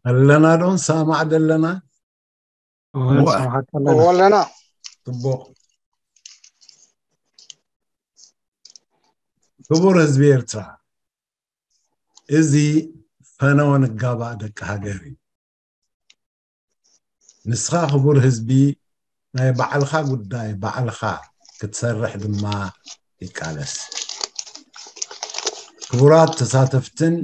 ኣለና ዶ ንሰማማዕ ደለና? እወ፣ ንሰማማዕ ኣለና። ወለና ጽቡቕ። ክቡር ህዝቢ ኤርትራ፣ እዚ ፈነወ ንጋባእ ደቂ ሃገር እዩ። ንስኻ ክቡር ህዝቢ፣ ናይ ባዕልኻ ጉዳይ ባዕልኻ ክትሰርሕ ድማ ይቃለስ። ክቡራት ተሳተፍትን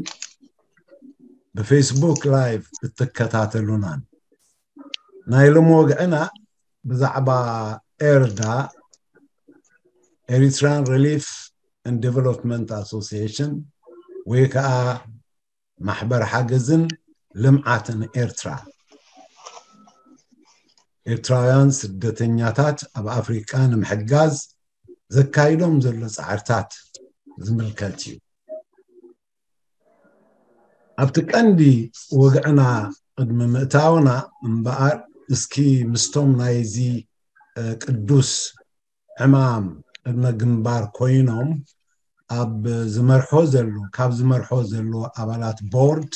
ብፌስቡክ ላይቭ እትከታተሉናን፣ ናይ ሎሚ ወግዕና ብዛዕባ ኤርዳ፣ Eritrean Relief and Development Association ወይ ከዓ ማሕበር ሓገዝን ልምዓትን ኤርትራ፣ ኤርትራውያን ስደተኛታት ኣብ ኣፍሪቃ ንምሕጋዝ ዘካይዶም ዘሎ ጻዕርታት ዝምልከት እዩ። ኣብቲ ቀንዲ ወግዕና ቅድሚ ምእታውና እምበኣር፣ እስኪ ምስቶም ናይዚ፣ እ፣ ቅዱስ ዕማም ቅድመ ግንባር ኮይኖም ኣብ ዝመርሖ ዘሎ፣ ካብ ዝመርሖ ዘሎ ኣባላት ቦርድ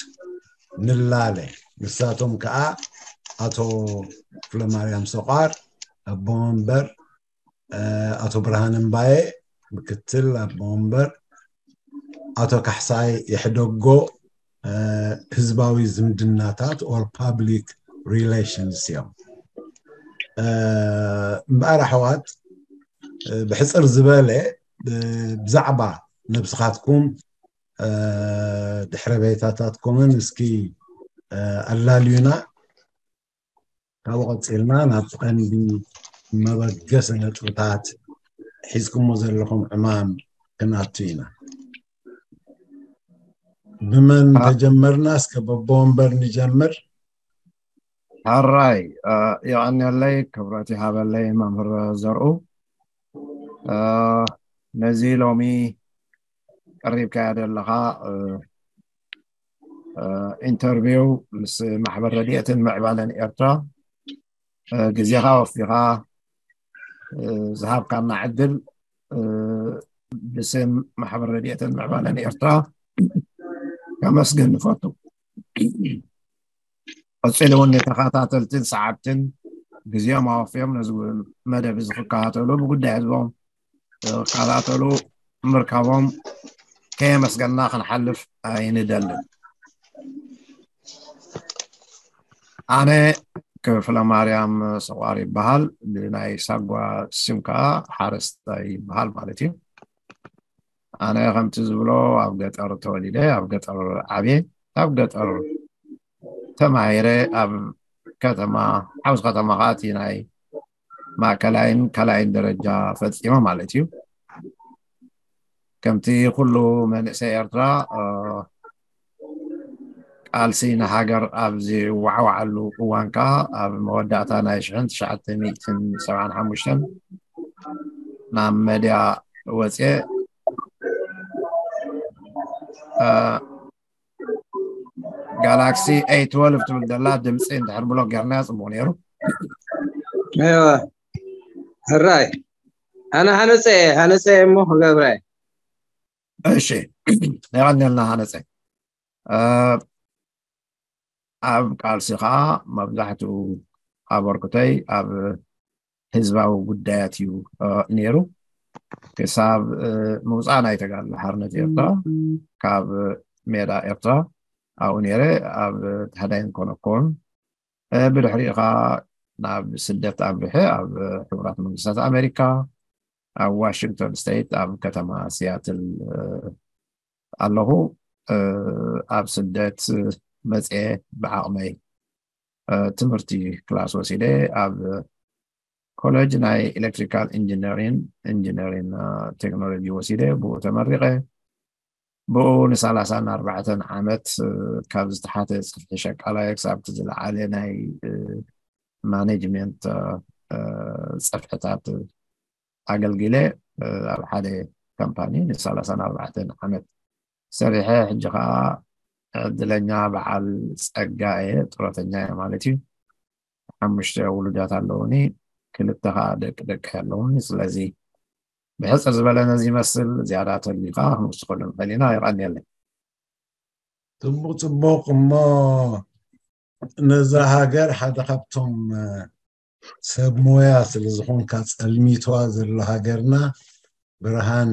ንላለ። ንሳቶም ከዓ ኣቶ ፍለማርያም ሰቋር ኣቦ መንበር፣ እ፣ ኣቶ ብርሃን እምባየ ምክትል ኣቦ መንበር፣ ኣቶ ካሕሳይ የሕደጎ፣ እ፣ ህዝባዊ ዝምድናታት or public relations እዮም። እ፣ እምበኣር ኣሕዋት፣ እ፣ ብሕፅር ዝበለ፣ እ፣ ብዛዕባ ነብስኻትኩም፣ እ፣ ድሕረ ቤታታትኩምን እስኪ፣ እ፣ ኣላልዩና። ካብኡ ቀፂልና ናብ ቀንዲ መበገሲ ነጥብታት ሒዝኩሞ ዘለኹም ዕማም ክንኣቱ ኢና። ብመን አ- ተጀመርና? እስከ በቦ ወንበር ንጀምር። ሕራይ፣ እ፣ የቐንየለይ፣ ክብረት ይሃበለይ መምህር ዘርኡ። እ፣ ነዚ ሎሚ ቀሪብካዮ ዘለኻ፣ እ፣ እ፣ ኢንተርቪው ምስ ማሕበር ረድኤትን ምዕባለን ኤርትራ፣ እ፣ ግዜኻ ወፊኻ፣ እ፣ ዝሃብካና ዕድል፣ እ፣ ብስም ማሕበር ረድኤትን ምዕባለን ኤርትራ ከመስግን ንፈቱ። ቀፂሉ እውን ንተኸታተልትን ሰዓብትን ግዜኦም ኣወፍዮም ነዚ መደብ እዚ ክከታተሉ፣ ብጉዳይ ህዝቦም ክከታተሉ ምርካቦም ከየመስገና ክንሓልፍ ኣይንደልን። ኣነ ክፍለ ማርያም ሰቋር ይበሃል። ብናይ ሳጓ ስም ከዓ ሓረስታይ ይበሃል ማለት እዩ። ኣነ ከምቲ ዝብሎ ኣብ ገጠር ተወሊደ፣ ኣብ ገጠር ዓብየ፣ ኣብ ገጠር ተማሂረ፣ ኣብ ከተማ፣ ዓውዚ ከተማ ከዓ እቲ ናይ ማእከላይን ካልኣይን ደረጃ ፈጺመ ማለት እዩ። ከምቲ ኩሉ መንእሰይ ኤርትራ፣ እ፣ ቃልሲ ንሃገር ኣብ ዝወዓወዓሉ እዋን ከኣ፣ ኣብ መወዳእታ ናይ ሽሕን ትሽዓተ ሚእትን ሰብዓን ሓሙሽተን ናብ መድያ ወጽየ። እ፣ ጋላክሲ ኤ ትወልቭ ትብል ዘላ ድምፂ እንድሕር ብሎ ጌርናያ ጽቡቕ ነይሩ። እወ፣ ሕራይ። ኣነ ሃነፀ እየ፣ ሃነፀ እየ እሞ ክገብራ እየ። እሺ፣ የቐንየልና ሃነፀ። እ፣ ኣብ ቃልሲ ከዓ መብዛሕትኡ ኣበርክቶይ ኣብ ህዝባዊ ጉዳያት እዩ፣ እ፣ ነይሩ። ክሳብ፣ እ፣ ምውፃእ ናይ ተጋድሎ ሓርነት ኤርትራ ካብ ሜዳ ኤርትራ ኣብኡ ነይረ፣ ኣብ ታህዳይን ኮነኮን። እ፣ ብድሕሪኡ ከዓ ናብ ስደት ኣምሪሐ፣ ኣብ ሕቡራት መንግስታት ኣሜሪካ፣ ኣብ ዋሽንግቶን ስቴት፣ ኣብ ከተማ ሲያትል፣ እ፣ ኣለኹ። እ፣ ኣብ ስደት መፅየ ብዓቕመይ፣ እ፣ ትምህርቲ ክላስ ወሲደ፣ ኣብ ኮሌጅ ናይ ኤሌክትሪካል ኢንጂነሪን፣ ኢንጂነሪን፣ እ፣ ቴክኖሎጂ ወሲደ፣ ብኡ ተመሪቐ። ብኡ ንሰላሳን ኣርባዕተን ዓመት፣ እ፣ ካብ ዝተሓተ ጽፍሒ ሸቃላይ ክሳብ እቲ ዝለዓለ ናይ፣ እ፣ ማኔጅመንት፣ እ፣ እ፣ ጽፍሕታት ኣገልጊለ፣ እ፣ ኣብ ሓደ ካምፓኒ ንሰላሳን ኣርባዕተን ዓመት ሰሪሐ። ሕጂ ኸኣ ዕድለኛ በዓል ጸጋ እየ፣ ጡረተኛ እየ ማለት እዩ። ሓሙሽተ ውሉዳት ኣለዉኒ፣ ክልተ ኸኣ ደቂ ደቂ ኣለዉኒ። ስለዚ ብሕጽር ዝበለ ነዚ ይመስል፣ ዝያዳ ተልዩ ኸኣ ክንውስኸሉ ንኽእል ኢና። የቐንየለይ። ጽቡቕ፣ ጽቡቕ። እሞ ነዛ ሃገር ሓደ ካብቶም ሰብ ሞያ ስለ ዝኾንካ ጸልሚትዋ ዘሎ ሃገርና ብርሃን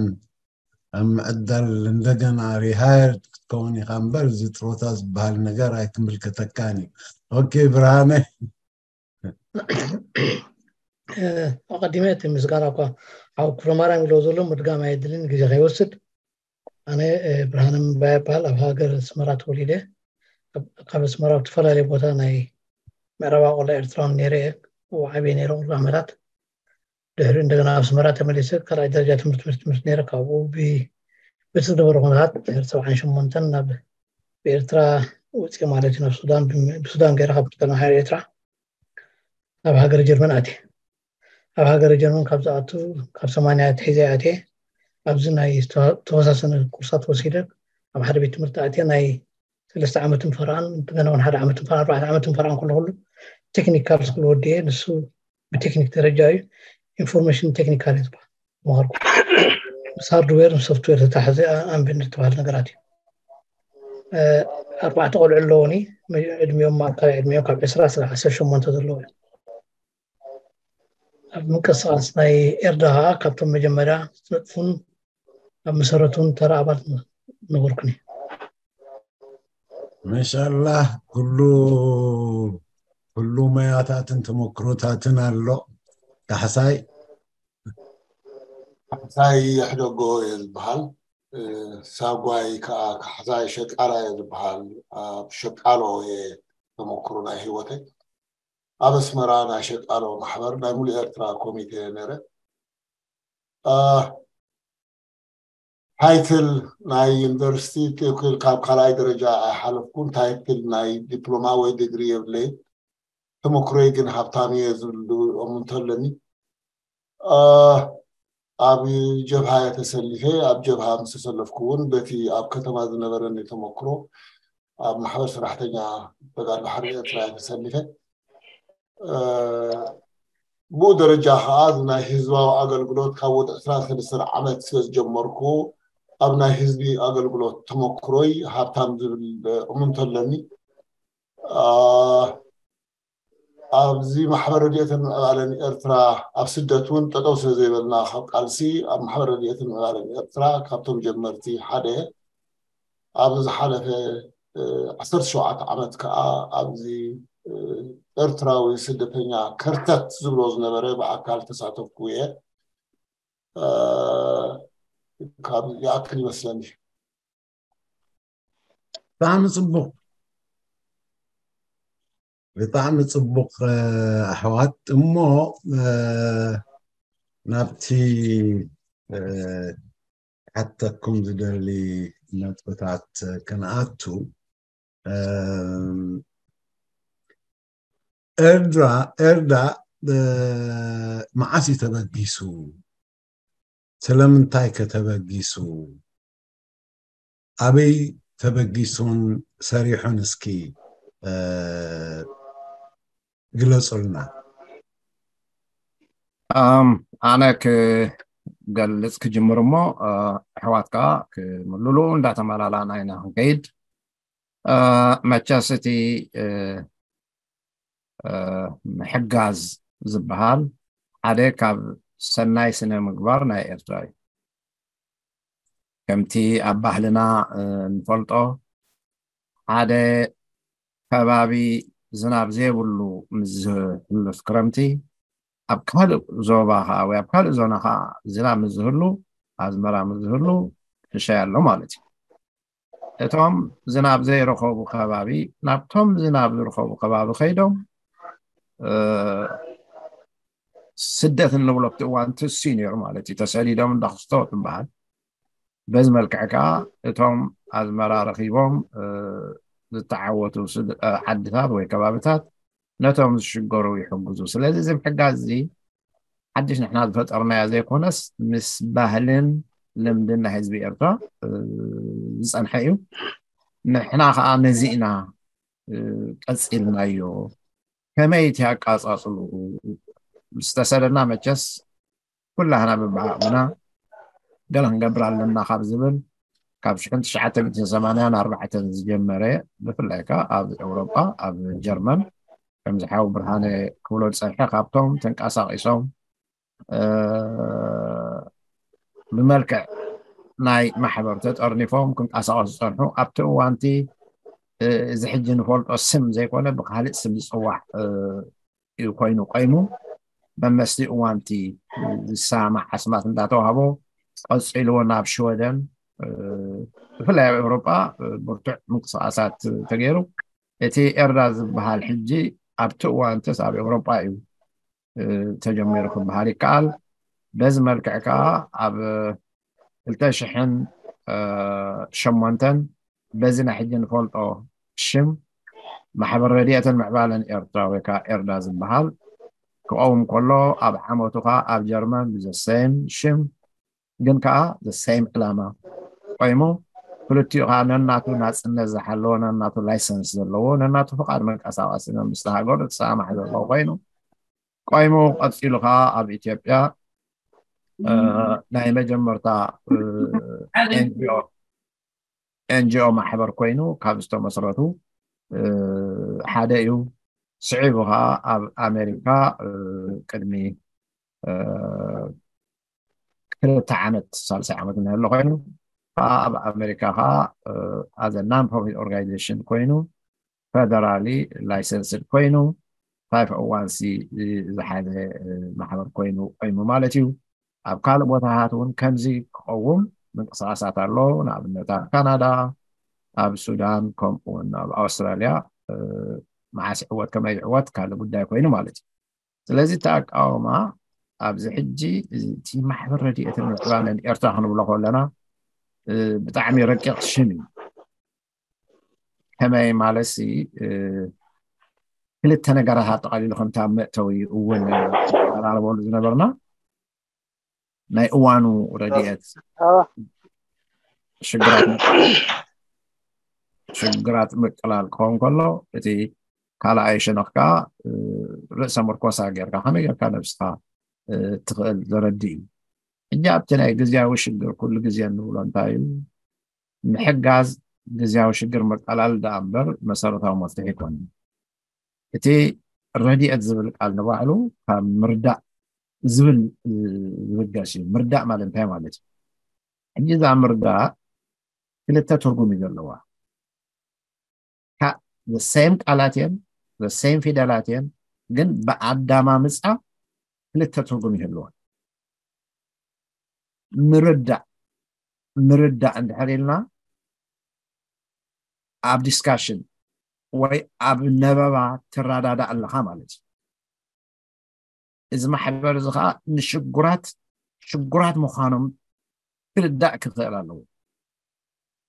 ኣብ ምዕዳል እንደገና ሪሃየርድ ክትከውን ኢኻ እምበር እዚ ጥሮታ ዝበሃል ነገር ኣይትምልከተካን እዩ። ኦኬ ብርሃነ። ኣቐዲመ እቲ ምስጋና እኳ ሓው ክፍለማርያም ኢሎ ዘሎ ምድጋም ኣየድልን ግዜ ከይወስድ። ኣነ ብርሃነ ምባይ ይበሃል። ኣብ ሃገር ኣስመራ ተወሊደ። ካብ ኣስመራ ኣብ ዝተፈላለየ ቦታ ናይ ምዕራብ ኣቆላ ኤርትራውን ነይረ እየ። ኣብኡ ዓብየ ነይረ ቁሩብ ዓመታት። ድሕሪ እንደገና ኣብ ኣስመራ ተመሊሰ ካልኣይ ደረጃ ትምህርቲ ትምህርቲ ትምህርቲ ነይረ። ካብኡ በቲ ዝነበረ ኩነታት ድሕሪ ሰብዓን ሸሞንተን ናብ ብኤርትራ ውፅእ ማለት እዩ ናብ ሱዳን ብሱዳን ገይረ ካብ ሱዳን ኤርትራ ናብ ሃገረ ጀርመን ኣትየ። ኣብ ሃገረ ጀርመን ካብ ዝኣቱ ካብ ሰማንያ ኣትሒዘ ኣትየ። ኣብዚ ናይ ተወሳሰነ ኮርሳት ወሲደ ኣብ ሓደ ቤት ትምህርቲ ኣትየ ናይ ሰለስተ ዓመትን ፈረቓን ገና እውን ሓደ ዓመትን ፈረቓን ኣርባዕተ ዓመትን ፈረቓን ከለኹሉ ቴክኒካል ስኩል ወዲየ። ንሱ ብቴክኒክ ደረጃ እዩ። ኢንፎርሜሽን ቴክኒካል እዩ ዝበሃል። መሃርኩ ምስ ሃርድዌር ምስ ሶፍትዌር ዝተታሓዘ ኣንቢን ዝተባሃለ ነገራት እዩ። ኣርባዕተ ቆልዑ ኣለውኒ። ዕድሚኦም ማእከላይ ዕድሚኦም ካብ ዕስራ ስለ ዓሰርተ ሸሞንተ ዘለዎ እዩ። ኣብ ምንቅስቃስ ናይ ኤርዳ ከዓ ካብቶም መጀመርያ ዝነጥፉን ኣብ መሰረቱን ተራ ኣባል ነበርኩኒ። ማሻላ ኩሉ ኩሉ መያታትን ተመክሮታትን ኣሎ። ካሕሳይ ካሕሳይ ይሕደጎ እየ ዝበሃል። ሳጓይ ከዓ ካሕሳይ ሸቃላ እየ ዝበሃል። ኣብ ሸቃሎ እየ ተመክሮ ናይ ህይወተይ። ኣብ ኣስመራ ናይ ሸቃሎ ማሕበር ናይ ሙሉእ ኤርትራ ኮሚቴ ነረ። ታይትል ናይ ዩኒቨርሲቲ ትክክል ካብ ካልኣይ ደረጃ ኣይሓለፍኩን። ታይትል ናይ ዲፕሎማ ወይ ዲግሪ የብለይ። ተመክሮይ ግን ሃብታም እየ ዝብል እሙንቶ ኣለኒ። ኣብ ጀብሃ እየ ተሰሊፈ። ኣብ ጀብሃ ምስ ተሰለፍኩ እውን በቲ ኣብ ከተማ ዝነበረኒ ተመክሮ ኣብ ማሕበር ሰራሕተኛ ተጋድሎ ሓርነት ኤርትራ እየ ተሰሊፈ። ብኡ ደረጃ ከዓ ናይ ህዝባዊ ኣገልግሎት ካብ ወዲ ዕስራን ሰለስተን ዓመት ስለ ዝጀመርኩ ኣብ ናይ ህዝቢ ኣገልግሎት ተመክሮይ ሃብታም ዝብል እሙንቶ ኣለኒ። ኣብዚ ማሕበር ረድኤትን ምዕባለን ኤርትራ ኣብ ስደት እውን ጠጠው ስለ ዘይበልና ካብ ቃልሲ ኣብ ማሕበር ረድኤትን ምዕባለን ኤርትራ ካብቶም ጀመርቲ ሓደ እየ። ኣብ ዝሓለፈ ዓሰርተ ሸውዓተ ዓመት ከዓ ኣብዚ ኤርትራዊ ስደተኛ ከርተት ዝብሎ ዝነበረ ብኣካል ተሳተፍኩ እየ። ካብ ይኣክል ይመስለኒ። ብጣዕሚ ፅቡቅ ብጣዕሚ ፅቡቅ ኣሕዋት። እሞ ናብቲ ሓተኩም ዝደሊ ነጥብታት ክንኣቱ፣ ኤርትራ ኤርዳ መዓስ እዩ ተበጊሱ? ስለምንታይ ከተበጊሱ? ኣበይ ተበጊሱን ሰሪሑን እስኪ ግለጹልና። ኣነ ክገልጽ ክጅምር እሞ ኣሕዋት ከዓ ክምልሉ እንዳተመላላና ኢና ክንከይድ። መቸስ እቲ ምሕጋዝ ዝበሃል ሓደ ካብ ሰናይ ስነ ምግባር ናይ ኤርትራ እዩ። ከምቲ ኣብ ባህልና ንፈልጦ ሓደ ከባቢ ዝናብ ዘይብሉ ምስ ዝሕልፍ ክረምቲ ኣብ ካልእ ዞባ ከዓ ወይ ኣብ ካልእ ዞና ከዓ ዝናብ ምስ ዝህሉ ኣዝመራ ምስ ዝህሉ ሽሻይ ኣሎ ማለት እዩ። እቶም ዝናብ ዘይረኸቡ ከባቢ ናብቶም ዝናብ ዝረኸቡ ከባቢ ከይዶም ስደት እንብሎ ኣብቲ እዋን ትሲ ነይሩ ማለት እዩ። ተሰዲዶም እንዳክስቶ ትበሃል። በዚ መልክዕ ከዓ እቶም ኣዝመራ ረኺቦም ዝተዓወቱ ዓድታት ወይ ከባብታት ነቶም ዝሽገሩ ይሕግዙ። ስለዚ እዚ ምሕጋዝ እዚ ሓድሽ ንሕና ዝፈጠርናዮ ዘይኮነስ ምስ ባህልን ልምድን ናይ ህዝቢ ኤርትራ ዝፀንሐ እዩ። ንሕና ከዓ ነዚ ኢና ቀፂልናዮ። ከመይ እቲ ኣቃፃፅሉ ዝተሰደና መቸስ ኩላህና በብዓቕምና ገለ ክንገብር ኣለና ካብ ዝብል ካብ ሽሕን ትሽዓተ ሚእትን ሰማንያን ኣርባዕተን ዝጀመረ፣ ብፍላይ ከኣ ኣብ ኤውሮጳ፣ ኣብ ጀርመን፣ ከምዚ ሓው ብርሃነ ክብሎ ዝጸንሐ፣ ካብቶም ተንቀሳቒሶም ብመልክዕ ናይ ማሕበር ተጠርኒፎም ክንቀሳቐሱ ዝጸንሑ፣ ኣብቲ እዋንቲ እዚ ሕጂ ንፈልጦ ስም ዘይኮነ ብካልእ ስም ዝጽዋዕ እዩ ኮይኑ ቆይሙ። መመስቲ እዋንቲ ዝሰማማዕ ኣስማት እንዳተዋህቦ ቀጺልዎ ናብ ሽወደን፣ ብፍላይ ኣብ ኤውሮጳ ብርቱዕ ምንቅስቃሳት ተገይሩ። እቲ ኤርዳ ዝበሃል ሕጂ ኣብቲ እዋንትስ ኣብ ኤውሮጳ እዩ ተጀሚሩ ክበሃል ይከኣል። በዚ መልክዕ ከዓ ኣብ ክልተ ሽሕን ሸሞንተን በዚ ናይ ሕጂ ንፈልጦ ሽም ማሕበር ረድኤትን ምዕባለን ኤርትራ ወይ ከዓ ኤርዳ ዝበሃል ክቐውም ከሎ፣ ኣብ ዓመቱ ከዓ ኣብ ጀርመን ብዘሰም ሽም ግን ከዓ ዘሰም ዕላማ ቆይሙ፣ ክልቲኡ ከዓ ነናቱ ናፅነት ዝሓለዎ፣ ነናቱ ላይሰንስ ዘለዎ፣ ነናቱ ፍቃድ መንቀሳቀሲ መንግስቲ ሃገሩ ዝሰማማዕ ዘለዎ ኮይኑ ቆይሙ፣ ቀፂሉ ከዓ ኣብ ኢትዮጵያ ናይ መጀመርታ ኤንጂኦ ማሕበር ኮይኑ ካብ ዝተመስረቱ ሓደ እዩ። ስዒቡ ከዓ ኣብ ኣሜሪካ ቅድሚ ክልተ ዓመት፣ ሳልሳይ ዓመት እንሀሎ ኮይኑ፣ ኣብ ኣሜሪካ ከዓ as a non profit organization ኮይኑ፣ ፌደራሊ ላይሰንስድ ኮይኑ፣ ፋይፍ ኦ ዋን ሲ ዝሓዘ ማሕበር ኮይኑ ቆይሙ ማለት እዩ። ኣብ ካልእ ቦታታት እውን ከምዚ ክቐውም ምንቅስቃሳት ኣሎ። ንኣብነት ኣብ ካናዳ፣ ኣብ ሱዳን፣ ከምኡ እውን ኣብ ኣውስትራልያ መዓስ ይዕወት ከመይ ይዕወት ካልእ ጉዳይ ኮይኑ ማለት እዩ። ስለዚ እቲ ኣቃውማ ኣብዚ ሕጂ እቲ ማሕበር ረድኤትን ምዕባለን ኤርትራ ክንብሎ ከለና ብጣዕሚ ረቂቕ ሽም እዩ። ከመይ ማለት ሲ ክልተ ነገራት ኣጠቓሊሉ ከምታ መእተዊ እውን ተራርበሉ ዝነበርና ናይ እዋኑ ረድኤት ሽግራት ሽግራት ምቅላል ክኸውን ከሎ፣ እቲ ካልኣይ ሸነኽ ከዓ ርእሰ ምርኮሳ ጌርካ ከመይ ጌርካ ነብስኻ ትኽእል ዘረድእ እዩ። ሕጂ ኣብቲ ናይ ግዝያዊ ሽግር ኩሉ ግዜ እንብሎ እንታይ እዩ? ምሕጋዝ ግዝያዊ ሽግር መቀላል ደኣ እምበር መሰረታዊ መፍትሒ ኣይኮነን። እቲ ረድኤት ዝብል ቃል ንባዕሉ ካብ ምርዳእ ዝብል ዝብገስ እዩ። ምርዳእ ማለት እንታይ ማለት እዩ? ሕጂ እዛ ምርዳእ ክልተ ትርጉም እዩ ዘለዋ። ሴም ቃላት እየን፣ ሴም ፊደላት እየን፣ ግን ብኣዳማምፃ ክልተ ትርጉም ይህልዋ። ምርዳእ ምርዳእ እንድሕር ኢልና ኣብ ዲስካሽን ወይ ኣብ ነበባ ትረዳዳእ ኣለኻ ማለት እዩ። እዚ ማሕበር እዚ ከዓ ንሽጉራት ሽጉራት ምዃኖም ክርዳእ ክኽእል ኣለዎ።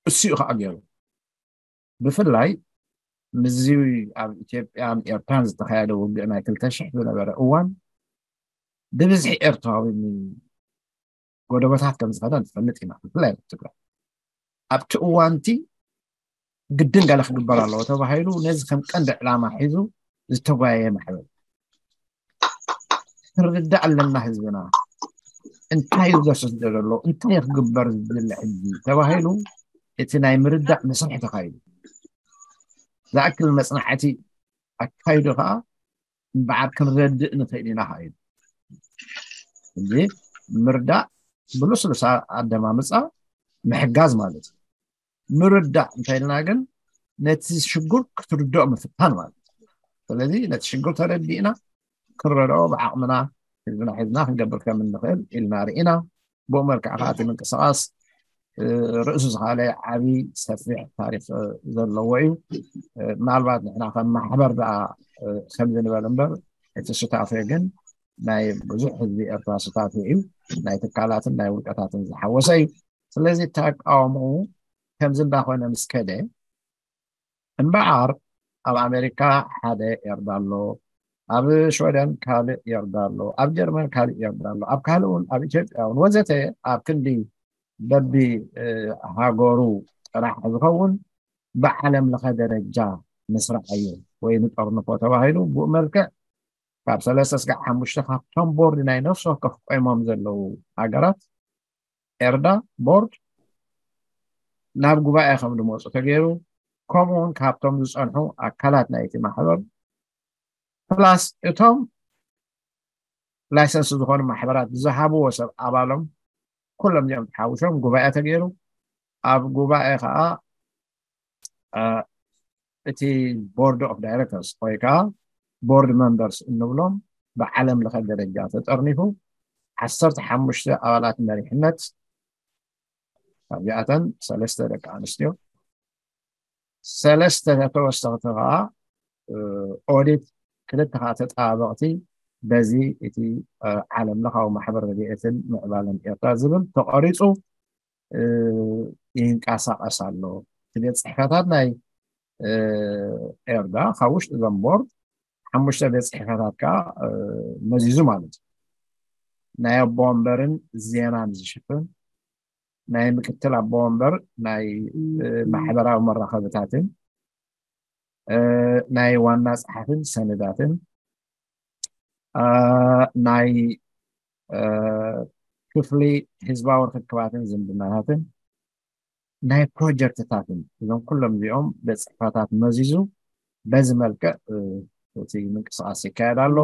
እሱ እዩ ከዓ ገይሩ። ብፍላይ ምስዚ ኣብ ኢትዮጵያን ኤርትራን ዝተኻየደ ውግእ ናይ ክልተ ሽሕ ዝነበረ እዋን ብብዝሒ ኤርትራዊ ጎደቦታት ከም ዝኸደ ንፈልጥ ኢና። ብፍላይ ኣብ ትግራይ ኣብቲ እዋንቲ ግድን ገለ ክግበር ኣለዎ ተባሂሉ ነዚ ከም ቀንዲ ዕላማ ሒዙ ዝተጓየየ ማሕበር ክንርዳእ ኣለና። ህዝብና እንታይ እዩ ዘስስዶ ዘሎ፣ እንታይ እዩ ክግበር ዝድለ ሕጂ ተባሂሉ እቲ ናይ ምርዳእ መስርሕ ተኻይዱ። ዝኣክል መፅናዕቲ ኣካይዱ ከዓ እምበዓር ክንረድእ ንኽእል ኢና ከዓ ኢሉ። እዚ ምርዳእ ብልስሉስ ኣደማምፃ ምሕጋዝ ማለት እዩ። ምርዳእ እንተኢልና ግን ነቲ ሽጉር ክትርድኦ ምፍታን ማለት እዩ። ስለዚ ነቲ ሽጉር ተረዲእና ክንረድኦ ብዓቕምና ህዝብና ሒዝና ክንገብር ከም እንኽእል ኢልና ርኢና። ብኡ መልክዕ ከዓ እቲ ምንቅስቃስ ርእሱ ዝኻለ ዓብዪ ሰፊሕ ታሪክ ዘለዎ እዩ። ምናልባት ንሕና ከም ማሕበር ደኣ ከምዚ ንበል እምበር እቲ ሱታፌ ግን ናይ ብዙሕ ህዝቢ ኤርትራ ሱታፌ እዩ። ናይ ትካላትን ናይ ውልቀታትን ዝሓወሰ እዩ። ስለዚ ተቃውሞኡ ከምዚ እንዳኾነ ምስ ከደ እምበኣር ኣብ ኣሜሪካ ሓደ ኤርዳ ኣሎ፣ ኣብ ሽወደን ካልእ ኤርዳ ኣሎ፣ ኣብ ጀርመን ካልእ ኤርዳ ኣሎ፣ ኣብ ካልእ እውን ኣብ ኢትዮጵያ እውን ወዘተ ኣብ ክንዲ በቢ ሃገሩ ጥራሕ ዝኸውን ብዓለም ለኸ ደረጃ ንስርዓዮ ወይ ንጠርንፎ ተባሂሉ ብኡ መልክዕ ካብ ሰለስተ ስጋዕ ሓሙሽተ ካብቶም ቦርድ ናይ ነፍሲ ወከፍ ቆይሞም ዘለዉ ሃገራት ኤርዳ ቦርድ ናብ ጉባኤ ከም ዝመፁ ተገይሩ፣ ከምኡ እውን ካብቶም ዝፀንሑ ኣካላት ናይቲ ማሕበር ፕላስ እቶም ላይሰንስ ዝኾኑ ማሕበራት ዝሃብዎ ሰብ ኣባሎም ኩሎም እዚኦም ተሓዊሶም ጉባኤ ተገይሩ። ኣብ ጉባኤ ከዓ እቲ board of directors ወይ ከዓ board members እንብሎም ብዓለም ለኸ ደረጃ ተጠርኒፉ ዓሰርተ ሓሙሽተ ኣባላት መሪሕነት ካብዚኣተን ሰለስተ ደቂ ኣንስትዮ ሰለስተ ተወሰኽቲ ከዓ ኦዲት ክልተ ከዓ ተጣባበቕቲ በዚ እቲ ዓለም ለኻዊ ማሕበር ረድኤትን ምዕባለን ኤርትራ ዝብል ተቐሪፁ ይንቀሳቐስ ኣሎ። እቲ ቤት ፅሕፈታት ናይ ኤርዳ ካብ ውሽጢ እዞም ቦርድ ሓሙሽተ ቤት ፅሕፈታት ከዓ መዚዙ ማለት እዩ። ናይ ኣቦ ወንበርን ዜናን ዝሽፍን ናይ ምክትል ኣቦ ወንበር ናይ ማሕበራዊ መራኸብታትን ናይ ዋና ፀሓፍን ሰነዳትን ናይ ክፍሊ ህዝባዊ ርክክባትን ዝምድናታትን ናይ ፕሮጀክትታትን እዞም ኩሎም እዚኦም ቤት ፅሕፈታት መዚዙ በዚ መልክዕ እቲ ምንቅስቃስ ይካየድ ኣሎ።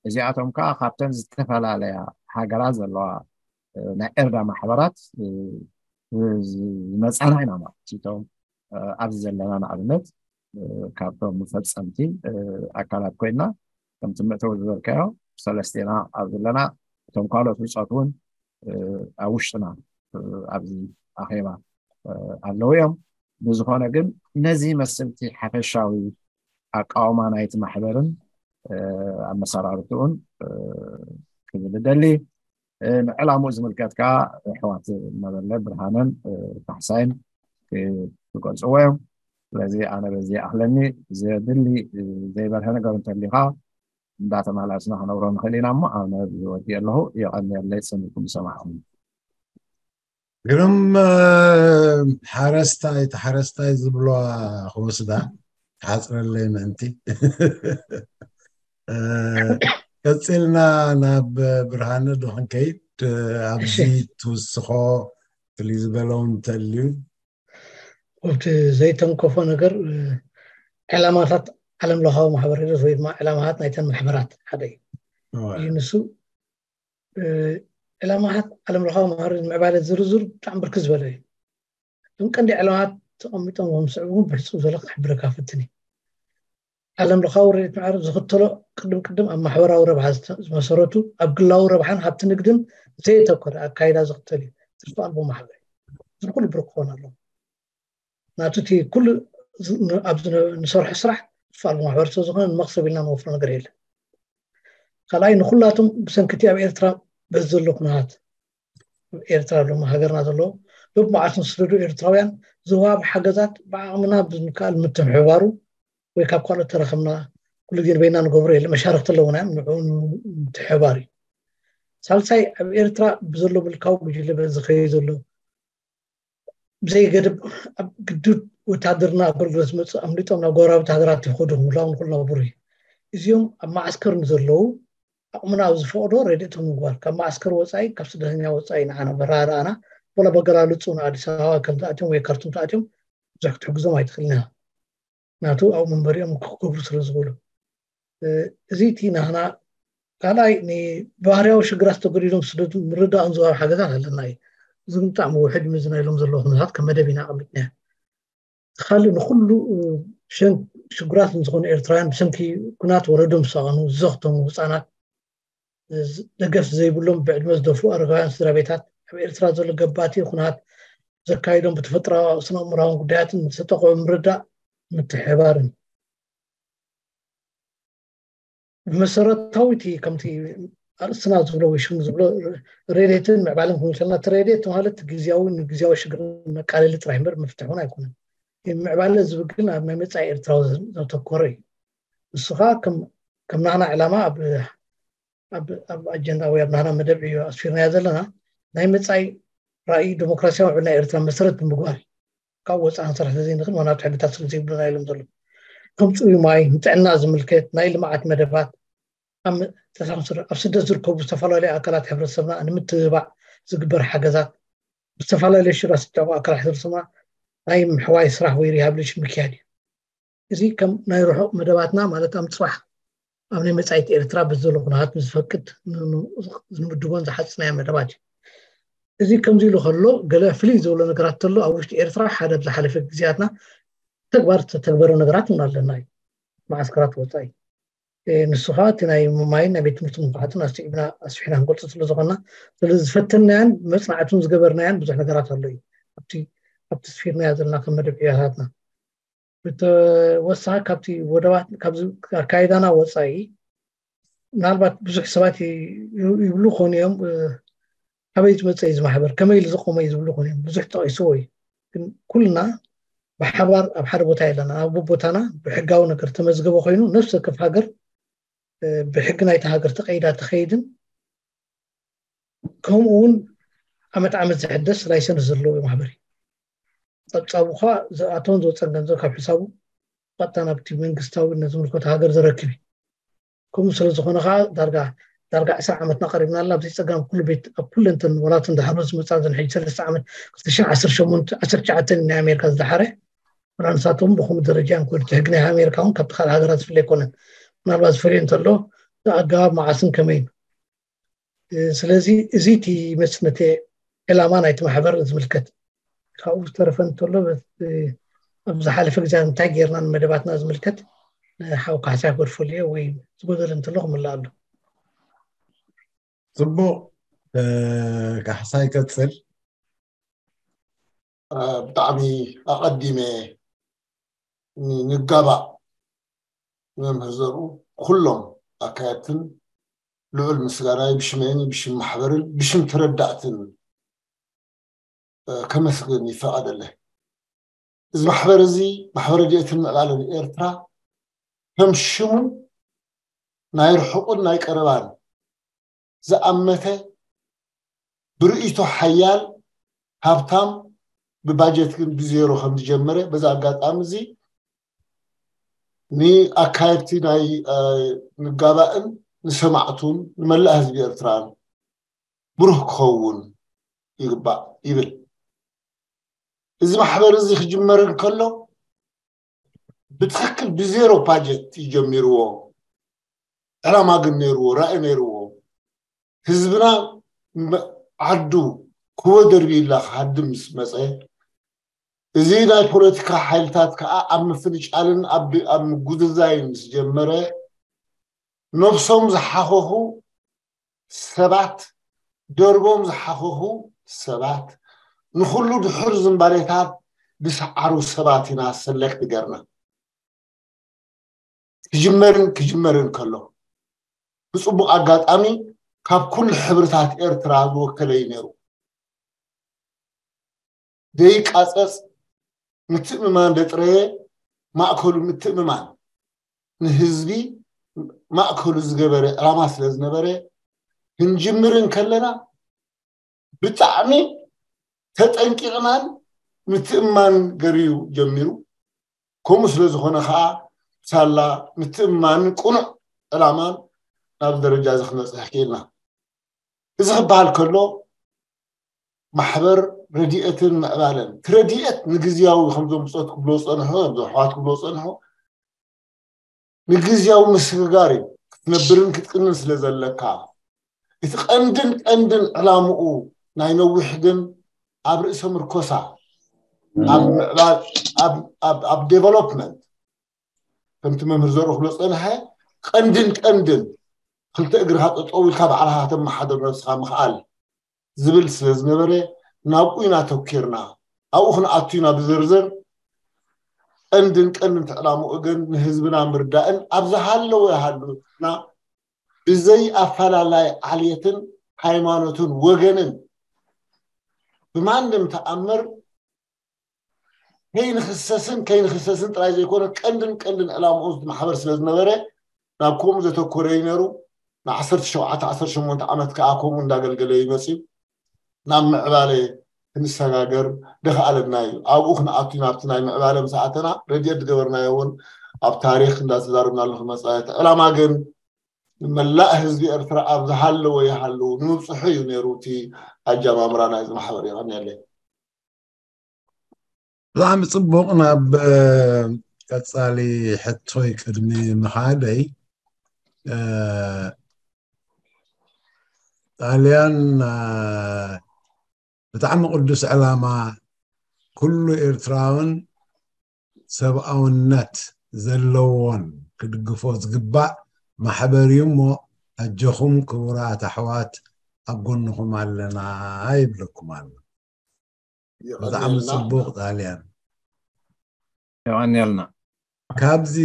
እዚኣቶም ከዓ ካብተን ዝተፈላለያ ሃገራት ዘለዋ ናይ ኤርዳ ማሕበራት ዝመፃና ኢና ማለት እቶም ኣብዚ ዘለና ንኣብነት ካብቶም መፈፀምቲ ኣካላት ኮይና ከምቲ መእተዊ ዝበልካዮ ሰለስቴና ኣብ ዘለና እቶም ካልኦት ብፆት እውን ኣብ ውሽጥና ኣብዚ ኣኼባ ኣለዉ እዮም። ብዝኾነ ግን ነዚ መስልቲ ሓፈሻዊ ኣቃውማ ናይቲ ማሕበርን ኣመሰራርትኡን ክብል ደሊ ንዕላምኡ ዝምልከት ከዓ ኣሕዋት እናበለ ብርሃነን ካሕሳይን ክገልፅዎ እዮም። ስለዚ ኣነ በዚ ኣኽለኒ ዘድሊ ዘይበርሀ ነገር እንተሊኻ እንዳተማላስና ክነብሮ ንኽእል ኢና እሞ ኣነ ዝወዲ ኣለኹ። የቐንየለይ ጽምኩም ዝሰማዕኹም። ግርም ሓረስታይ ተሓረስታይ ዝብለዋ ክወስዳ ሓፅረለይ ምእንቲ ቀፂልና ናብ ብርሃነ ዶ ክንከይድ ኣብዚ ትውስኾ ፍልይ ዝበለውን እንተልዩ ኣብቲ ዘይተንከፎ ነገር ዕላማታት ዓለም ለኻዊ ማሕበር ሬድዮስ ወይ ድማ ዕላማታት ናይተን ማሕበራት ሓደ እዩ። እዩ ንሱ ዕላማታት ዓለም ለኻዊ ማሕበር ምዕባለ ዝርዝር ብጣዕሚ ብርክት ዝበለ እዩ። እቶም ቀንዲ ዕላማታት ተቐሚጦም ከም ዝስዕቡ እውን ብሕፁር ዘሎ ክሕብረካ ፈትን እዩ። ዓለም ለኻዊ ረድኤት ማዕረብ ዝኽተሎ ቅድም ቅድም ኣብ ማሕበራዊ ረብሓ ዝመሰረቱ ኣብ ግላዊ ረብሓን ሃብቲ ንግድን ዘየተኮረ ኣካይዳ ዝኽተል እዩ። ትርፊ ኣልቦ ማሕበር እዩ። እዚ ኩሉ ብሩክ ክኾን ኣለዎ። ናቱ እቲ ኩሉ ኣብዚ ንሰርሖ ስራሕ ትርፊ ኣልቦ ማሕበር ስለዝኾነ ንመኽሰብ ኢልና ንወፍሮ ነገር የለን። ካልኣይ ንኩላቶም ብሰንክቲ ኣብ ኤርትራ በዚ ዘሎ ኩነታት ኤርትራ ሎም ሃገርና ዘለዎ በብመዓልቱ ዝስደዱ ኤርትራውያን ዝወሃብ ሓገዛት ብዓቕምና ብዝከኣል ምትሕብባሩ ወይ ካብ ካልኦት ተረኸብና ኩሉ ግዜ ንበይና ንገብሮ የለ መሻርክቲ ኣለውና እዮም ንዕኡ ምትሕብባር እዩ። ሳልሳይ ኣብ ኤርትራ ብዘሎ ምልካዊ ጉጅለ በዚ ከዩ ዘሎ ብዘይገድብ ኣብ ግዱድ ወታደርና ኣገልግሎት ዝመፅእ ኣምሊጦም ናብ ጎረባብቲ ሃገራት ይኸዱ ምህላው ንኩልና ብሩህ እዩ። እዚኦም ኣብ ማዓስከር ንዘለዉ ዓቕምና ኣብ ዝፈቕዶ ረድኤቶም ምግባር ካብ ማዓስከር ወፃኢ ካብ ስደተኛ ወፃኢ ንዓና መረዳእና ወላ በገላልፁ ንኣዲስ ኣበባ ከም ተኣትዮም ወይ ካርቱም ተኣትዮም ብዙሕ ክትሕግዞም ኣይትኽእልን ኢና። ናቱ ኣብኡ መንበሪኦም ክገብሩ ስለ ዝኽእሉ እዚ እቲ ናህና ካልኣይ ንባህርያዊ ሽግራት ዝተጎዲዶም ስደቱ ምርዳእን ዝዋብ ሓገዛት ኣለና እዩ። እዚ ብጣዕሚ ውሕድ ምዝና ኢሎም ዘለዉ ኩነታት ከም መደብ ኢና ኣቐሚጥና። ካልእ ንኩሉ ሽጉራት ንዝኾኑ ኤርትራውያን ብሰንኪ ኩናት ወለዶም ዝሳቐኑ ዝዘኽተሙ ህፃናት ደገፍ ዘይብሎም ብዕድመ ዝደፍኡ ኣረጋውያን ስድራ ቤታት ኣብ ኤርትራ ዘሎ ገባቲ ኩናት ዘካይዶም ብተፈጥራዊ ስነ ኣእምራውን ጉዳያትን ዝተጠቕዑ ምርዳእ ምትሕባርን ብመሰረታዊ እቲ ከምቲ ኣርእስትና ዝብሎ ወይ ሽሙ ዝብሎ ረድኤትን ምዕባለን ክንብል ከለና እቲ ረድኤት ማለት ግዝያዊ ንግዝያዊ ሽግር መቃለሊ ጥራሕ እምበር ምፍትሕ እውን ኣይኮነን። ምዕባለ ዝብል ግን ኣብ ናይ መፃኢ ኤርትራዊ ዘተኮረ እዩ። ንሱ ከዓ ከም ናህና ዕላማ ኣብ ኣጀንዳ ወይ ኣብ ናህና መደብ እዩ ኣስፊርናዮ ዘለና ናይ መፃኢ ራእይ ዲሞክራሲያዊ ዕብና ኤርትራ መሰረት ብምግባር ካብ ወፃኢ ክንሰርሕ ስለዘይንኽእል ዋናቱ ሕግታት ስለ ዘይብሉና ኢሎም ዘሎ ከም ፅሩይ ማይ ንጥዕና ዝምልከት ናይ ልምዓት መደባት ኣብ ስደት ዝርከቡ ዝተፈላለዩ ኣካላት ሕብረተሰብና ንምትብባዕ ዝግበር ሓገዛት ብዝተፈላለዩ ሽራ ዝተጠቁ ኣካላት ሕብረተሰብና ናይ ምሕዋይ ስራሕ ወይ ሪሃብሊሽን ምክያድ እዩ። እዚ ከም ናይ ርሑቕ መደባትና፣ ማለት ኣብ ጽባሕ ኣብ ናይ መጻኢት ኤርትራ ብዘሎ ኩነታት ንዝፈቅድ ን- ን- ንምድቦን ዝሓጽናዮ መደባት እዩ። እዚ ከምዚ ኢሉ ከሎ፣ ገለ ፍልይ ዝበሎ ነገራት ተሎ ኣብ ውሽጢ ኤርትራ ሓደ ኣብ ዝሓለፈ ግዜያትና ተግባር ዝተተግበረ ነገራት እውን ኣለና እዩ። ማዓስከራት ወጻኢ፣ ንሱ ከዓ እቲ ናይ ማይን ናይ ቤት ትምህርቲ ምንፋዕትን ኣስዒብና ኣስፊሕና ክንገልጾ ስለ ዝኾንና፣ ስለዚ ዝፈተንናያን መጽናዕቱን ዝገበርናያን ብዙሕ ነገራት ኣሎ እዩ። ኣብቲ ኣብቲ ስፊርናዮ ዘለና ከም መደብ ዕያታትና፣ ብተወሳኺ ካብቲ ወደባት ካብዚ ኣካይዳና ወጻኢ፣ ምናልባት ብዙሕ ሰባት ይብሉ ኮኑ እዮም፣ ካበይ ዝመፀ እዩ ዝማሕበር፣ ከመይ ኢሉ ዝቆመ እዩ ዝብሉ ኮኑ እዮም። ብዙሕ ጠቂስዎ እዩ። ግን ኩልና ብሓባር ኣብ ሓደ ቦታ የለና። ኣብ ቦታና ብሕጋዊ ነገር ተመዝገበ ኮይኑ፣ ነፍሲ ወከፍ ሃገር ብሕጊ ናይቲ ሃገር ተቀይዳ ትኸይድን፣ ከምኡ እውን ዓመት ዓመት ዝሕደስ ላይሰንስ ዘለዎ ማሕበር እዩ። ፀብፃቡ ከዓ ዝኣተውን ዝወፀን ገንዘብ ካብ ሕሳቡ ቀጥታ ናብቲ መንግስታዊ ነዝምልከቶ ሃገር ዘረክብ እዩ። ከምኡ ስለ ዝኾነ ከዓ ዳርጋ ዳርጋ ዕስራ ዓመትና ቀሪብና ኣላ። ኣብዚ ፀገም ኩሉ ቤት ኣብ ኩለንተን ወላትን ዝሓሮ ዝመፃ ዘን ሕጂ ሰለስተ ዓመት ክልተ ሽሕን ዓሰርተ ሸሞንተ ዓሰርተ ትሽዓተ ናይ ኣሜሪካ ዝደሓረ፣ ወላ ንሳቶም ብኹም ደረጃ እንኮ እቲ ሕጊ ናይ ኣሜሪካ እውን ካብቲ ካልእ ሃገራት ዝፍለ ኣይኮነን። ምናልባት ዝፈልዮ እንተሎ ኣገባብ መዓስን ከመይን። ስለዚ እዚ እቲ ይመስል ነቲ ዕላማ ናይቲ ማሕበር ዝምልከት። ካብኡ ዝተረፈ እንተሎ ኣብ ዝሓለፈ ግዜ እንታይ ጌርና ንመደባትና ዝምልከት ንሓው ካሕሳይ ክገድፈሉ እየ ወይ ዝጎደለ እንተሎ ክምላእ ኣሎ። ፅቡቕ። ካሕሳይ ቀፅል። ብጣዕሚ ኣቐዲመ ንጋባእ መምህር ዘርኡ ኩሎም ኣካየድትን ልዑል ምስጋናይ ብሽመይን ብሽም ማሕበርን ብሽም ተረዳእትን ከመስግን ይፈቐደለ። እዚ ማሕበር እዚ ማሕበር ረድኤትን ምዕባለን ኤርትራ ከም ሽሙ ናይ ርሑቕን ናይ ቀረባን ዝኣመተ ብርእይቶ ሓያል ሃብታም ብባጀት ግን ብዜሮ ከም ዝጀመረ በዚ ኣጋጣሚ እዚ ንኣካየድቲ ናይ ንጋባእን ንሰማዕቱን ንመላእ ህዝቢ ኤርትራን ብሩህ ክኸውን ይግባእ ይብል። እዚ ማሕበር እዚ ክጅመር እንከሎ ብትኽክል ብዜሮ ባጀት እዩ ጀሚርዎ። ዕላማ ግን ነይርዎ፣ ራእይ ነይርዎ። ህዝብና ዓዱ ክወ ደርቢላ ክሃድም ምስ መፀ፣ እዚ ናይ ፖለቲካ ሓይልታት ከዓ ኣብ ምፍንጫልን ኣብ ምጉዝዛይን ምስ ጀመረ፣ ነብሶም ዝሓኸኹ ሰባት፣ ደርቦም ዝሓኸኹ ሰባት፣ ንኹሉ ድሑር ዝንባሌታት ዝሰዓሩ ሰባት ኢና ሰለክት ገርና። ክጅመርን ክጅመርን ከሎ ብፅቡቕ ኣጋጣሚ ካብ ኩሉ ሕብርታት ኤርትራ ዝወከለ እዩ ነይሩ። ዘይቃፀፅ ምትእምማን ደጥረየ ማእከሉ ምትእምማን ንህዝቢ ማእከሉ ዝገበረ ዕላማ ስለ ዝነበረ ክንጅምር እንከለና ብጣዕሚ ተጠንቂቕናን ምትእምማን ገርዩ ጀሚሩ። ከምኡ ስለ ዝኾነ ከዓ ሳላ ምትእምማንን ቅኑዕ ዕላማን ናብ ደረጃ እዚ ክነፅሕ ክኢልና። እዚ ክበሃል ከሎ ማሕበር ረድኤትን ምዕባለን እቲ ረድኤት ንግዝያዊ ከምዞም ብፆት ክብሎ ዝፀንሑ ከምዞም ኣሕዋት ክብሎ ዝፀንሑ ንግዝያዊ ምስግጋር እዩ ክትነብርን ክትቅንን ስለ ዘለካ እቲ ቀንድን ቀንድን ዕላምኡ ናይ ነዊሕ ግን ኣብ ርእሰ ምርኮሳ ኣብ ምዕባል ኣብ ዴቨሎፕመንት ከምቲ መምህር ዘርኡ ክብሎ ዝፀንሐ ቀንድን ቀንድን ክልተ እግርካ ጠጠው ኢልካ ባዕልካ ከተመሓድር ነብስካ ምክኣል ዝብል ስለ ዝነበረ ናብኡ ኢና ተኪርና ኣብኡ ክንኣቱ ኢና ብዝርዝር ቀንድን ቀንድን ተዕላምኡ ግን ንህዝብና ምርዳእን ኣብ ዝሃለወ ሃሉና ብዘይ ኣፈላላይ ዓልየትን ሃይማኖትን ወገንን ብማንም ተኣምር ከይንኽሰስን ከይንኽሰስን ጥራይ ዘይኮነ ቀንድን ቀንድን ዕላምኡ ማሕበር ስለ ዝነበረ ናብ ከምኡ ዘተኮረ እዩ ነሩ ን17 18 ዓመት ከዓ ከምኡ እንዳገልገለ ይመፅዩ ናብ ምዕባለ ክንሰጋገር ደኽኣለና እዩ ኣብኡ ክንኣቱ ናብቲ ናይ ምዕባለ ምስ ኣተና ረድኤት ዝገበርናዮ እውን ኣብ ታሪክ እንዳተዛረብናሉ ክመፀ እቲ ዕላማ ግን ንመላእ ህዝቢ ኤርትራ ኣብ ዝሃለወ ይሃለዉ ንምብፅሑ እዩ ነይሩ እቲ ኣጀማምራ ናይዚ ማሕበር የቐንየለይ ብጣዕሚ ጽቡቕ። ናብ ቀጻሊ ሕቶይ ቅድሚ ምኻደይ፣ ጣልያን ብጣዕሚ ቅዱስ ዕላማ፣ ኩሉ ኤርትራውን ሰብኣውነት ዘለዎን ክድግፎ ዝግባእ ማሕበር እዩ እሞ፣ ኣጆኹም ክቡራት ኣሕዋት፣ ኣብ ጎንኹም ኣለና ይብለኩም ኣሎ። ብጣዕሚ ጽቡቕ። ጣልያን፣ የቐንየልና። ካብዚ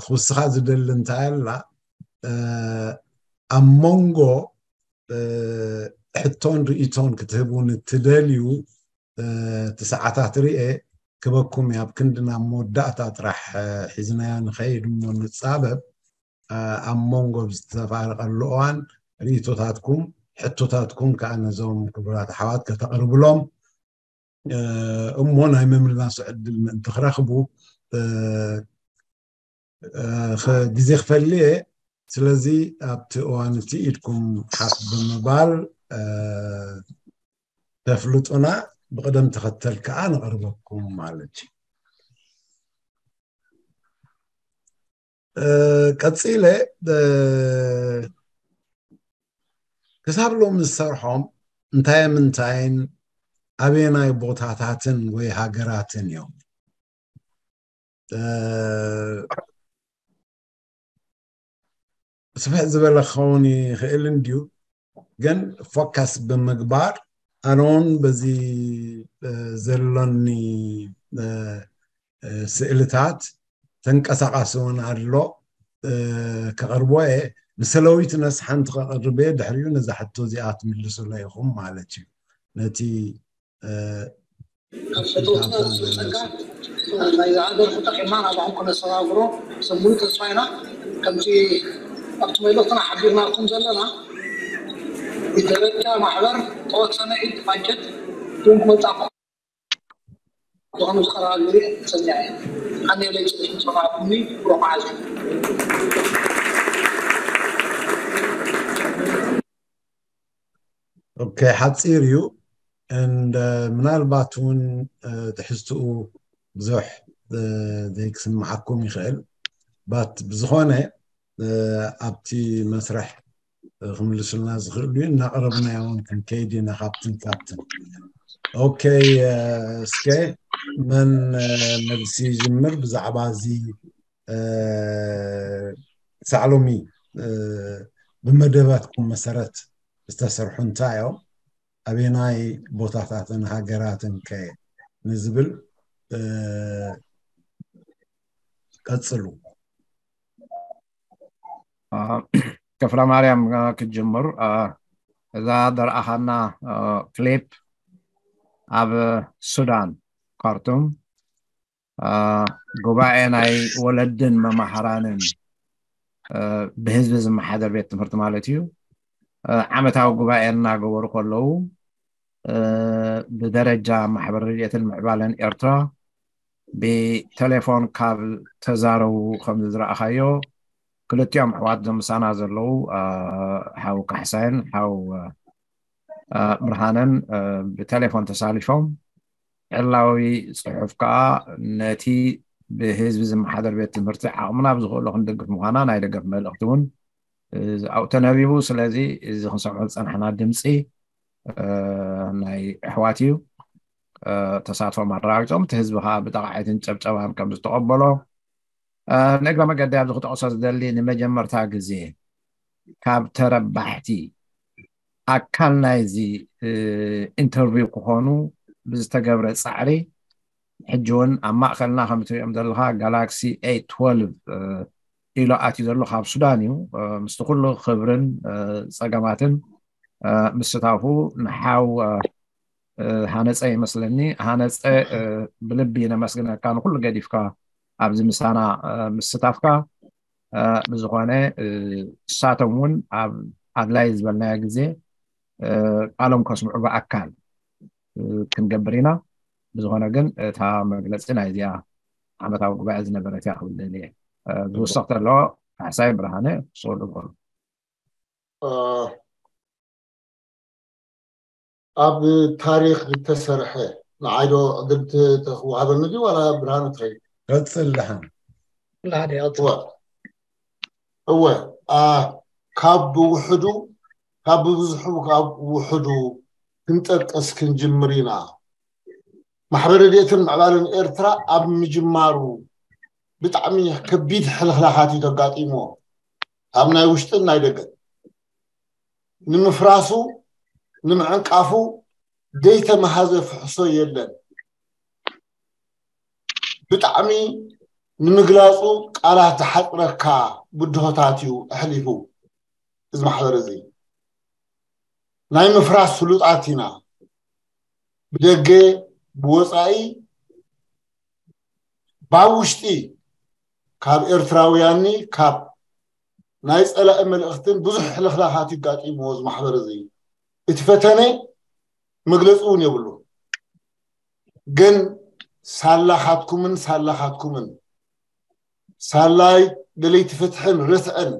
ክውስኻ ዝደሊ እንታይ ኣላ፣ ኣብ መንጎ ሕቶን ርእቶን ክትህቡን እትደልዩ፣ እቲ ሰዓታት ርኤ ክበኩም እየ። ኣብ ክንዲ ናብ መወዳእታ ጥራሕ ሒዝናዮ ንኸይድ እሞ ንጻበብ፣ ኣብ መንጎ ብዝተፋረቐሉ እዋን ርእቶታትኩም፣ ሕቶታትኩም ከዓ ነዞም ክቡራት ኣሕዋት ከተቕርብሎም እሞ ናይ ምምላሱ ዕድል ምእንቲ ክረኽቡ ግዜ ክፈሊ እየ። ስለዚ ኣብቲ እዋን እቲ ኢድኩም ሓፍ ብምባል ተፍልጡና፣ ብቕደም ተኸተል ከዓ ንቕርበኩም ማለት እዩ። ቀፂለ፣ ክሳብ ሎሚ ዝሰርሖም እንታይ ምንታይን ኣበየናይ ቦታታትን ወይ ሃገራትን እዮም? ስፍሕ ዝበለ ክኸውን ይኽእል እንድዩ፣ ግን ፎካስ ብምግባር ኣነውን በዚ ዘሎኒ ስእልታት ተንቀሳቃሲ እውን ኣሎ፣ ከቕርቦ እየ። ንሰለዊት ነስ ሓንቲ ከቕርብ እየ፣ ድሕሪኡ ነዛ ሕቶ እዚኣ ትምልሱሎ ኢኹም ማለት እዩ። ነቲ ናይ ዝሃገር ተጠቂምና ናባኹም ክነሰጋግሮ ሰብ ሙሉ ተስፋ ኢና። ከምቲ ኣብቲ መልእኽትና ሓቢርናኩም ዘለና ብደረጃ ማሕበር ተወሰነ ኢድ ባጀት እውን ክመጻኩም ዝኾነ ዝቀረባ ግዜ ሰኒያ እየ። ኣነ ለይ ጽሑፍ ሰማዕኩምኒ ብሩኽ መዓልቲ። ኦኬ፣ ሓፂር እዩ። እንደ ምናልባት እውን ትሕዝትኡ ብዙሕ ዘይክስምዓኩም ይኽእል ባት፣ ብዝኾነ ኣብቲ መስርሕ ክምልሱልና ዝኽእሉ እዩ። እናቕረብናዮ እውን ክንከይድ ኢና ካብትን ካብትን። ኦኬ፣ እስከ መን መልሲ ይጅምር ብዛዕባ እዚ ክሳዕ ሎሚ ብመደባትኩም መሰረት ዝተሰርሑ እንታይ እዮም? ኣበየናይ ቦታታትን ሃገራትን ከ ንዝብል ቀጽሉ። ክፍለ ማርያም ክትጅምር፣ እዛ ደርኣኻና ክሊፕ ኣብ ሱዳን ካርቱም ጉባኤ ናይ ወለድን መማህራንን ብህዝቢ ዝመሓደር ቤት ትምህርቲ ማለት እዩ፣ ዓመታዊ ጉባኤ እናገበሩ ከለዉ ብደረጃ ማሕበር ረድኤትን ምዕባለን ኤርትራ ብቴሌፎን ካብ ተዛረቡ ከም ዝረኣኻዮ፣ ክልቲኦም ኣሕዋት ዞም ምሳና ዘለዉ ሓው ካሕሳይን ሓው ብርሃነን ብቴሌፎን ተሳሊፎም ዕላዊ ጽሑፍ ከኣ ነቲ ብህዝቢ ዝመሓደር ቤት ትምህርቲ ዓቕምና ብዝኽእሎ ክንድግፍ ምዃና ናይ ደገፍ መልእኽቲ እውን ኣብኡ ተነቢቡ። ስለዚ እዚ ክንሰምዖ ዝጸናሕና ድምጺ ናይ ኣሕዋት እዩ። ተሳትፎም ኣረጋጊጾም፣ እቲ ህዝቢ ከኣ ብጠቓዒትን ጨብጨባን ከም ዝተቐበሎ። ንእግረ መገዲ ኣብዚ ክጠቕሶ ዝደሊ፣ ንመጀመርታ ግዜ ካብ ተረባሕቲ ኣካል ናይዚ ኢንተርቪው ክኾኑ ብዝተገብረ ጻዕሪ፣ ሕጂ እውን ኣብ ማእኸልና ከም እትሪኦም ዘለኻ ጋላክሲ ኤ ትወልቭ ኢሉ ኣትዩ ዘሎ ካብ ሱዳን እዩ። ምስቲ ኩሉ ክብርን ጸገማትን ምስታፉ ንሓው ሃነፀ ይመስለኒ። ሃነፀ፣ ብልቢ ነመስግነካ ንኩሉ ገዲፍካ ኣብዚ ምሳና ምስታፍካ። ብዝኾነ እሳቶም እውን ኣብ ኣድላይ ዝበልናዮ ግዜ ቃሎም ከስምዑ ብኣካል ክንገብር ኢና። ብዝኾነ ግን እታ መግለፂ ናይዚኣ ዓመታዊ ጉባኤ ዝነበረት እያ ክብል ደልየ። ዝውሰኽ ተሎ ካሕሳይ ብርሃነ ክስወሉ ይኽእሉ። ኣብ ታሪኽ ዝተሰርሐ ንዓይዶ ዕድል ት- ተዋሃበኒ ድዩ ዋላ ብርሃን ትኸይድ? ቀጽል ደሓን። ላደ እወ እወ ኣ፣ ካብ ብውሕዱ ካብ ብብዝሑ ካብ ውሕዱ ክንጠቅስ ክንጅምር ኢና። ማሕበር ረድኤትን ምዕባለን ኤርትራ ኣብ ምጅማሩ ብጣዕሚ ከቢድ ሕልኽላኻት እዩ ተጋጢሞ። ካብ ናይ ውሽጥን ናይ ደገን ንምፍራሱ ንምዕንቃፉ ዘይተመሃዘ ፍሕሶ የለን። ብጣዕሚ ንምግላፁ ቃላት ዝሓፅረካ ብድሆታት እዩ ኣሕሊፉ። እዚ ማሕበር እዚ ናይ ምፍራስ ስሉጣት ኢና። ብደገ ብወፃኢ ባብ ውሽጢ ካብ ኤርትራውያኒ ካብ ናይ ፀላኢ መልእኽትን ብዙሕ ሕልኽላኻት ይጋጢምዎ እዚ ማሕበር እዚ። እቲ ፈተነ መግለፂ እውን የብሉ። ግን ሳላኻትኩምን ሳላኻትኩምን ሳላይ ደለይቲ ፍትሕን ርትዕን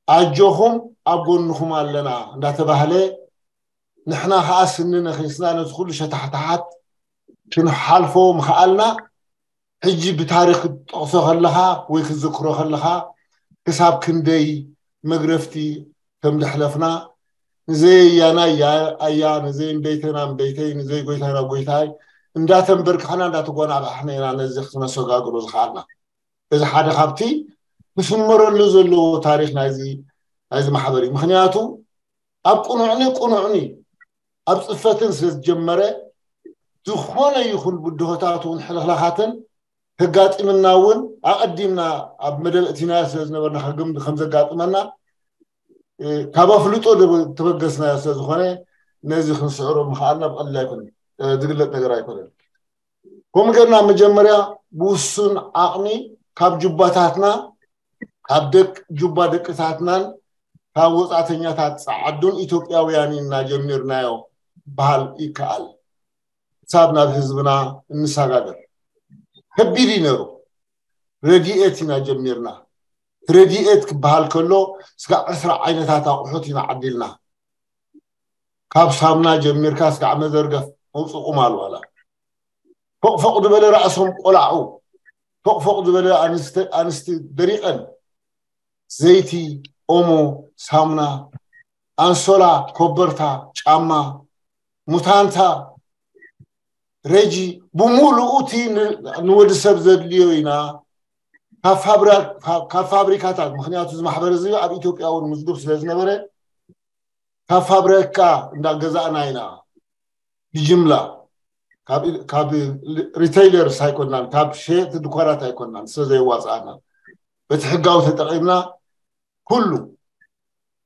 ኣጆኹም ኣብ ጎንኹም ኣለና እንዳተባህለ ንሕና ከዓ ስኒ ነኺስና ነዚ ኩሉ ሸታሕታሓት ክንሓልፎ ምኽኣልና ሕጂ ብታሪክ ክትጠቕሶ ከለኻ ወይ ክትዝክሮ ከለኻ ክሳብ ክንደይ መግረፍቲ ከም ደሕለፍና ንዘይ ኣያና ኣያ ኣያ ንዘይ እምበይተና እምበይተይ ንዘይ ጎይታና ጎይታይ እንዳተንበርካሕና እንዳተጓናባሕና ኢና ነዚ ክነሰጋግሮ ዝኽኣልና። እዚ ሓደ ካብቲ ክስመረሉ ዘለዎ ታሪክ ናይዚ ናይዚ ማሕበር እዩ። ምክንያቱ ኣብ ቁኑዕኒ ቁኑዕኒ ኣብ ፅፈትን ስለ ዝጀመረ ዝኾነ ይኹን ብድሆታት እውን ሕልኽላኻትን ከጋጢምና እውን ኣቐዲምና ኣብ መደብ እቲና ስለ ዝነበርና ከግም ከም ዘጋጥመና ካብ ኣፍልጦ ተበገስናዮ ስለ ዝኾነ ነዚ ክንስዕሮ ምኽኣልና ብቐሊል ኣይኮነን፣ ዝግለጥ ነገር ኣይኮነን። ከምኡ ጌርና መጀመርያ ብውሱን ዓቕሚ ካብ ጁባታትና ካብ ደቅ ጁባ ደቅታትናን ካብ ወፃእተኛታት ፀዓዱን ኢትዮጵያውያን ኢና ጀሚርናዮ በሃል ይከኣል። ክሳብ ናብ ህዝብና እንሰጋገር ከቢድ እዩ ነሩ። ረድኤት ኢና ጀሚርና። ረድኤት ክበሃል ከሎ ስጋዕ ዕስራ ዓይነታት ኣቑሑት ኢና ዓዲልና። ካብ ሳሙና ጀሚርካ ስጋዕ መዘርገፍ መውፅእ ቁማል ዋላ ፎቕ ፎቕ ዝበለ ራእሶም ቆላዑ ፎቕ ፎቕ ዝበለ ኣንስቲ ደሪቐን ዘይቲ፣ ኦሞ፣ ሳሙና፣ ኣንሶላ፣ ኮበርታ፣ ጫማ፣ ሙታንታ፣ ረጂ ብሙሉኡ እቲ ንወዲ ሰብ ዘድልዮ ኢና ካብ ፋብሪካታት። ምክንያቱ እዚ ማሕበር እዚ ኣብ ኢትዮጵያ እውን ምዝግብ ስለ ዝነበረ ካብ ፋብሪካ እንዳገዛእና ኢና ብጅምላ ካብ ሪቴይለርስ ኣይኮናን ካብ ሸየጥቲ ድኳናት ኣይኮናን ስለ ዘየዋፅኣና በቲ ሕጋዊ ተጠቂምና ኩሉ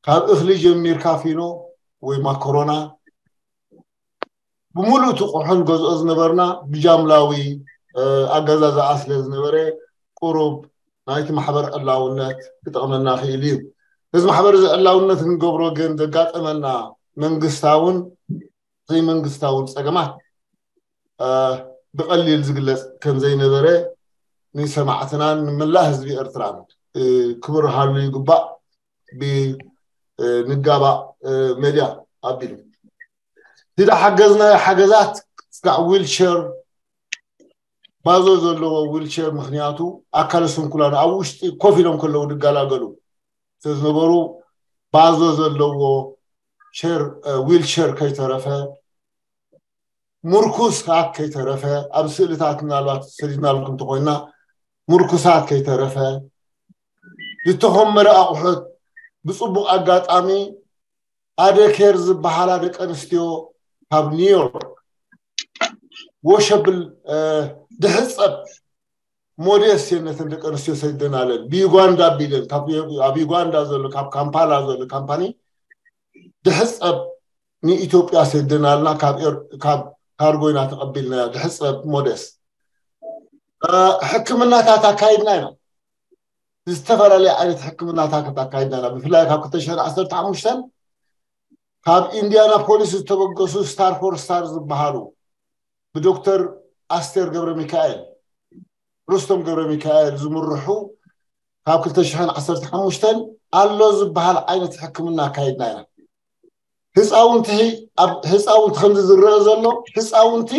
ካብ እኽሊ ጀሚርካ ፊኖ ወይ ማኮሮና ብሙሉእ እቲ ቁሑ ንገዝኦ ዝነበርና ብጃምላዊ ኣገዛዝኣ ስለ ዝነበረ ቁሩብ ናይቲ ማሕበር ዕላውነት ክጠቕመና ክእል እዩ። እዚ ማሕበር እዚ ዕላውነት ክንገብሮ ግን ዘጋጠመና መንግስታውን ዘይመንግስታውን ፀገማት ብቐሊል ዝግለፅ ከም ዘይነበረ ንሰማዕትናን ንመላእ ህዝቢ ኤርትራን ክብርሃሉ ይግባእ። ብንጋባእ ሜድያ ኣቢሉ ዝሓገዝናዮ ሓገዛት ስጋዕ ዊልቸር ባዞ ዘለዎ ዊልቸር ምክንያቱ ኣካለ ስንኩላን ኣብ ውሽጢ ኮፍ ኢሎም ከለዉ ዝገላገሉ ስለዝነበሩ ባዞ ዘለዎ ዊልቸር ከይተረፈ ሙርኩሳት ከይተረፈ ኣብ ስእልታት ምናልባት ሰዲድናልኩም እንተኮይና ሙርኩሳት ከይተረፈ ዝተኾመረ ኣቑሑት ብፅቡቕ ኣጋጣሚ ኣደኬር ዝበሃላ ደቂ ኣንስትዮ ካብ ኒውዮርክ ወሸብል ድሕፀብ ሞዴስ የነተን ደቂ ኣንስትዮ ሰደናለን ብዩጋንዳ ቢለን ኣብ ዩጋንዳ ዘሎ ካብ ካምፓላ ዘሎ ካምፓኒ ድሕፀብ ንኢትዮጵያ ሰደናልና ካብ ካርጎ ኢና ተቐቢልና ድሕፀብ ሞዴስ ሕክምናታት ኣካይድና ኢና። ዝተፈላለየ ዓይነት ሕክምናታት ኣካይድና ኢና። ብፍላይ ካብ ክልተ ሽሕን ዓሰርተ ሓሙሽተን ካብ ኢንዲያናፖሊስ ዝተበገሱ ስታር ፎር ስታር ዝበሃሉ ብዶክተር ኣስቴር ገብረ ሚካኤል ሩስቶም ገብረ ሚካኤል ዝምርሑ ካብ ክልተ ሽሕን ዓሰርተ ሓሙሽተን ኣሎ ዝበሃል ዓይነት ሕክምና ኣካይድና ኢና። ህፃውንቲ ኣብ ህፃውንቲ ከምዚ ዝረአ ዘሎ ህፃውንቲ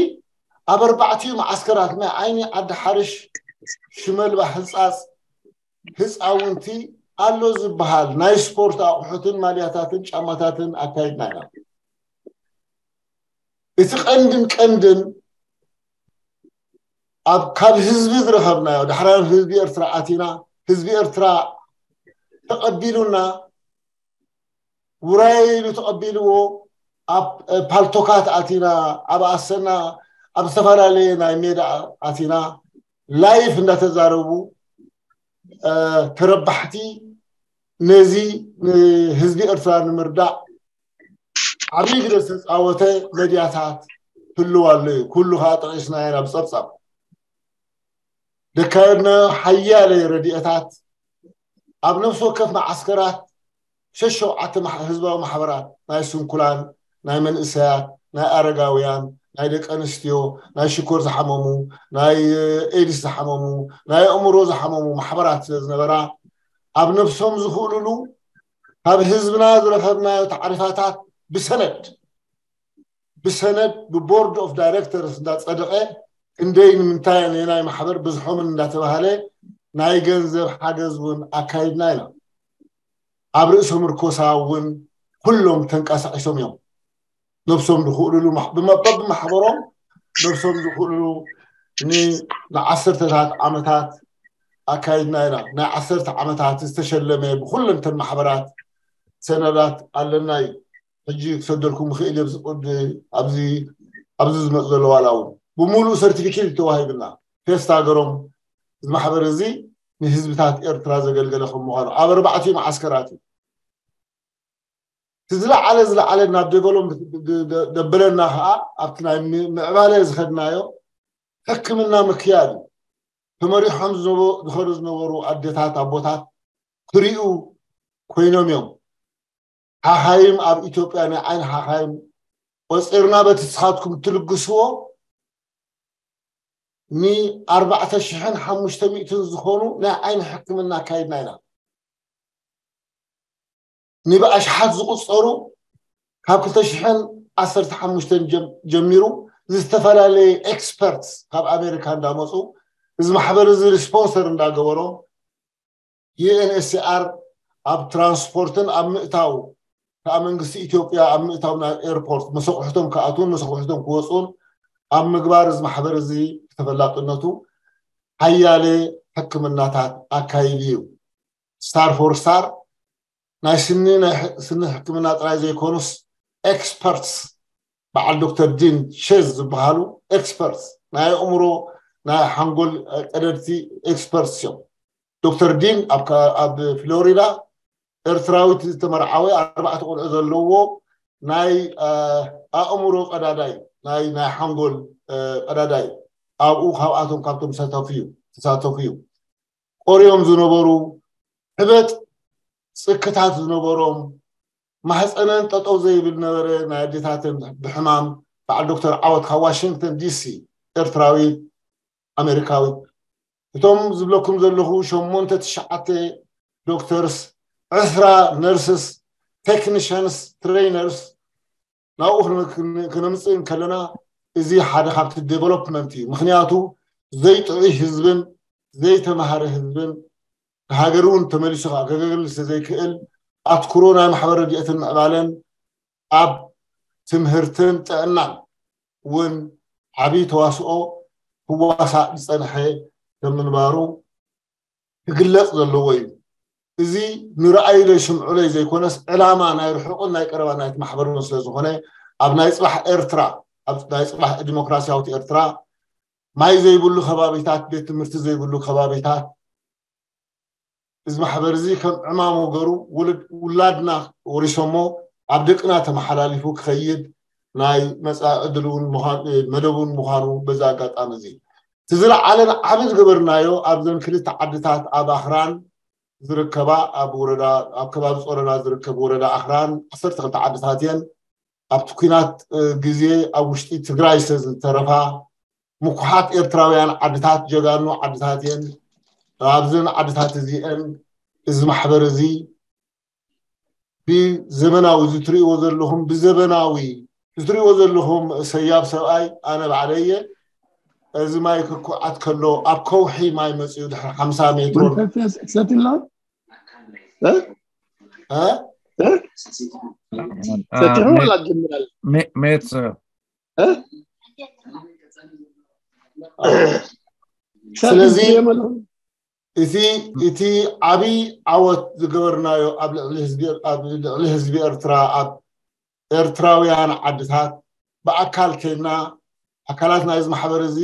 ኣብ ኣርባዕቲኡ መዓስከራት ናይ ዓይኒ ዓዲ ሓርሽ ሽመልባ ህፃፅ ህፃውንቲ ኣሎ ዝበሃል ናይ ስፖርት ኣቑሑትን ማልያታትን ጫማታትን ኣካይድና ኢና። እቲ ቀንድን ቀንድን ኣብ ካብ ህዝቢ ዝረኸብናዮ ዳሕራን ህዝቢ ኤርትራ ኣቲና ህዝቢ ኤርትራ ተቐቢሉና ውራይ ኢሉ ተቐቢልዎ ኣብ ፓልቶካት ኣቲና ኣብ ኣሰና ኣብ ዝተፈላለየ ናይ ሜዳ ኣቲና ላይፍ እንዳተዛረቡ ተረባሕቲ ነዚ ንህዝቢ ኤርትራ ንምርዳእ ዓብዪ ግደ ዝተፃወተ መድያታት ህልው ኣሎ እዩ። ኩሉ ከዓ ጠቂስናዮ ናብ ፀብፃብ ደካየድናዮ ሓያለ ረድኤታት ኣብ ነፍሲ ወከፍ መዓስከራት ሸሸውዓተ ህዝባዊ ማሕበራት ናይ ስንኩላን ናይ መንእሰያት ናይ ኣረጋውያን ናይ ደቂ ኣንስትዮ ናይ ሽኮር ዝሓመሙ ናይ ኤድስ ዝሓመሙ ናይ ኣእምሮ ዝሓመሙ ማሕበራት ስለ ዝነበራ ኣብ ነፍሶም ዝኽእሉሉ ካብ ህዝብና ዝረኸብናዮ ታዕሪፋታት ብሰነድ ብሰነድ ብቦርድ ኦፍ ዳይሬክተርስ እንዳፀደቐ ክንደይ ንምንታይ ነናይ ማሕበር ብዝሖምን እንዳተባሃለ ናይ ገንዘብ ሓገዝ እውን ኣካይድና ኢና። ኣብ ርእሶም ርኮሳ እውን ኩሎም ተንቀሳቂሶም እዮም። ነብሶም ዝኽእሉሉ በብማሕበሮም ነብሶም ዝኽእሉሉ ንዓሰርተታት ዓመታት ኣካይድና ኢና። ናይ ዓሰርተ ዓመታት ዝተሸለመ ብኩለንተን ማሕበራት ሰነዳት ኣለና እዩ። ሕጂ ክሰደልኩም ይኽእል እየ ኣብዚ ኣብዚ ኣብዚ ዝመፅ ዘሎ ዋላ እውን ብምሉእ ሰርቲፊኬት ተዋሂብና ፌስታ ሃገሮም እዚ ማሕበር እዚ ንህዝብታት ኤርትራ ዘገልገለ ከም ምዃኑ ኣብ ኣርባዕቲኡ መዓስከራት እዩ። እቲ ዝለዓለ ዝለዓለ ናብ ዴቨሎፕ ደበለና ከዓ ኣብቲ ናይ ምዕባለ ዝኸድናዮ ሕክምና ምክያድ እዩ። ተመሪሖም ዝኸዱ ዝነበሩ ኣዴታት ኣቦታት ክሪኡ ኮይኖም እዮም። ሓኻይም ኣብ ኢትዮጵያ ናይ ዓይኒ ሓኻይም ቆፂርና በቲ ንስኻትኩም ትልግስዎ ንኣርባዕተ ሽሕን ሓሙሽተ ሚእትን ዝኾኑ ናይ ዓይኒ ሕክምና ኣካይድና ኢና። ንብኣሽሓት ዝቁፀሩ ካብ ክልተ ሽሕን ዓሰርተ ሓሙሽተን ጀሚሩ ዝተፈላለየ ኤክስፐርትስ ካብ ኣሜሪካ እንዳመፁ እዚ ማሕበር እዚ ስፖንሰር እንዳገበሮ ዩኤንኤስሲኣር ኣብ ትራንስፖርትን ኣብ ምእታው ከዓ መንግስቲ ኢትዮጵያ ኣብ ምእታው ናብ ኤርፖርት መሰቑሕቶም ክኣትውን መሰቑሕቶም ክወፁን ኣብ ምግባር እዚ ማሕበር እዚ ብተፈላጥነቱ ሓያለ ሕክምናታት ኣካይዱ እዩ። ስታር ፎር ስታር ናይ ስኒ ናይ ስኒ ሕክምና ጥራይ ዘይኮኑስ ኤክስፐርትስ በዓል ዶክተር ዲን ሼዝ ዝበሃሉ ኤክስፐርትስ ናይ ኣእምሮ ናይ ሓንጎል ቀደድቲ ኤክስፐርትስ እዮም። ዶክተር ዲን ኣብ ፍሎሪዳ ኤርትራዊት ዝተመርዓወ ኣርባዕተ ቆልዑ ዘለዎ ናይ ኣእምሮ ቀዳዳይ ናይ ናይ ሓንጎል ቀዳዳይ ኣብኡ ካብኣቶም ካብቶም ተሳተፉ እዩ ተሳተፉ እዩ። ቆርዮም ዝነበሩ ሕበጥ ጽክታት ዝነበሮም ማህፀነን ጠጠው ዘይብል ነበረ ናይ ኣዴታተን ብሕማም በዓል ዶክተር ዓወት ካብ ዋሽንግተን ዲሲ ኤርትራዊት ኣሜሪካዊት እቶም ዝብለኩም ዘለኹ ሸሞንተ ትሽዓተ ዶክተርስ ዕስራ ነርስስ ቴክኒሽንስ ትሬነርስ ናብኡ ክነምፅእ እንከለና እዚ ሓደ ካብቲ ዴቨሎፕመንት እዩ። ምክንያቱ ዘይጥዑይ ህዝብን ዘይተማሃረ ህዝብን ንሃገር እውን ተመሊሱ ከዓ ከገልግል ስለዘይክእል ኣትኩሮ ናይ ማሕበር ረድኤትን ምዕባለን ኣብ ትምህርትን ጥዕናን እውን ዓብዪ ተዋስኦ ክዋሳእ ዝፀንሐ ከም ምንባሩ ክግለፅ ዘለዎ እዩ። እዚ ንረኣዩለይ ስምዑለይ ዘይኮነስ ዕላማ ናይ ርሑቕን ናይ ቀረባ ናይቲ ማሕበርን ስለዝኾነ ኣብ ናይ ፅባሕ ኤርትራ ኣብ ናይ ፅባሕ ዲሞክራሲያዊት ኤርትራ ማይ ዘይብሉ ከባቢታት ቤት ትምህርቲ ዘይብሉ ከባቢታት እዚ ማሕበር እዚ ከም ዕማሙ ገሩ ውላድና ወሪሶሞ ኣብ ደቅና ተመሓላሊፉ ክኸይድ ናይ መፃኢ ዕድል እውን መደብ እውን ምዃኑ በዚ ኣጋጣሚ እዚ እቲ ዝለዓለን ዓቢ ዝገበርናዮ ኣብዘን ክልተ ዓድታት ኣብ ኣኽራን ዝርከባ ኣብ ወረዳ ኣብ ከባቢ ጾረና ዝርከብ ወረዳ ኣኽራን ዓሰርተ ክልተ ዓድታት እየን ኣብቲ ኲናት ግዜ ኣብ ውሽጢ ትግራይ ስለዝተረፋ ምኩሓት ኤርትራውያን ዓድታት ጀጋኑ ዓድታት እየን ኣብዘን ዓድታት እዚአን እዚ ማሕበር እዚ ብዘመናዊ እዚ ትርእይዎ ዘለኹም ብዘመናዊ እዚ ትርእይዎ ዘለኹም ሰያብ ሰብኣይ ኣነ ባዕለየ እዚ ማይ ክኩዓት ከሎ ኣብ ከውሒ ማይ መፅኡ ድሕሪ ሓምሳ ሜትሮን ሰቲላ እ? ሰቲሑ ወላ ጀምራል ሜት ስለዚ እቲ እቲ ዓብዪ ዓወት ዝገበርናዮ ኣብ ልዕሊ ህዝቢ ኣብ ልዕሊ ህዝቢ ኤርትራ ኣብ ኤርትራውያን ዓድታት ብኣካል ከይድና ኣካላት ናይዚ ማሕበር እዚ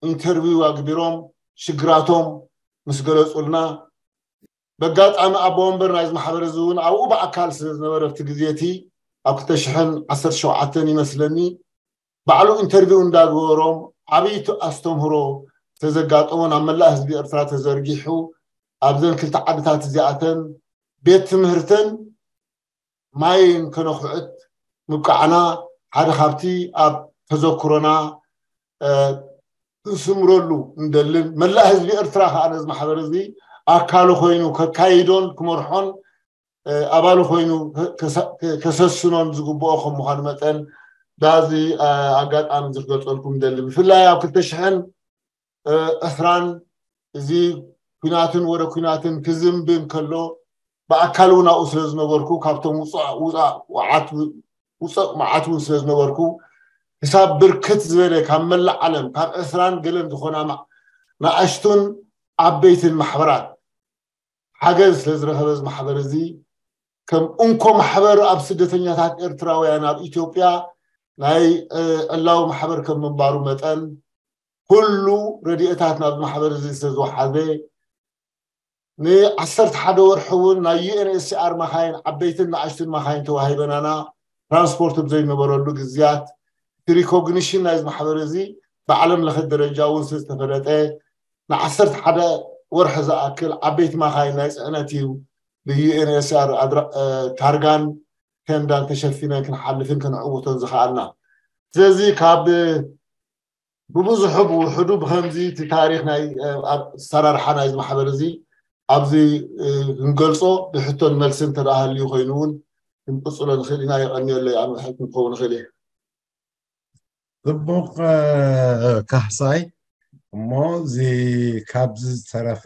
ኢንተርቪው ኣግቢሮም ሽግራቶም ምስ ገለጹልና በጋጣሚ ኣቦ ወንበር ናይዚ ማሕበር እዚ እውን ኣብኡ ብኣካል ስለ ዝነበረ ኣብቲ ግዜ እቲ ኣብ ክልተ ሽሕን ዓሰርተ ሸውዓተን ይመስለኒ ባዕሉ ኢንተርቪው እንዳገበሮም ዓብይቲ ኣስተምህሮ ተዘጋጠሞ ናብ መላእ ህዝቢ ኤርትራ ተዘርጊሑ ኣብዘን ክልተ ዓድታት እዚኣተን ቤት ትምህርተን ማይን ከነኹዕት ምብቃዕና ሓደ ካብቲ ኣብ ተዘክሮና ክንስምረሉ እንደልን መላእ ህዝቢ ኤርትራ ከዓ ነዚ ማሕበር እዚ ኣካሉ ኮይኑ ከካይዶን ክመርሖን ኣባሉ ኮይኑ ከሰስኖን ዝግብኦ ከም ምዃኑ መጠን ዳዚ ኣጋጣሚ ዝክገልፀልኩም ደሊ ብፍላይ ኣብ ክልተ ሽሕን ዕስራን እዚ ኩናትን ወረ ኩናትን ክዝንብን ከሎ ብኣካል እውን ኣብኡ ስለ ዝነበርኩ ካብቶም ውፃእ ውፃእ ውዓት ውፀእ መዓት እውን ስለ ዝነበርኩ ክሳብ ብርክት ዝበለ ካብ መላእ ዓለም ካብ ዕስራን ገለን ዝኾና ንኣሽቱን ዓበይትን ማሕበራት ሓገዝ ስለ ዝረኸበ እዚ ማሕበር እዚ ከም እንኮ ማሕበር ኣብ ስደተኛታት ኤርትራውያን ኣብ ኢትዮጵያ ናይ ዕላዊ ማሕበር ከም ምንባሩ መጠን ኩሉ ረድኤታት ናብ ማሕበር እዚ ስለ ዝወሓዘ ንዓሰርተ ሓደ ወርሒ እውን ናይ ዩኤንኤስሲኣር መኻይን ዓበይትን ንኣሽቱን መኻይን ተዋሂበናና ትራንስፖርት ብዘይነበረሉ ግዝያት እቲ ሪኮግኒሽን ናይዚ ማሕበር እዚ ብዓለም ለኸ ደረጃ እውን ስለ ዝተፈለጠ ንዓሰርተ ሓደ ወርሒ ዝኣክል ዓበይቲ መኻይን ናይ ፅዕነት እዩ ብዩኤንኤስሲኣር ታርጋን ቴንዳን ተሸፊነን ክንሓልፍን ክንዕውቶን ዝኸኣልና ስለዚ ካብ ብብዙሑ ብውሕዱ ብከምዚ እቲ ታሪክ ናይ ኣሰራርሓ ናይዚ ማሕበር እዚ ኣብዚ ክንገልፆ ብሕቶን መልስን ተዳሃልዩ ኮይኑ እውን ክንቅፅሎ ንክእል ኢና የቀንየለይ ኣብ ምሕት ንክኸውን ንክእል እየ ፅቡቅ ካሕሳይ እሞ እዚ ካብዚ ዝተረፈ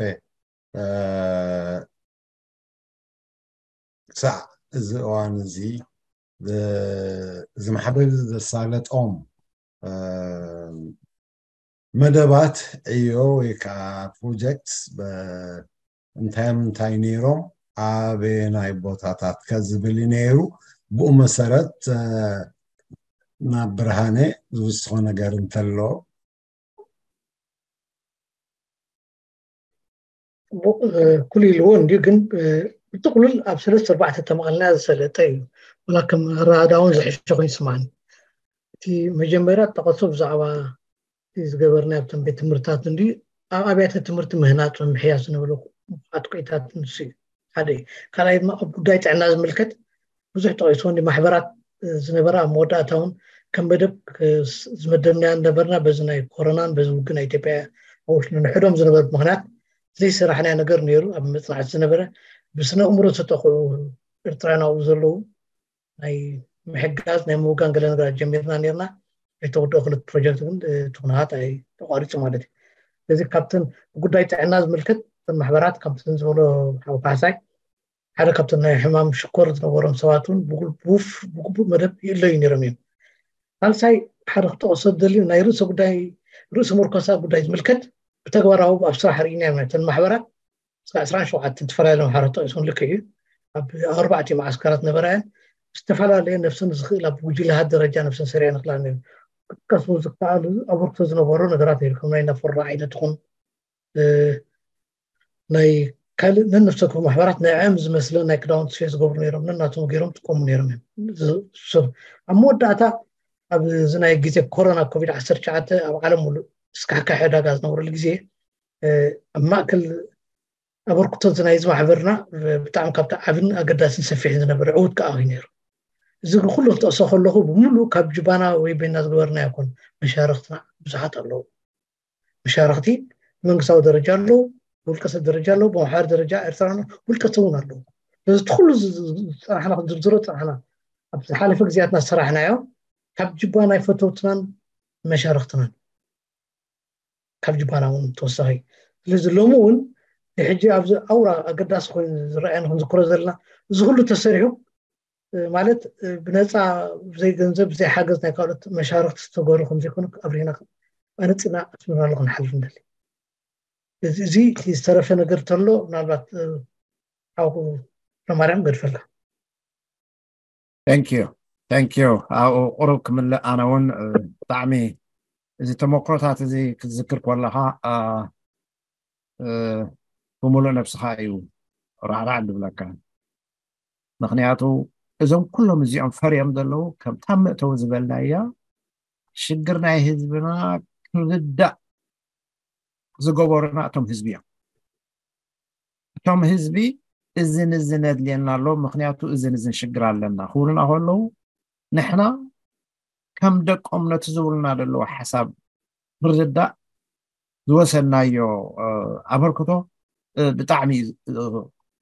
ክሳዕ እዚ እዋን እዚ እዚ ማሕበር ዘሳለጦም መደባት ዕዮ ወይ ከዓ ፕሮጀክት እንታይ ምንታይ ነይሮም ኣበየናይ ቦታታት ከዝብል ነይሩ ብኡ መሰረት ናብ ብርሃነ ዝውስኾ ነገር እንተሎ ኩሉ ኢልዎ እንዲዩ ግን ብጥቅሉል ኣብ ሰለስተ ኣርባዕተ ተመቐልና ዝሰለጠ እዩ ወላ ከም ኣረዳዳውን ዝሕሸ ኮይኑ ይስማዕኒ እቲ መጀመርያ ጠቐሶ ብዛዕባ ዝገበርና ኣብቶም ቤት ትምህርትታት እንዲ ኣብ ኣብያተ ትምህርቲ ምህናፅ ምምሕያሽ ዝነበረ ምክዓት ኩዒታት ንሱ እዩ ሓደ እዩ ካልኣይ ድማ ኣብ ጉዳይ ጥዕና ዝምልከት ብዙሕ ጠቂስዎ እንዲ ማሕበራት ዝነበረ ኣብ መወዳእታ እውን ከም መደብ ዝመደብናዮ ነበርና በዚ ናይ ኮሮናን በዚ ውግእ ናይ ኢትዮጵያ ኣውሽሉ ንሕዶም ዝነበሩ ምክንያት ዘይሰራሕናዮ ነገር ነይሩ ኣብ መፅናዕቲ ዝነበረ ብስነ እምሮ ዝተጠቅዑ ኤርትራውያን ኣብኡ ዘለዉ ናይ ምሕጋዝ ናይ ምውጋን ገለ ነገራት ጀሚርና ነርና ኣይተወደኦ ክልት ፕሮጀክት ግን ትኩነታት ተቋሪፁ ማለት እዩ ስለዚ ካብተን ጉዳይ ጥዕና ዝምልከት ማሕበራት ካብተን ዝበሎ ሓው ካሕሳይ ሓደ ካብቶም ናይ ሕማም ሽኮር ዝነበሮም ሰባት እውን ብጉቡእ መደብ ይእለዩ ነይሮም እዮም። ሳልሳይ ሓደ ክጠቕሶ ዝደልዩ ናይ ርእሰ ጉዳይ ርእሰ መርኮሳ ጉዳይ ዝምልከት ብተግባራዊ ኣብ ስራሕ ርኢና እዮም ነተን ማሕበራት እስካ ዕስራን ሸውዓተን ዝተፈላለዩ ማሕበራት ጠቂሶም ልክዕ እዩ ኣብ ኣርባዕቲ መዓስከራት ነበራ እየን ዝተፈላለየ ነፍሰን ዝኽእል ኣብ ጉጅለሃት ደረጃ ነፍሰን ሰሪዐን ይኽላ ነይሩ ክጥቀሱ ዝከኣሉ ኣበርክቶ ዝነበሮ ነገራት ነይሩ ከም ናይ ናፈራ ዓይነት ይኹን ናይ ካልእ ነንብሰኩም ማሕበራት ንዕም ዝመስለ ናይ ክዳውንቲ ስፌት ዝገብሩ ነይሮም ነናቶም ገይሮም ጥቀሙ ነይሮም እዮም ሰብ ኣብ መወዳእታ ኣብዚ ናይ ግዜ ኮሮና ኮቪድ ዓሰርተ ትሽዓተ ኣብ ዓለም ሙሉእ ስካሕካሒ ዕዳጋ ዝነበረሉ ግዜ ኣብ ማእከል ኣበርክቶት ናይዚ ማሕበርና ብጣዕሚ ካብቲ ዓብን ኣገዳስን ሰፊሕን ዝነበረ ዕውት ከዓ እዩ ነይሩ እዚ ኩሉ ክጠቅሶ ከለኹ ብምሉእ ካብ ጅባና ወይ ቤና ዝገበርና ይኮን መሻርክትና ብዙሓት ኣለዉ መሻርክቲ መንግስታዊ ደረጃ ኣለዉ ብውልቀሰብ ደረጃ ኣለዉ ብማሕበር ደረጃ ኤርትራ ውልቀሰብ እውን ኣለዉ እዚ ኩሉ ዝፀናሕና፣ ዝርዝሮ ዝፀናሕና፣ ኣብ ዝሓለፈ ግዜያትና ዝሰራሕናዮ ካብ ጅባ ናይ ፈተውትናን መሻርክትናን፣ ካብ ጅባና እውን ተወሳኺ። ስለዚ ሎሚ እውን ንሕጂ ኣብዚ ኣውራ ኣገዳሲ ኮይኑ ዝረኣየና ክንዝክሮ ዘለና፣ እዚ ኩሉ ተሰሪሑ፣ ማለት፣ ብነፃ፣ ብዘይ ገንዘብ፣ ብዘይ ሓገዝ ናይ ካልኦት መሻርክቲ ዝተገበሩ ከምዘይኮኑ ኣብሪና ኣነፂና ኣስምርና ኣሎ ክንሓልፍ ንደሊ። እዚ ዝተረፈ ነገር ተሎ ምናልባት ሓውኩ ረማርያም ገድፈላ። Thank you, thank you። ኣብኡ ቁሩብ ክምልእ ኣነ እውን ብጣዕሚ እዚ ተመክሮታት እዚ ክትዝክር ከለኻ ብምሉእ ነብስኻ እዩ ራዕራዕ ዝብለካ። ምክንያቱ እዞም ኩሎም እዚኦም ፈርዮም ዘለዉ ከምታ መእተዊ ዝበልናያ ሽግር ናይ ህዝብና ክርዳእ ዝገበሩና እቶም ህዝቢ እዮም። እቶም ህዝቢ እዝን እዝን የድልየና ኣሎ፣ ምክንያቱ እዝን እዝን ሽግር ኣለና ክብሉና ከለዉ ንሕና ከም ደቆም ነቲ ዝብሉና ዘለዉ ሓሳብ ምርዳእ ዝወሰናዮ ኣበርክቶ ብጣዕሚ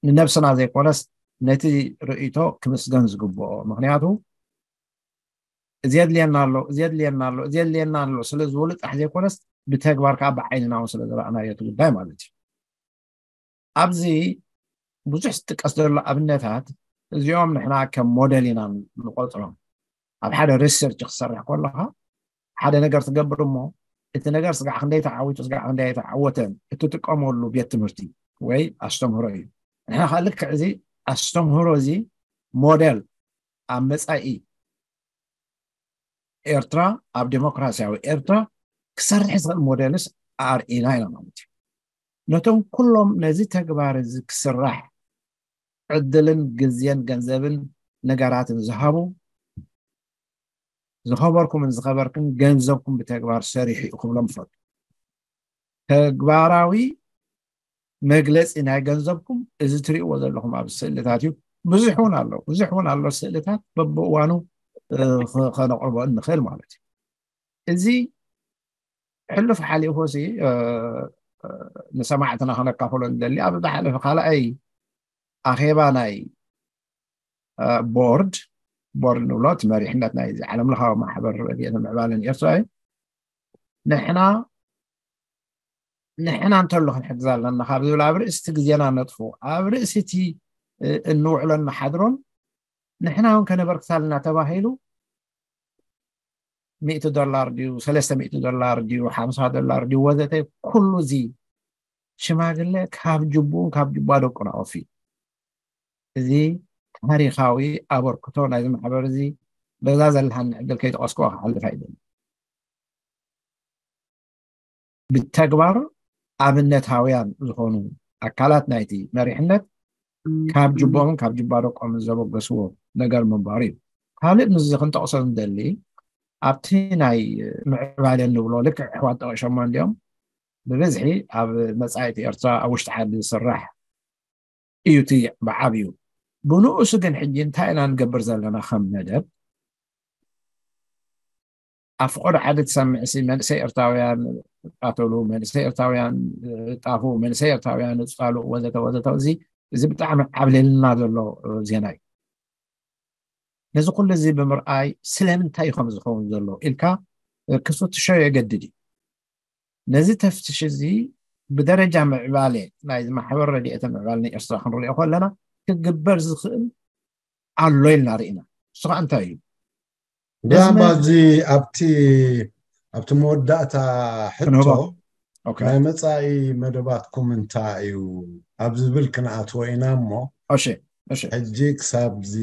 ንነብስና ዘይኮነስ ነቲ ርእይቶ ክምስገን ዝግብኦ። ምክንያቱ እዚ የድልየና ኣሎ፣ እዚ የድልየና ኣሎ፣ እዚ የድልየና ኣሎ ስለ ዝበሉ ጥራሕ ዘይኮነስ ብተግባር ከዓ ብዓይንና እውን ስለ ዝረኣናዮ እቲ ጉዳይ ማለት እዩ። ኣብዚ ብዙሕ ዝጥቀስ ዘሎ ኣብነታት እዚኦም ንሕና ከም ሞዴል ኢና ንቆፅሮም። ኣብ ሓደ ሪሰርች ክሰርሕ ከለካ ሓደ ነገር ትገብር እሞ እቲ ነገር ስጋዕ ክንደይ ተዓዊቱ ስጋዕ ክንደይ ተዓወተን እትጥቀመሉ ቤት ትምህርቲ ወይ ኣስተምህሮ እዩ። ንሕና ከዓ ልክዕ እዚ ኣስተምህሮ እዚ ሞዴል ኣብ መፃኢ ኤርትራ ኣብ ዴሞክራሲያዊ ኤርትራ ክሰርሕ ዝኽእል ሞዴልስ ኣርኢና ኢና ማለት እዩ። ነቶም ኩሎም ነዚ ተግባር እዚ ክስራሕ ዕድልን ግዜን ገንዘብን ነገራትን ዝሃቡ ዝኸበርኩምን ዝኸበርክን ገንዘብኩም ብተግባር ሰሪሑ እዩ ክብሎም ፈቱ። ተግባራዊ መግለፂ ናይ ገንዘብኩም እዚ ትሪእዎ ዘለኹም ኣብ ስእልታት እዩ። ብዙሕ እውን ኣሎ፣ ብዙሕ እውን ኣሎ ስእልታት በብእዋኑ ከነቅርቦ እንኽእል ማለት እዩ። እዚ ሕሉፍ ሓሊፉ ሲ ንሰማዕትና ከነካፍሎ ንደሊ ኣብ ዝሓለፈ ካልኣይ ኣኼባ ናይ ቦርድ ቦርድ ንብሎ እቲ መሪሕነት ናይ ዓለም ለኻዊ ማሕበር ረድኤትን ምዕባለን ኤርትራ እዩ። ንሕና ንሕና እንተሎ ክንሕግዝ ኣለና ካብ ዝብል ኣብ ርእሲ እቲ ግዜና ነጥፉ ኣብ ርእሲ እቲ እንውዕሎን ንሓድሮን ንሕና እውን ከነበርክት ኣለና ተባሂሉ ሚእቲ ዶላር ድዩ ሰለስተ ሚእቲ ዶላር ድዩ ሓምሳ ዶላር ድዩ ወዘተ ኩሉ እዚ ሽማግለ ካብ ጅቡን ካብ ጅባ ደቁን ኣወፊ እዚ ታሪኻዊ ኣበርክቶ ናይዚ ማሕበር እዚ በዛ ዘለሃኒ ዕድል ከይጠቀስኩ ክሓልፍ ኣይደልን። ብተግባር ኣብነታውያን ዝኾኑ ኣካላት ናይቲ መሪሕነት ካብ ጅቦምን ካብ ጅባ ደቆምን ዘበገስዎ ነገር ምንባሩ እዩ። ካልእ ምስዚ ክንጠቕሶ ንደሊ ኣብቲ ናይ ምዕባለ ንብሎ ልክዕ ኣሕዋት ጠቂሾሞ እንዲኦም ብብዝሒ ኣብ መጻኢቲ ኤርትራ ኣብ ውሽጢ ዓዲ ዝስራሕ እዩ እቲ ብዓብዩ። ብንኡሱ ግን ሕጂ እንታይ ኢና ንገብር ዘለና ከም መደብ ኣብ ፈቐዶ ዓዲ ትሰምዕ ሲ መንእሰይ ኤርትራውያን ቃተሉ መንእሰይ ኤርትራውያን ጣፉ መንእሰይ ኤርትራውያን ፃሉ ወዘተ ወዘተ እዚ እዚ ብጣዕሚ ዓብለልና ዘሎ ዜና እዩ። ነዚ ኩሉ እዚ ብምርኣይ ስለምንታይ እዩ ከም ዝኸውን ዘሎ ኢልካ ክፍትሾ የገድድ እዩ። ነዚ ተፍትሽ እዚ ብደረጃ ምዕባለ ናይ ማሕበር ረድኤተ ምዕባለ ናይ ኤርትራ ክንሪኦ ከለና ክግበር ዝኽእል ኣሎ ኢልና ርኢና። እሱ ከዓ እንታይ እዩ? ብዛዕባ እዚ ኣብቲ ኣብቲ መወዳእታ ሕቶ ናይ መፃኢ መደባትኩም እንታይ እዩ ኣብ ዝብል ክንኣትዎ ኢና እሞ ሕጂ ክሳብ እዚ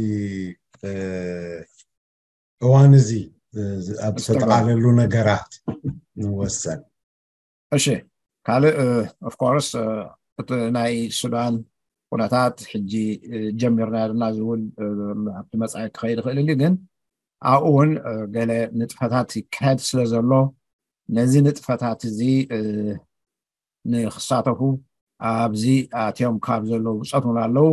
እዋን እዚ ኣብ ዝተጠቓለሉ ነገራት ንወሰን። እሺ ካልእ ኦፍኮርስ እቲ ናይ ሱዳን ኩነታት ሕጂ ጀሚርና ያለና ዝብል ኣብቲ መፃኢ ክኸይድ ይኽእል እዩ ግን ኣብኡ እውን ገለ ንጥፈታት ይካየድ ስለ ዘሎ ነዚ ንጥፈታት እዚ ንክሳተፉ ኣብዚ ኣትዮም ካብ ዘለዉ ብፆት እውን ኣለዉ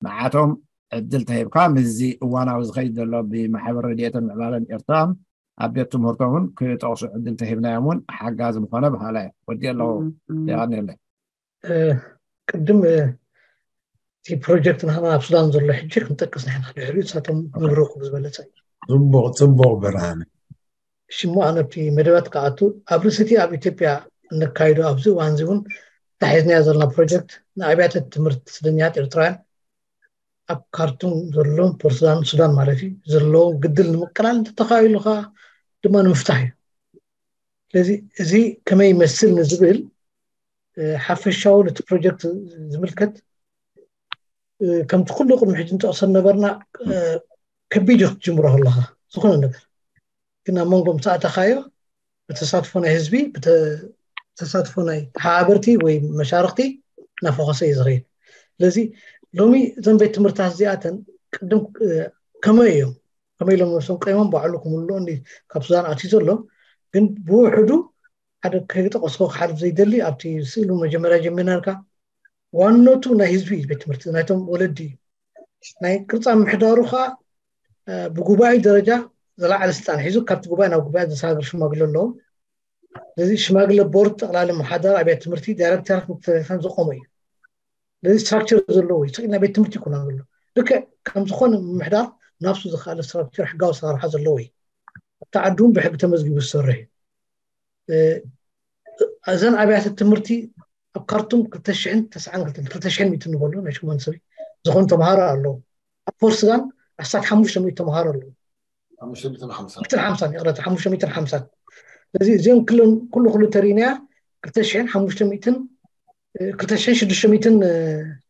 ንዓቶም ዕድል ተሂብካ ምስዚ እዋናዊ ዝኸይድ ዘሎ ብማሕበር ረድኤትን ምዕባለን ኤርትራን ኣብ ቤት ትምህርቶምን ክጠቕሱ ዕድል ተሂብናዮም እውን ሓጋዚ ምኾነ በሃላ እየ ወዲ ኣለዉ የቐንየለይ ቅድም እቲ እቲ ፕሮጀክት ናህና ኣብ ሱዳን ዘሎ ሕጂ ክንጠቅስ ንሕና ድሕሪኡ ንሳቶም ንብረኩ ዝበለጸ እዩ። ጽቡቕ ጽቡቕ ብርሃነ። ሽሞ ኣነ ኣብቲ መደባት ክኣቱ ኣብ ርእሲ እቲ ኣብ ኢትዮጵያ እነካይዶ ኣብዚ እዋን እዚ እውን ተታሒዝናዮ ዘለና ፕሮጀክት ንኣብያተ ትምህርቲ ስደኛት ኤርትራውያን ኣብ ካርቱም ዘለዎም ፖርት ሱዳን ሱዳን ማለት እዩ ዘለዎም ግድል ንምቅላል እንተተኻኢሉ ከዓ ድማ ንምፍታሕ እዩ። ስለዚ እዚ ከመይ ይመስል ንዝብል ሓፈሻዊ ነቲ ፕሮጀክት ዝምልከት ከምቲ ኩሉ ቅድሚ ሕጂ ንጠቕሶ ነበርና ከቢድ እዩ ክትጅምሮ ከለካ ዝኾነ ነገር ግን ኣብ መንጎ ምስ ኣእተኻዮ ብተሳትፎ ናይ ህዝቢ ብተሳትፎ ናይ ተሓባበርቲ ወይ መሻርክቲ እናፈኾሰ እዩ ዝኸይድ። ስለዚ ሎሚ እዘን ቤት ትምህርታት እዚኣተን ቅድም ከመይ እዮም ከመይ ኢሎም ነብሶም ቀይሞም ባዕሉ ክምልኦ እንዲ ካብ ሱዳን ኣትዩ ዘሎ ግን ብውሕዱ ሓደ ከይጠቐስኮ ክሓልፍ ዘይደሊ ኣብቲ ስእሉ መጀመርያ ጀሚርና ነርካ ዋነቱ ናይ ህዝቢ ቤት ትምህርቲ ናይቶም ወለዲ እዩ። ናይ ቅርፃ ምሕዳሩ ከዓ ብጉባኤ ደረጃ ዝለዓለ ስልጣን ሒዙ ካብቲ ጉባኤ ናብ ጉባኤ ዘሰጋግር ሽማግለ ኣለዎ። ስለዚ ሽማግለ ቦርድ ጠቕላሊ ምሓዳር ኣብያት ትምህርቲ ዳይሬክተራት ምክትታል ዘቆመ እዩ። ስለዚ ስትራክቸር ዘለዎ እዩ። ስቕ ኢልና ቤት ትምህርቲ ይኮና ዘሎ ልክዕ ከም ዝኾነ ምምሕዳር ናብሱ ዝኸኣለ ስትራክቸር ሕጋዊ ኣሰራርሓ ዘለዎ እዩ። ኣብቲ ዓዲ እውን ብሕጊ ተመዝጊቡ ዝሰርሕ እዩ። እዘን ኣብያተ ትምህርቲ ኣብ ካርቱም ክልተ ሽሕን ተስዓን ክልተን ክልተ ሽሕን ሚእትን ንበሉ ናይ ሽሞን ሰብ ዝኾኑ ተምሃሮ ኣለዉ። ኣብ ፖርት ሱዳን ኣስታት ሓሙሽተ ሚእቲ ተምሃሮ ኣለዉ። ሓሙሽተ ሚእትን ሓምሳን ሚእትን ሓምሳን ይቕረታ ሓሙሽተ ሚእትን ሓምሳን ስለዚ እዚኦም ክልን ኩሉ ኩሉ ተሪናያ ክልተ ሽሕን ሓሙሽተ ሚእትን ክልተ ሽሕን ሽዱሽተ ሚእትን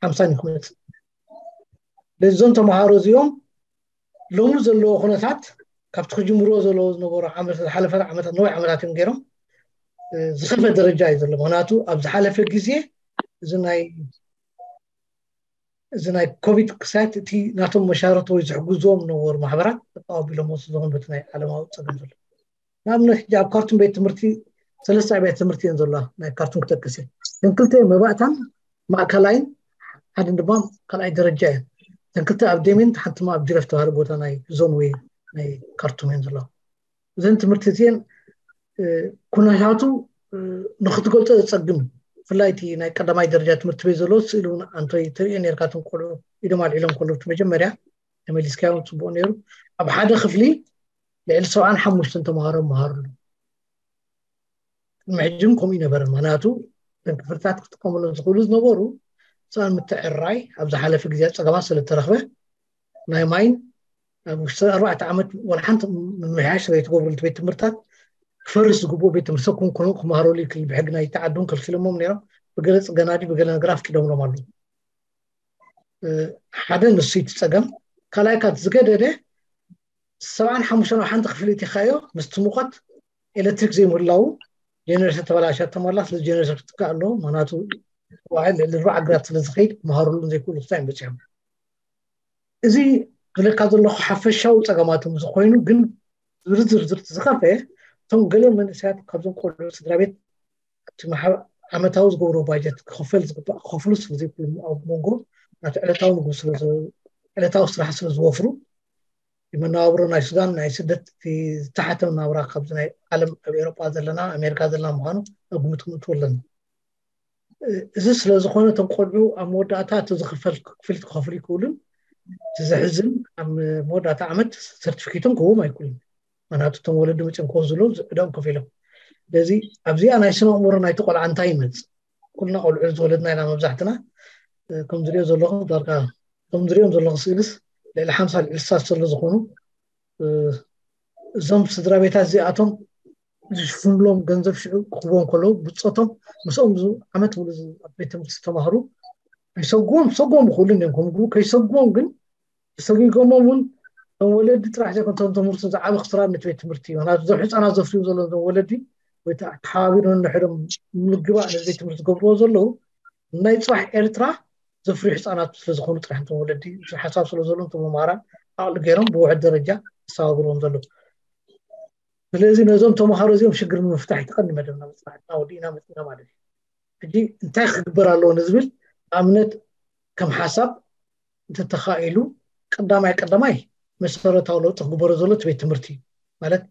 ሓምሳን እዩ ክመፅእ። ስለዚ እዞም ተምሃሮ እዚኦም ሎሚ ዘለዎ ኩነታት ካብቲ ክጅምርዎ ዘለዎ ዝነበሩ ዓመት ዝሓለፈ ዓመታት ነዊሕ ዓመታት እዮም ገይሮም ዝኸፈ ደረጃ እዩ ዘሎ። ምክንያቱ ኣብ ዝሓለፈ ግዜ እዚ ናይ እዚ ናይ ኮቪድ ክሳየት እቲ ናቶም መሻረቲ ወይ ዝሕግዝዎም ነበሩ ማሕበራት ተቃቢሎም ወስዶ በቲ ናይ ዓለማዊ ፀገም ዘሎ ንኣብነት ሕጂ ኣብ ካርቱም ቤት ትምህርቲ ሰለስተ ኣብያተ ትምህርቲ እየን ዘለዋ። ናይ ካርቱም ክጠቅስ እየ። እተን ክልተ መባእታን ማእከላይን ሓደ ድማ ካልኣይ ደረጃ እየን። እተን ክልተ ኣብ ደሜን ሓንቲ ድማ ኣብ ጅረፍ ተባሃለ ቦታ ናይ ዞን ወይ ናይ ካርቱም እየን ዘለዋ። እዘን ትምህርቲ እዚአን ኩነታቱ ንክትገልፆ ዘፀግም ብፍላይ እቲ ናይ ቀዳማይ ደረጃ ትምህርቲ ቤት ዘለዎ ስእሊ እውን ኣንቶይ ትሪኦ ነርካ እቶም ቆልዑ ኢዶም ኣልዒሎም ከለዉ እቲ መጀመርያ ተመሊስካዮ እውን ፅቡቅ ነይሩ። ኣብ ሓደ ክፍሊ ልዕሊ ሰብዓን ሓሙሽተን ተምሃሮ ይመሃሩ ኣለዉ። ቅድሚ ሕጂ እውን ከምኡ ይነበረ። ምክንያቱ እተን ክፍልታት ክጥቀምሎም ዝኽእሉ ዝነበሩ ሰብኣን ምትዕርራይ ኣብ ዝሓለፈ ግዜ ፀገማት ስለተረኽበ ናይ ማይን ኣብ ውሽጢ ኣርባዕተ ዓመት ዋላ ሓንቲ ምምሕያሽ ዘይትገብሩ እቲ ቤት ትምህርታት ክፈርስ ዝግብኡ ቤት ትምህርቲ ሰብ ክምኮኑ ክመሃረሉ ይክእል ብሕጊ ናይ ተዓዱን ከልኪሎሞም ነይሮም። ብገለ ፅገና ድዩ ብገለ ነገር ኣፍቂዶምሎም ኣለዉ። ሓደ ንሱ እቲ ፀገም ካልኣይ ካት ዝገደደ ሰብዓን ሓሙሽተን ኣብ ሓንቲ ክፍሊ እቲኻዮ ምስቲ ሙቐት ኤሌክትሪክ ዘይምህላዉ ጀነሬተር ተበላሻ ተማላ ስለ ጀነሬተር ክትካእ ኣለዎ። ምክንያቱ ዋዕል ልዕሊ ኣርባዓ ግራት ስለ ዝኸይድ ክመሃሩሉ ዘይክእሉ ክሳይ በፂሖም። እዚ ዝለካ ዘለኹ ሓፈሻዊ ፀገማቶም ዝኾይኑ ግን ዝርዝር ዝርዝር ዝኸፈ እቶም ገለ መንእሰያት ካብዞም ቆልዑ ስድራ ቤት ኣብቲ ዓመታዊ ዝገብሮ ባጀት ክኽፈል ዝግባእ ክኸፍሉ ስለ ዘይክእሉ ኣብ መንጎ ናቲ ዕለታዊ ምግቢ ስለ ዕለታዊ ስራሕ ስለ ዝወፍሩ መነባብሮ ናይ ሱዳን ናይ ስደት ዝተሓተ መናብራ ካብዚ ናይ ዓለም ኣብ ኤሮጳ ዘለና ኣሜሪካ ዘለና ምዃኑ ኣብ ግምት ክምእትዎ ኣለና። እዚ ስለ ዝኾነ እቶም ቆልዑ ኣብ መወዳእታ እቲ ዝኽፈል ክፍሊት ክኸፍሉ ይክእሉን እቲ ዘሕዝን ኣብ መወዳእታ ዓመት ሰርቲፊኬቶም ክህቦም ኣይክእሉን። ምክንያቱ እቶም ወለዲ መፅኦም ክወስዱ ኣለዉ ዕዳኦም ከፊሎም። ስለዚ ኣብዚኣ ናይ ስነ ኣእምሮ ናይቲ ቆልዓ እንታይ ይመፅእ? ኩልና ቆልዑ ዝወለድና ኢና መብዛሕትና። ከም ዝሪኦ ዘለኹ ዳርጋ ከም ዝሪኦም ዘለኹ ስእልስ ልዕሊ ሓምሳ ልዕሊ ስሳ ስለ ዝኾኑ እዞም ስድራ ቤታት እዚኣቶም ዝሽፍንሎም ገንዘብ ሽዑ ክኽቦም ከለዉ ብፆቶም ምስኦም ዓመት ሙሉ ኣብ ቤት ትምህርቲ ዝተማህሩ ኣይሰጉዎም ሰጉዎም ይኽእሉ እዮም ከምግቡ ከይሰጉዎም ግን ሰጊጎሞም እውን እቶም ወለዲ ጥራሕ ዘይኮን እቶም ትምህርቲ ዝዓበ ክስራ ነቲ ቤት ትምህርቲ እዩ። ምክንያቱ እዞም ህፃናት ዘፍርዩ ዘለዉ እዞም ወለዲ ወይ ተሓባቢሮም ነንሕዶም ንምግባእ ነዚ ቤት ትምህርቲ ዝገብርዎ ዘለዉ ናይ ፅባሕ ኤርትራ ዘፍርዩ ህፃናት ስለዝኾኑ ጥራሕ እቶም ወለዲ ሓሳብ ስለዘለዎም እቶም መምሃራን ዓቕሊ ገይሮም ብውሕድ ደረጃ ዘሰጋግርዎም ዘለዉ። ስለዚ ነዞም ተምሃሮ እዚኦም ሽግር ንምፍታሕ እዩ ቀንዲ መደብና መፅናዕትና ወዲእና መፅና ማለት እዩ። ሕጂ እንታይ ክግበር ኣለዎ ንዝብል ንኣብነት ከም ሓሳብ እንተተኻኢሉ ቀዳማይ ቀዳማይ መሰረታዊ ለውጢ ክግበሮ ዘሎ እቲ ቤት ትምህርቲ ማለት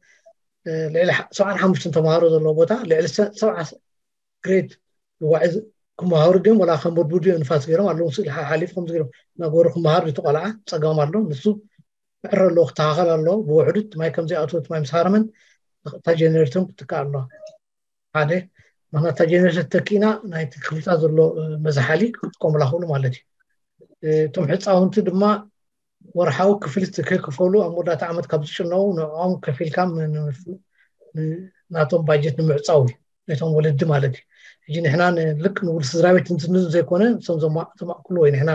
ልዕሊ ሰብዓን ሓሙሽተን ተምሃሮ ዘለዎ ቦታ ልዕሊ ሰብዓ ግሬድ ዋዒ ክመሃሩ ድዮም ወላ ከም በድቡድ እዮም ንፋስ ገይሮም ኣለዉ። ስእሊ ሓሓሊፉ ከምዚ ገይሮም እናገበሩ ክመሃር ድዩ እቲ ቆልዓ? ጸገም ኣሎ። ንሱ ክዕረ ኣለዎ፣ ክተኻኸል ኣለዎ። ብውሕዱ እቲ ማይ ከም ዘይኣትዎ፣ እቲ ማይ ምስ ሃረመን እታ ጀነሬተር ክትትካእ ኣለዋ። ሓደ፣ ምኽንያቱ እታ ጀነሬተር ተኪእና ናይቲ ክፍልታት ዘሎ፣ እ፣ መዝሓሊ ክጥቀሙላ ክእሉ ማለት እዩ። እ፣ እቶም ህፃውንቲ ድማ ወርሓዊ ክፍሊት ከይክፈሉ ኣብ መወዳእታ ዓመት ካብ ዝጭነቑ ንዕኦም ከፊልካ ም-፣ ን-፣ ን-፣ ናቶም ባጀት ንምዕፃው እዩ፣ ነቶም ወለዲ ማለት እዩ። ሕጂ ንሕና ን-፣ ልክ ንውሉድ ስድራ ቤት እንትንዝ ዘይኮነ፣ እቶም ዘማ-፣ ዘማእክሉ ወይ ንሕና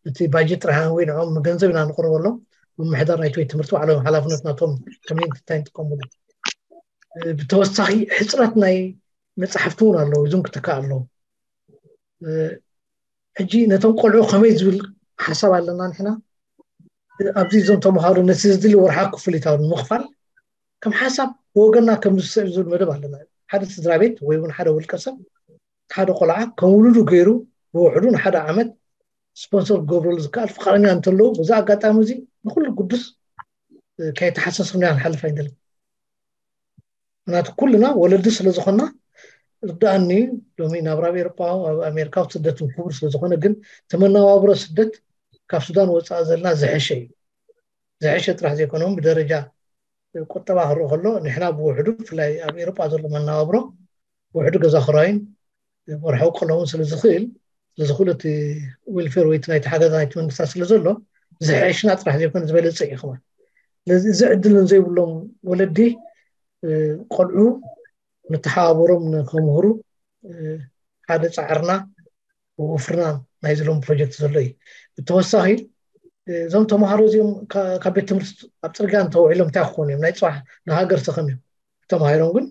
ነቲ ባጀት ጥራሕ ወይ ንዕኦም ገንዘብ ኢና ንቕርበሎም፣ ምምሕዳር ናይቲ ቤት ትምህርቲ ባዕሎም ሓላፍነት ናቶም ከመይ እንታይ ንጥቀምሉ። እ፣ ብተወሳኺ ሕፅረት ናይ መፅሓፍቲ እውን ኣለዉ፣ እዞም ክትካእ ኣለዉ። እ፣ ሕጂ ነቶም ቆልዑ ከመይ ዝብል ሓሳብ ኣለና ንሕና። እ፣ ኣብዚ እዞም ተምሃሮ ነቲ ዝድሊ ወርሓ ክፍሊት ኣብ ንምኽፋል ከም ሓሳብ ብወገንና ከም ዝስዕብ ዝብል መደብ ኣለና። ሓደ ስድራ ቤት ወይ እውን ሓደ ውልቀ ሰብ ሓደ ቆልዓ ከም ውሉዱ ገይሩ ብውሕዱ ንሓደ ዓመት ስፖንሰር ክገብረሉ ዝከኣል ፍቃደኛ እንተለዉ፣ በዚ ኣጋጣሚ እዚ ንኩሉ ግዱስ፣ እ፣ ከይተሓሰስና ክንሓልፍ ኣይንደልን። ምክንያቱ ኩልና ወለዲ ስለ ዝኾንና ርድኣኒ፣ ሎሚ ናብራ ኣብ ኤውሮጳ፣ ኣብ ኣሜሪካ፣ ኣብ ስደት እውን ክቡር ስለ ዝኾነ፣ ግን እቲ መነባብሮ ስደት ካብ ሱዳን ወፃኢ ዘለና ዝሐሸ እዩ። ዝሐሸ ጥራሕ ዘይኮነ እውን ብደረጃ ቁጠባ ክረኦ ከሎ ንሕና ብውሕዱ ብፍላይ ኣብ ኤውሮጳ ዘሎ መነባብሮ ብውሕዱ ገዛ ክራይን ወርሓዊ ቀለውን ስለ ዝኽእል፣ ስለ ዝኽእሉ እቲ ዌልፌር ወይ እቲ ናይቲ ሓገዝ ናይቲ መንግስታት ስለ ዘሎ ዝሐሽና ጥራሕ ዘይኮነ ዝበለጸ እዩ ክብል። ስለዚ እዚ ዕድል ንዘይብሎም ወለዲ፣ እ፣ ቆልዑ ንተሓባበሮም ንክምህሩ፣ እ፣ ሓደ ጻዕርና ወፍርና ናይ ዝሎም ፕሮጀክት ዘሎ እዩ። ብተወሳኺ፣ እ፣ እዞም ተምሃሮ እዚኦም ካ-፣ ካብ ቤት ትምህርቲ ኣብ ጽርግያ እንተውዒሎም እንታይ ክኾኑ እዮም? ናይ ጽባሕ ንሃገር ሰኸም እዮም። ተማሂሮም ግን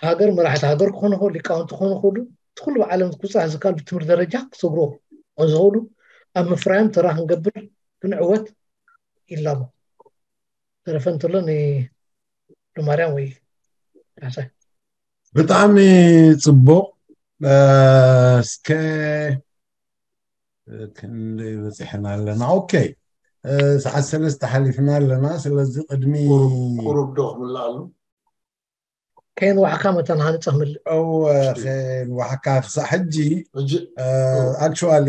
ሃገር መራሕቲ ሃገር ክኾኑ ይኽእሉ፣ ሊቃውንቲ ክኾኑ ይኽእሉ። እቲ ኩሉ ብዓለም ክብጻሕ ዝከኣል ብትምህርቲ ደረጃ ክሰግሮ ዝኽእሉ ኣብ ምፍራዮም ተራ ክንገብር ክንዕወት ይላቦ። ተረፈ እንተሎ ንማርያም ወይ ካሕሳይ። ብጣዕሚ ጽቡቕ። እ፣ እስከ ክንደይ በጺሕና ኣለና? ኦኬ፣ እ፣ ሰዓት ሰለስተ ሓሊፍና ኣለና። ስለዚ ቅድሚ ቁሩብ፣ ቁሩብ ዶ ክምልኣሉ? ከየንዋሕካ መታን ሃንጸ ክምልእ። እወ፣ ከየንዋሕካ ክሳዕ ሕጂ፣ ሕጂ፣ እ፣ እወ። ኣክቹዋሊ፣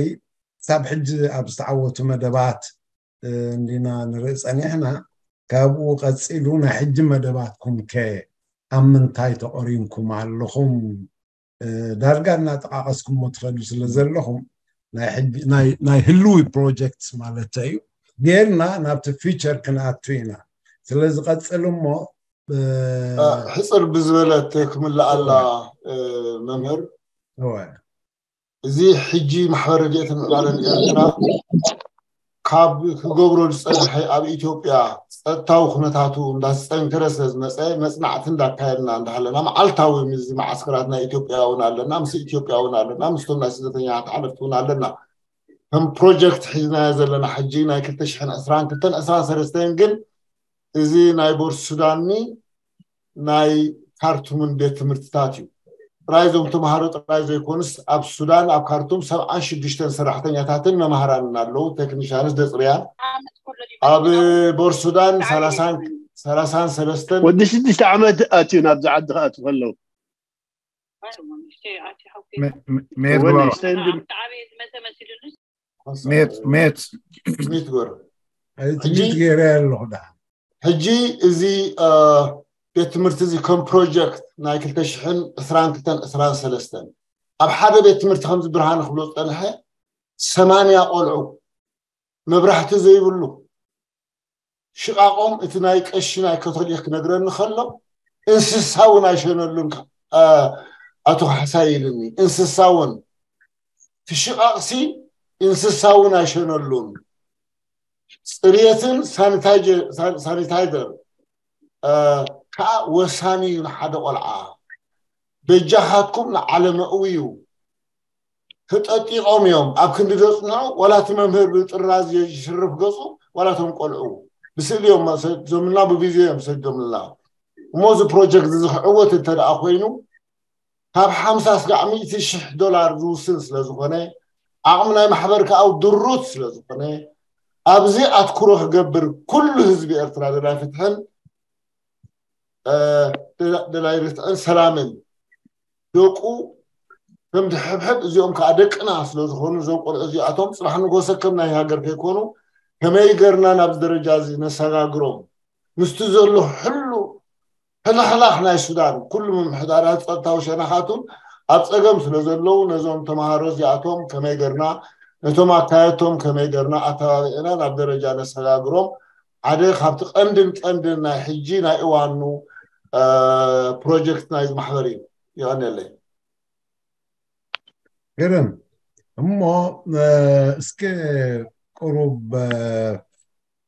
ክሳብ ሕጂ ኣብ ዝተዓወቱ መደባት፣ እ፣ እንዲና ንርኢ ጸኒሕና። ካብኡ ቀጺሉ ናይ ሕጂ መደባትኩም ከ ኣብ ምንታይ ተቖሪንኩም ኣለኹም? እ፣ ዳርጋ እናጠቓቐስኩሞ ትኸዱ ስለ ዘለኹም፣ ናይ ሕጂ፣ ናይ፣ ናይ ህልዊ ፕሮጀክት ማለት እዩ። ጌርና ናብቲ ፊቸር ክንኣቱ ኢና። ስለዚ ቀጽል እሞ፣ እ፣ እ፣ ሕጽር ብዝበለት ክምልኣላ፣ እወ። እ፣ መምህር። እወ። እዚ ሕጂ ማሕበር ረድኤትን ምዕባለን ኤርትራ ካብ ክገብሮ ዝጸንሐ ኣብ ኢትዮጵያ ጸጥታዊ ኩነታቱ እንዳዝጸንከረ ስለ ዝመጸ መጽናዕቲ እንዳካየድና እንዳሃለና መዓልታዊ ምስዚ መዓስከራት ናይ ኢትዮጵያ እውን ኣለና፣ ምስ ኢትዮጵያ እውን ኣለና፣ ምስቶም ናይ ስደተኛታት ሓለፍቲ እውን ኣለና። ከም ፕሮጀክት ሒዝናዮ ዘለና ሕጂ ናይ ክልተ ሽሕን ዕስራን ክልተን ዕስራን ሰለስተን ግን እዚ ናይ ቦርት ሱዳንኒ ናይ ካርቱምን ቤት ትምህርትታት እዩ። ጥራይ እዞም ተምሃሮ ጥራይ ዘይኮኑስ ኣብ ሱዳን ኣብ ካርቱም ሰብዓን ሽዱሽተን ሰራሕተኛታትን መምሃራንን ኣለዉ፣ ቴክኒሻንስ ደጽርያን። ኣብ ቦርት ሱዳን ሰላሳን፣ ሰላሳን ሰለስተን ወዲ ሽዱሽተ ዓመት ኣትዩ ናብዚ ዓዲ ክኣትዉ ከለዉ። ሜ-፣ ሜ-፣ ሜት ወዲ ግበሮ። ሽዱሽተ እንድ-፣ ሜት፣ ሜት። ሚት ግበሮ። ኣይ፣ ሕጂ ትሚት ገይረ ኣለኹ ደሓን። ሕጂ እዚ፣ እ፣ ቤት ትምህርቲ እዚ ከም ፕሮጀክት ናይ ክልተ ሽሕን ዕስራን ክልተን ዕስራን ሰለስተን ኣብ ሓደ ቤት ትምህርቲ ከምዚ ብርሃነ ክብሎ ዝጸንሐ ሰማንያ ቆልዑ መብራህቲ ዘይብሉ ሽቓቖም እቲ ናይ ቀሺ ናይ ካቶሊክ ክነግረኒ ከሎ እንስሳ እውን ኣይሸነሉን፣ እ፣ ኣቶ ካሕሳይ ኢልኒ። እንስሳ እውን እቲ ሽቓቕሲ እንስሳ እውን ኣይሸነሉን። ጽርየትን ሳኒታይጀ-፣ ሳን-፣ ሳኒታይዘር፣ እ፣ ከዓ ወሳኒ እዩ ንሓደ ቆልዓ። በጃኻትኩም ንዓለም ኣእውዩ። ተጠጢቖም እዮም ኣብ ክንዲ ዘጽንዑ፣ ዋላ እቲ መምህር ብጥራዝ ይሽርፍ ገጹ፣ ዋላ እቶም ቆልዑ ብስእሊ እዮም ሰዲዶምልና፣ ብቪድዮ እዮም ሰዲዶምልና። እሞ እዚ ፕሮጀክት እዚ ክዕወት እንተ ደኣ ኮይኑ፣ ካብ ሓምሳ ስጋዕ ሚእቲ ሽሕ ዶላር ዝውስን ስለ ዝኾነ፣ ዓቕሚ ናይ ማሕበር ከኣ ድሩት ስለ ዝኾነ፣ ኣብዚ ኣትኩሮ ክገብር ኩሉ ህዝቢ ኤርትራ ደላይ ፍትሕን፣ እ፣ ደላ-፣ ደላይ ርትዕን ሰላምን ደቁ ከም ድሕብሕብ እዚኦም ከዓ ደቅና ስለ ዝኾኑ እዞም ቆልዑ እዚኣቶም ፅባሕ ንጎሰ ከም ናይ ሃገር ከይኮኑ ከመይ ገርና ናብዚ ደረጃ እዚ ነሰጋግሮም ምስቲ ዘሎ ሕሉ ሕልኽላኽ ናይ ሱዳን ኩሉ ምምሕዳራት ፀጥታዊ ሸነኻቱን ኣብ ፀገም ስለ ዘለዉ ነዞም ተምሃሮ እዚኣቶም ከመይ ገርና ነቶም ኣካየድቶም ከመይ ገርና ኣተባቢዕና ናብ ደረጃ ነሰጋግሮም ሓደ ካብቲ ቀንድን ቀንድን ናይ ሕጂ ናይ እዋኑ ፕሮጀክት ናይዚ ማሕበር እዩ። ይቐንየለይ። ግርም እሞ እስኪ ቁሩብ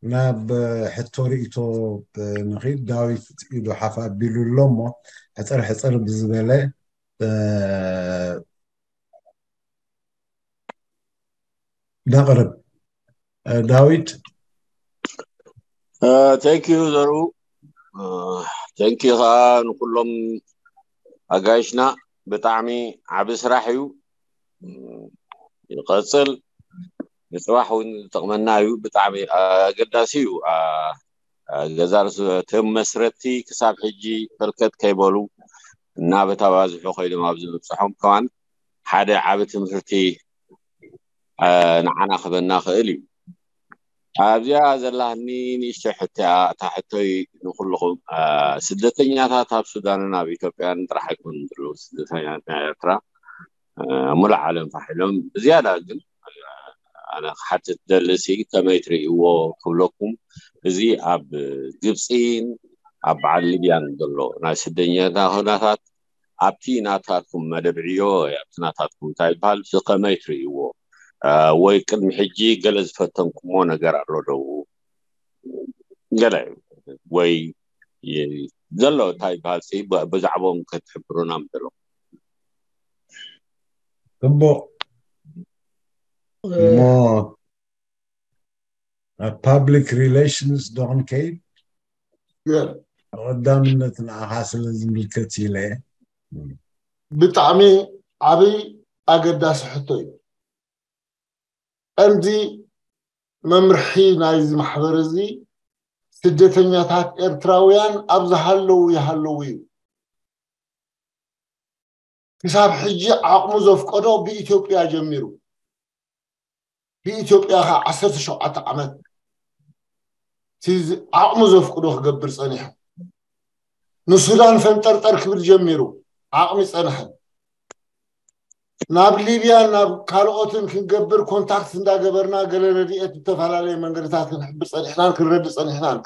ናብ ሕቶ ርእቶ ንኺድ። ዳዊት ኢዱ ሓፍ ኣቢሉ ኣሎ እሞ ሕፅር ሕፅር ብዝበለ ነቕርብ። ዳዊት። Thank you ዘሩ። Thank you ከዓ ንኩሎም ኣጋይሽና። ብጣዕሚ ዓቢ ስራሕ እዩ። ይቐፅል። ንፅባሕ እውን ዝጠቕመና እዩ። ብጣዕሚ ኣገዳሲ እዩ። ገዛ ርእሱ እቶም መስረቲ ክሳብ ሕጂ ህልከት ከይበሉ እናበታባዝሑ ኮይኖም ኣብዚ ምብፅሖም ከማን ሓደ ዓቢ ትምህርቲ ንዓና ክበና ክእል እዩ። ኣብዚኣ ዘላኒ ንእሽተይ ሕቶ እያ። እታ ሕቶይ ንኩልኹም ስደተኛታት ኣብ ሱዳንን ኣብ ኢትዮጵያን ጥራሕ ኣይኮኑን ዘለዉ ስደተኛታት ናይ ኤርትራ ሙሉእ ዓለም ፋሒሎም ብዝያዳ ግን ኣነ ክሓትት ደልሲ ከመይ ትርእይዎ ክብለኩም እዚ ኣብ ግብፂን ኣብ በዓል ሊብያን ዘሎ ናይ ስደኛ ኩነታት ኣብቲ ናታትኩም መደብ ዕዮ ኣብቲ ናታትኩም እንታይ ይበሃል እዚ ከመይ ትርእይዎ ወይ ቅድሚ ሕጂ ገለ ዝፈተንኩሞ ነገር ኣሎ ደው ገለ ወይ ዘሎ እንታይ ይበሃል ብዛዕባኦም ክትሕብሩና ምደለኹም። ጽቡቕ እሞ ኣብ ፓብሊክ ሪሌሽንስ ዶ ክንከይድ? ብቐዳምነት ንዓኻ ስለ ዝምልከት ኢለ። ብጣዕሚ ዓብይ ኣገዳሲ ሕቶ እዩ። ቀንዲ መምርሒ ናይዚ ማሕበር እዚ ስደተኛታት ኤርትራውያን ኣብ ዝሃለዉ ይሃለዉ እዩ። ክሳብ ሕጂ ዓቕሙ ዘፍቀዶ ብኢትዮጵያ ጀሚሩ ብኢትዮጵያ ከዓ ዓሰርተ ሸውዓተ ዓመት ዓቕሙ ዘፍቅዶ ክገብር ፀኒሑ ንሱዳን ፈንጠርጠር ክብል ጀሚሩ ዓቕሚ ፀንሐ ናብ ሊብያን ናብ ካልኦትን ክንገብር ኮንታክት እንዳገበርና ገለ ረድኤት ዝተፈላለየ መንገድታት ክንሕብር ፀኒሕናን ክንረድእ ፀኒሕናን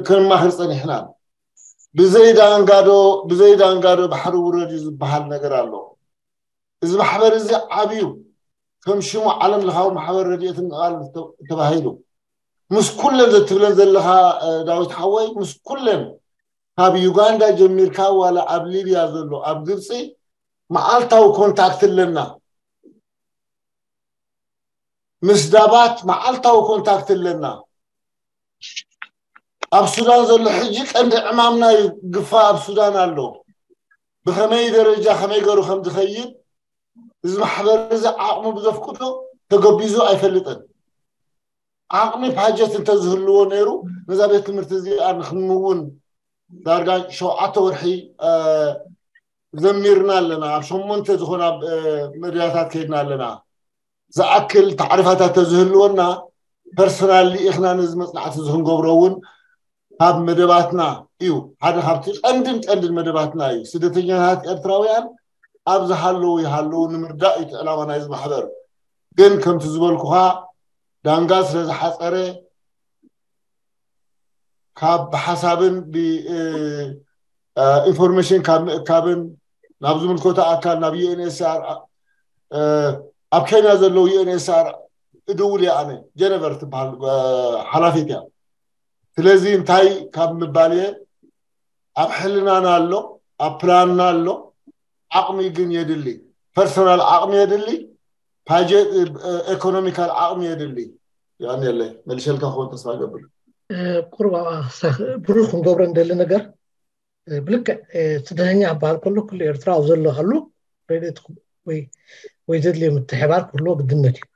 ክንማኽር ፀኒሕናን ብዘይ ዳንጋዶ ብዘይ ዳንጋዶ ባሕሪ ውረድ እዩ ዝበሃል ነገር ኣሎ። እዚ ማሕበር እዚ ዓብዩ ከም ሽሙ ዓለም ለኻዊ ማሕበር ረድኤትን ምዕባል ተባሂሉ ምስ ኩለን ዘትብለን ዘለኻ ዳዊት ሓወይ ምስ ኩለን ካብ ዩጋንዳ ጀሚርካ ዋላ ኣብ ሊብያ ዘሎ ኣብ ግብፂ መዓልታዊ ኮንታክት ኣለና። ምስ ዳባት መዓልታዊ ኮንታክት ኣለና። ኣብ ሱዳን ዘሎ ሕጂ ቀንዲ ዕማምና እዩ። ግፋ ኣብ ሱዳን ኣሎ። ብኸመይ ደረጃ ከመይ ገሩ ከም ዝኸይድ እዚ ማሕበር እዚ ዓቕሙ ብዘፍቅዶ ተገቢዙ ኣይፈልጥን። ዓቕሚ ፓጀት እንተዝህልዎ ነይሩ ነዛ ቤት ትምህርቲ እዚኣ ንክንምውን ዳርጋ ሸውዓተ ወርሒ ዘሚርና ኣለና። ኣብ ሸሞንተ ዝኾና መድያታት ከይድና ኣለና። ዝኣክል ታዕሪፋታት ተዝህልወና ፐርሰናል ልኢኽና ነዚ መፅናዕቲ እዚ ክንገብሮ እውን ካብ መደባትና እዩ። ሓደ ካብቲ ቀንድን ቀንድን መደባትና እዩ። ስደተኛታት ኤርትራውያን ኣብ ዝሃለዉ ይሃለዉ ንምርዳእ እዩ እቲ ዕላማ ናይዚ ማሕበር። ግን ከምቲ ዝበልኩኻ ዳንጋ ስለ ዝሓፀረ ካብ ብሓሳብን ኢንፎርሜሽን ካብ ምእካብን ናብ ዝምልከቶ ኣካል ናብ ዩኤንኤስኣር ኣብ ኬንያ ዘለዉ ዩኤንኤስኣር እድውል እየ ኣነ ጀነቨር ትበሃል ሓላፊት እያ። ስለዚ እንታይ ካብ ምባል እየ ኣብ ሕልናና ኣሎ ኣብ ፕላንና ኣሎ ዓቕሚ ግን የድሊ ፐርሶናል ዓቕሚ የድሊ ፓጀት ኤኮኖሚካል ዓቕሚ የድሊ። የቐንየለይ መልሸልካ ክኾን ተስፋ ገብር። ቁሩብ ኣብኣ ብሩህ ክንገብሮ እንደሊ ነገር ብልክዕ ስደተኛ ክበሃል ከሎ ኩሉ ኤርትራ ኣብ ዘሎ ሃሉ ረድኤት ወይ ዘድልዮ ምትሕባር ክህልዎ ግድነት እዩ።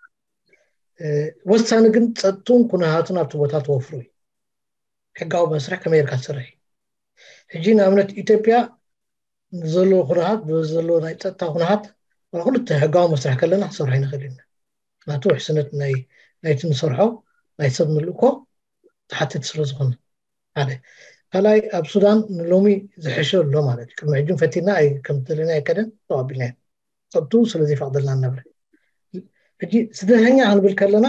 ወሳኒ ግን ፀጥቱን ኩነታቱን ኣብቲ ቦታ ተወፍሩ እዩ። ሕጋዊ መስርሕ ከመይ ጌርካ ትሰርሕ እዩ። ሕጂ ንኣብነት ኢትዮጵያ ንዘለዎ ኩነታት ብዘለዎ ናይ ፀጥታ ኩነታት ዋላ ክልተ ሕጋዊ መስርሕ ከለና ክሰርሖ ይንኽእል ኢና። ናቱ ውሕስነት ናይ ናይቲ ንሰርሖ ናይ ሰብ ምልእኮ ተሓተቲ ስለ ዝኾነ ሓደ። ካልኣይ ኣብ ሱዳን ንሎሚ ዝሕሸ ኣሎ ማለት እዩ። ቅድሚ ሕጂ ፈቲና ኣይ ከም ዝደለና ኣይከደን ተቐቢልና ጸብቱ ስለ ዘይፈቕደልና ነብረ። ሕጂ ስደተኛ ክንብል ከለና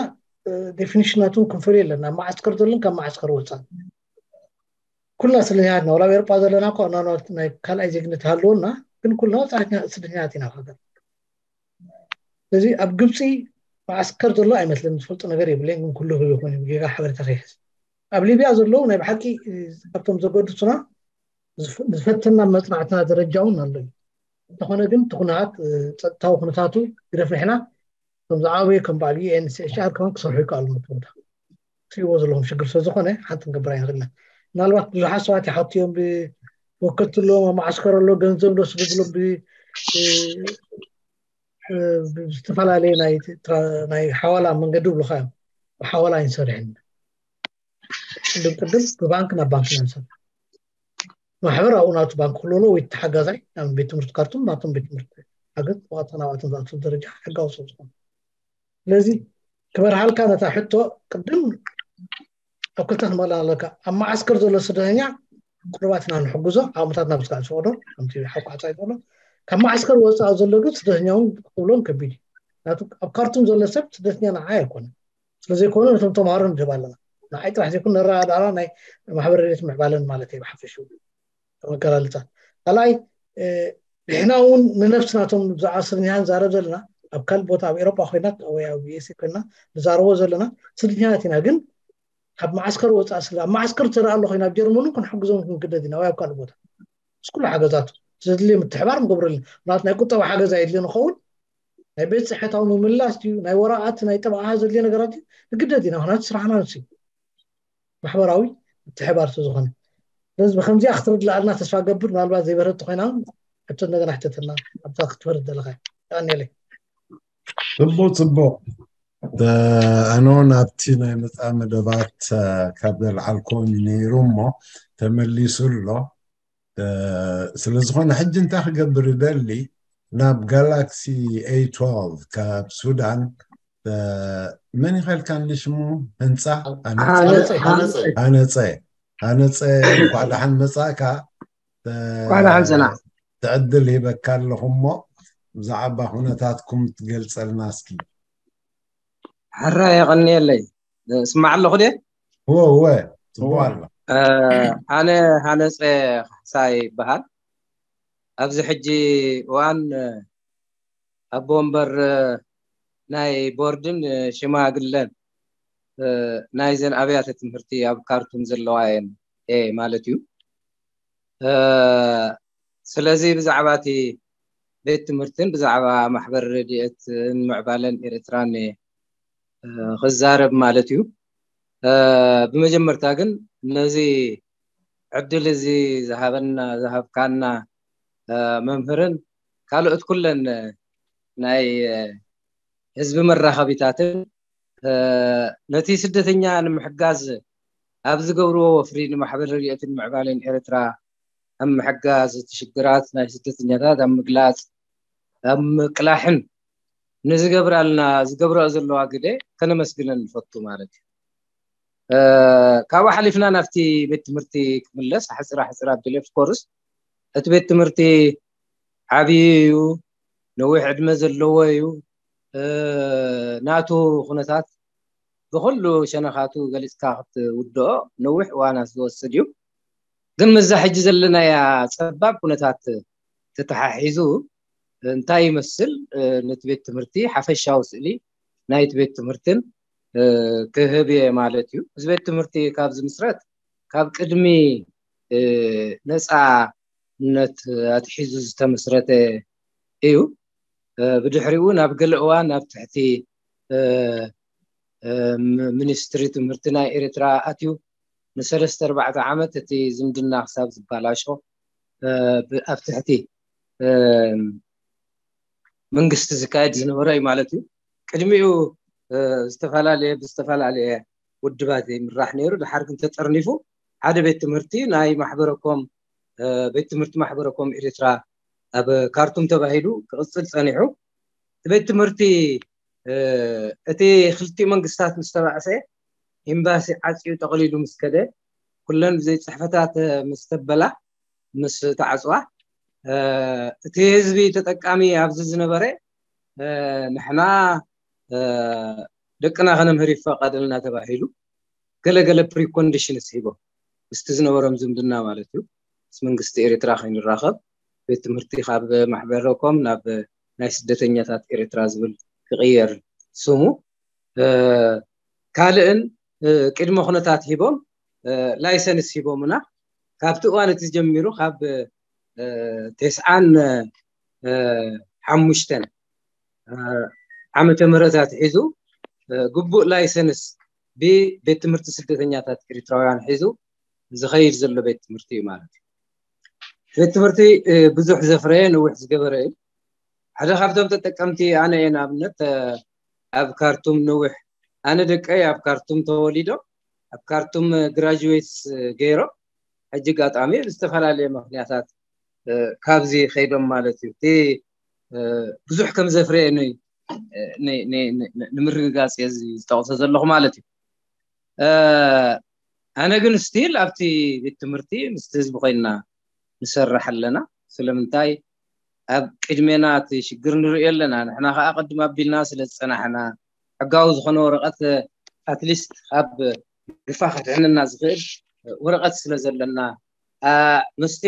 ዴፊኒሽን ናቱን ክንፈልዮ ኣለና። ኣብ መዓስከር ዘለን ካብ መዓስከር ወፃእ ኩልና ስደተኛትና ወላ ኣብ ኤሮጳ ዘለና እኮ ናይ ካልኣይ ዜግነት ሃለወና ግን ኩልና ወፃእትና ስደተኛት ኢና ሃገር። ስለዚ ኣብ ግብፂ መዓስከር ዘሎ ኣይመስለን ዝፈልጡ ነገር የብለን ግን ኩሉ ይኹን ጌጋ ሓበሬታ ከይሕዝ ኣብ ሊብያ ዘለዉ ናይ ብሓቂ ካብቶም ዘገድሱና ዝፈትና መፅናዕትና ደረጃ እውን ኣሎ እዩ። እንተኾነ ግን እቲ ኩነታት ጸጥታዊ ኩነታቱ ግደፍ ንሕና ከም ዝዓበዩ ከም በዓል ዩኤንሲኤችኣር ከውን ክሰርሑ ይከኣሉ ነቲ ቦታ ክትሪእዎ ዘለኹም ሽግር ስለ ዝኾነ ሓንቲ ክንገብር ኣይንኽእልና። ምናልባት ብዙሓት ሰባት ይሓቱ እዮም ብወከልቲ ኣለዎም ኣብ መዓስከር ኣሎ ገንዘብ ዶ ስለ ዝብሎም ብዝተፈላለየ ናይ ሓዋላ መንገዲ ብሉካ እዮም ብሓዋላ ኣይንሰርሕን ቅድም ቅድም ብባንክ ናብ ባንክ ኢና ንሰርሕ ማሕበር ኣብኡ ናቱ ባንክ ክልሎ ወይ ተሓጋዛይ ናብ ቤት ትምህርቲ ካርቱም ናቶም ቤት ትምህርቲ ሓገዝ ብቐጥታ ናብኣቶም ዝኣትሉ ደረጃ ሕጋዊ ስለ ዝኾነ ስለዚ ክበርሃልካ ነታ ሕቶ ቅድም ኣብ ክልተ ትመቕላ ኣለካ ኣብ መዓስከር ዘሎ ስደተኛ ቅርባትና ንሕግዞ ዓቕምታት ናብ ስካዕ ዝፈቕዶ ከምቲ ሓቋዕፃይ ዘሎ ካብ መዓስከር ወፃእ ዘሎ ግን ስደተኛ እውን ክብሎን ከቢድ እዩ ኣብ ካርቱም ዘሎ ሰብ ስደተኛ ንዓይ ኣይኮነ ስለዘይኮነ ነቶም ተምሃሮ ንድህብ ኣለና ንዓይ ጥራሕ ዘይኮነ ነረዳድኣና ናይ ማሕበር ሬት ምዕባለን ማለት እዩ ብሓፈሽኡ መገላልፃ ካልኣይ ንሕና እውን ንነብስና እቶም ብዛዕባ ስርኛን ዛረብ ዘለና ኣብ ካልእ ቦታ ኣብ ኤሮጳ ኮይና ወይ ኣብ ዩኤስኤ ኮይና ንዛረቦ ዘለና ስርኛት ኢና ግን ካብ መዓስከር ወፃእ ስለ ኣብ መዓስከር ትረኣ ኣሎ ኮይና ኣብ ጀርመኑ ክንሕግዞም ክንግደድ ኢና ወይ ኣብ ካልእ ቦታ ምስ ኩሉ ሓገዛቱ ዘድልየ ምትሕባር ንገብረሉ ምናት ናይ ቁጠባ ሓገዝ ኣየድልዮ ንኸውን ናይ ቤት ፅሕፈታዊ ምምላስ እዩ ናይ ወረቃት ናይ ጠበቃ ዘድልየ ነገራት እዩ ንግደድ ኢና ምክንያቱ ስራሕና ንስ ማሕበራዊ ምትሕባር ስለዝኾነ ስለዚ ብከምዚኣ ክትርድኣልና ተስፋ ገብር ምናልባት ዘይበረት ኮይና ሕቶ እንደገና ሕተተልና ኣብታ ክትበርድ ዘለካ ይቀኒለይ ጽቡቅ ጽቡቅ ኣነ እውን ኣብቲ ናይ መፅኣ መደባት ካብ ዘልዓልኮም ነይሩ እሞ ተመሊሱ ኣሎ ስለዝኾነ ሕጂ እንታይ ክገብር ይደሊ ናብ ጋላክሲ ኤ ትዋልቭ ካብ ሱዳን መን ይኸልካ እንዲ ሽሙ ህንፃ ሃነፀ ሃነፀ እንኳዕ ደሓን መፃእካ ኳዳ ሓንሰና ትዕድል ሂበካ ኣለኹ እሞ ብዛዕባ ኩነታትኩም ትገልፀልና እስኪ ሕራ የቐንየለይ ስማዕ ኣለኹ ደ እወ እወ ፅቡቅ ኣሎ ኣነ ሃነፀ ካሕሳ ይበሃል ኣብዚ ሕጂ እዋን ኣቦ ወንበር ናይ ቦርድን ሽማግለን ናይዘን ኣብያተ ትምህርቲ ኣብ ካርቱም ዘለዋ እየን ማለት እዩ ስለዚ ብዛዕባ እቲ ቤት ትምህርትን ብዛዕባ ማሕበር ረድኤትን ምዕባለን ኤርትራን ክዛረብ ማለት እዩ ብመጀመርታ ግን ነዚ ዕድል እዚ ዝሃበና ዝሃብካና መምህርን ካልኦት ኩለን ናይ ህዝቢ መራኸቢታትን ነቲ ስደተኛ ንምሕጋዝ ኣብ ዝገብርዎ ወፍሪ ንማሕበር ረድኤትን ምዕባለን ኤርትራ ኣብ ምሕጋዝ እቲ ሽግራት ናይ ስደተኛታት ኣብ ምግላፅ ኣብ ምቅላሕን ንዝገብራልና ዝገብረኦ ዘለዋ ግደ ከነመስግነን ንፈቱ ማለት እዩ ካብኡ ሓሊፍና ናብቲ ቤት ትምህርቲ ክምለስ ሕፅራ ሕፅራ ኣቢለ ኮርስ እቲ ቤት ትምህርቲ ዓብዪ እዩ ነዊሕ ዕድመ ዘለዎ እዩ ናቱ ኩነታት ብኩሉ ሸነኻቱ ገሊፅካ ክትውድኦ ነዊሕ እዋናት ዝወስድ እዩ ግን ምዛ ሕጂ ዘለናያ ፀባብ ኩነታት ተተሓሒዙ እንታይ ይመስል ነቲ ቤት ትምህርቲ ሓፈሻዊ ስእሊ ናይቲ ቤት ትምህርትን ክህብ እየ ማለት እዩ እዚ ቤት ትምህርቲ ካብ ዝምስረት ካብ ቅድሚ ነፃነት ኣትሒዙ ዝተመስረተ እዩ ብድሕሪኡ ናብ ገለ እዋን ናብ ትሕቲ ሚኒስትሪ ትምህርቲ ናይ ኤርትራ ኣትዩ ንሰለስተ ኣርባዕተ ዓመት እቲ ዝምድና ክሳብ ዝበላሾ ኣብ ትሕቲ መንግስቲ ዝካየድ ዝነበረ እዩ ማለት እዩ ቅድሚኡ ዝተፈላለየ ብዝተፈላለየ ውድባት ይምራሕ ነይሩ ድሓር ግን ተጠርኒፉ ሓደ ቤት ትምህርቲ ናይ ማሕበረኮም ቤት ትምህርቲ ማሕበረኮም ኤርትራ ኣብ ካርቱም ተባሂሉ ክቕፅል ፀኒሑ ቤት ትምህርቲ እቲ ክልቲኡ መንግስታት ምስ ተባዕሰ፣ ኤምባሲ ዓፅዩ ጠቕሊሉ ምስ ከደ፣ ኩለን ብዘይ ፅሕፈታት ምስ ተበላ፣ ምስ ተዓፅዋ፣ እቲ ህዝቢ ተጠቃሚ ኣብዚ ዝነበረ፣ ንሕና ደቅና ከነምህር ይፈቀደልና ተባሂሉ፣ ገለገለ ፕሪኮንዲሽንስ ሂቦም፣ ምስቲ ዝነበሮም ዝምድና ማለት እዩ። ምስ መንግስቲ ኤርትራ ከይንራኸብ፣ ቤት ትምህርቲ ካብ ማሕበረኮም ናብ ናይ ስደተኛታት ኤርትራ ዝብል ክቕየር ስሙ፣ ካልእን ቅድመ ኩነታት ሂቦም፣ ላይሰንስ ሂቦምና። ካብቲ እዋን እቲ ጀሚሩ፣ ካብ ተስዓን ሓሙሽተን ዓመተ ምህረት ኣትሒዙ፣ ግቡእ ላይሰንስ ብቤት ትምህርቲ ስደተኛታት ኤርትራውያን ሒዙ ዝኸይድ ዘሎ ቤት ትምህርቲ እዩ ማለት እዩ። ቤት ትምህርቲ ብዙሕ ዘፍረየ፣ ነዊሕ ዝገበረ እዩ። ሓደ ካብቶም ተጠቀምቲ ኣነ እየ። ንኣብነት ኣብ ካርቱም ነዊሕ፣ ኣነ ደቀይ ኣብ ካርቱም ተወሊዶም፣ ኣብ ካርቱም ግራጁዌትስ ገይሮም፣ ሕጂ ኣጋጣሚ ብዝተፈላለየ ምክንያታት ካብዚ ከይዶም ማለት እዩ። እቲ ብዙሕ ከም ዘፍረየ ንምርግጋፅ እየ ዝጠቕሶ ዘለኹ ማለት እዩ። ኣነ ግን ስቲል ኣብቲ ቤት ትምህርቲ ምስቲ ህዝቢ ኮይንና ንሰርሕ ኣለና። ስለምንታይ ኣብ ቅድሜና እቲ ሽግር ንርእዮ ኣለና። ንሕና ከዓ ቅድም ኣቢልና ስለ ዝፀናሕና፣ ሕጋዊ ዝኾነ ወረቐት፣ ኣትሊስት ኣብ ግፋ ከድሕነና ዝኽእል ወረቐት ስለ ዘለና፣ ምስቲ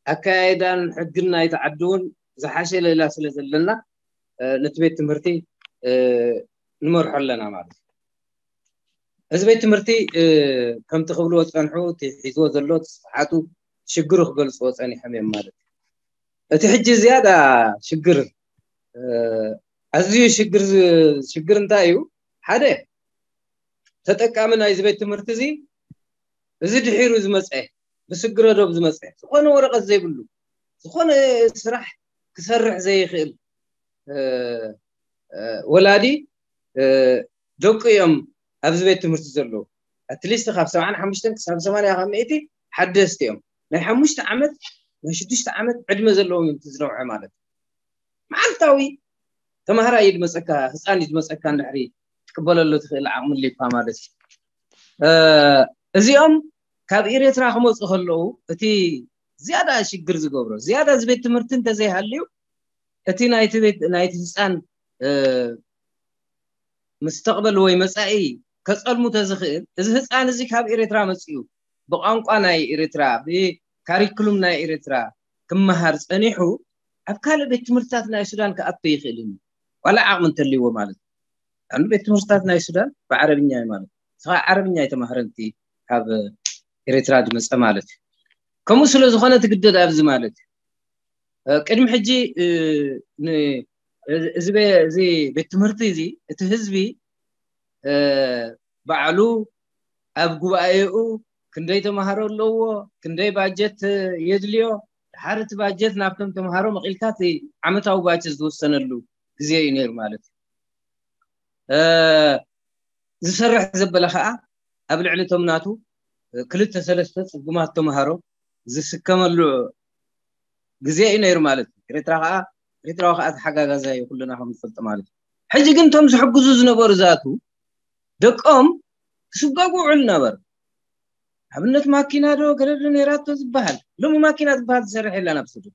ኣካያይዳን ሕግን ናይቲ ዓዲ እውን ዝሓሸ ሌላ ስለ ዘለና፣ ነቲ ቤት ትምህርቲ ንመርሖ ኣለና ማለት እዩ። እዚ ቤት ትምህርቲ ከምቲ ክብልዎ ዝፀንሑ፣ እቲ ሒዝዎ ዘሎ፣ እቲ ስፍሓቱ፣ ሽግሩ ክገልፅዎ ፀኒሖም እዮም ማለት እዩ። እቲ ሕጂ ዝያዳ ሽግር፣ ኣዝዩ ሽግር፣ ሽግር እንታይ እዩ? ሓደ፣ ተጠቃሚ ናይዚ ቤት ትምህርቲ እዚ፣ እዚ ድሒሩ ዝመፀ፣ ብስግረ ዶብ ዝመፀ፣ ዝኾነ ወረቐት ዘይብሉ፣ ዝኾነ ስራሕ ክሰርሕ ዘይኽእል ወላዲ ደቁ እዮም ኣብዚ ቤት ትምህርቲ ዘለዉ። ኣትሊስት ካብ ሰብዓን ሓሙሽተን ክሳብ ሰማንያ ካብ ሚእቲ ሓደስቲ እዮም። ናይ ሓሙሽተ ዓመት፣ ናይ ሽዱሽተ ዓመት ዕድመ ዘለዎም እዮም ዝነውሐ ማለት እዩ። መዓልታዊ ተማሃራይ እዩ ዝመፀካ፣ ህፃን እዩ ዝመፀካ፣ እንድሕሪ ትቅበለሉ ትኽእል ዓቕሚ ኣልካ ማለት እዩ። እዚኦም ካብ ኤርትራ ክመፁ ከለዉ፣ እቲ ዝያዳ ሽግር ዝገብሮ፣ ዝያዳ እዚ ቤት ትምህርቲ እንተዘይሃልዩ፣ እቲ ናይቲ ቤት፣ ናይቲ ህፃን መስተቕበል ወይ መፃኢ ከፀልሙ ተዝኽእል፣ እዚ ህፃን እዚ ካብ ኤርትራ መፂኡ፣ ብቋንቋ ናይ ኤርትራ፣ ብካሪክሉም ናይ ኤርትራ ክመሃር ፀኒሑ፣ ኣብ ካልእ ቤት ትምህርትታት ናይ ሱዳን ክኣቱ ይኽእልን እዩ። ዋላ ዓቕሚ እንተልይዎ ማለት እዩ። ኣንዱ ቤት ትምህርትታት ናይ ሱዳን ብዓረብኛ እዩ ማለት እዩ። ስኻ ዓረብኛ ኣይተማህረን እቲ ካብ ኤርትራ ዝመፀ ማለት እዩ። ከምኡ ስለ ዝኾነ ትግደድ ኣብዚ ማለት እዩ። ቅድሚ ሕጂ፣ እዚ ቤት ትምህርቲ እዚ፣ እቲ ህዝቢ ባዕሉ ኣብ ጉባኤኡ ክንደይ ተምሃሮ ኣለዎ፣ ክንደይ ባጀት የድልዮ፣ ድሓር እቲ ባጀት ናብቶም ተምሃሮ መቒልካ እቲ ዓመታዊ ባጀት ዝውሰነሉ ግዜ እዩ ነይሩ ማለት እዩ። ዝሰርሕ ዘበለ ከዓ ኣብ ልዕሊ እቶም ናቱ ክልተ ሰለስተ ፅጉማት ተምሃሮ ዝስከመሉ ግዜ እዩ ነይሩ ማለት እዩ። ኤርትራ ከዓ፣ ኤርትራዊ ከዓ ተሓጋጋዛይ እዩ፣ ኩልና ከም ንፈልጦ ማለት እዩ። ሕጂ ግን እቶም ዝሕግዙ ዝነበሩ ዛቱ ደቆም ክስጓጉ ውዕል ነበሩ። ኣብነት ማኪና ዶ ገለ ዶ ነይራቶ ዝበሃል፣ ሎሚ ማኪና ዝበሃል ትሰርሕ የላን ኣብ ሱዳን።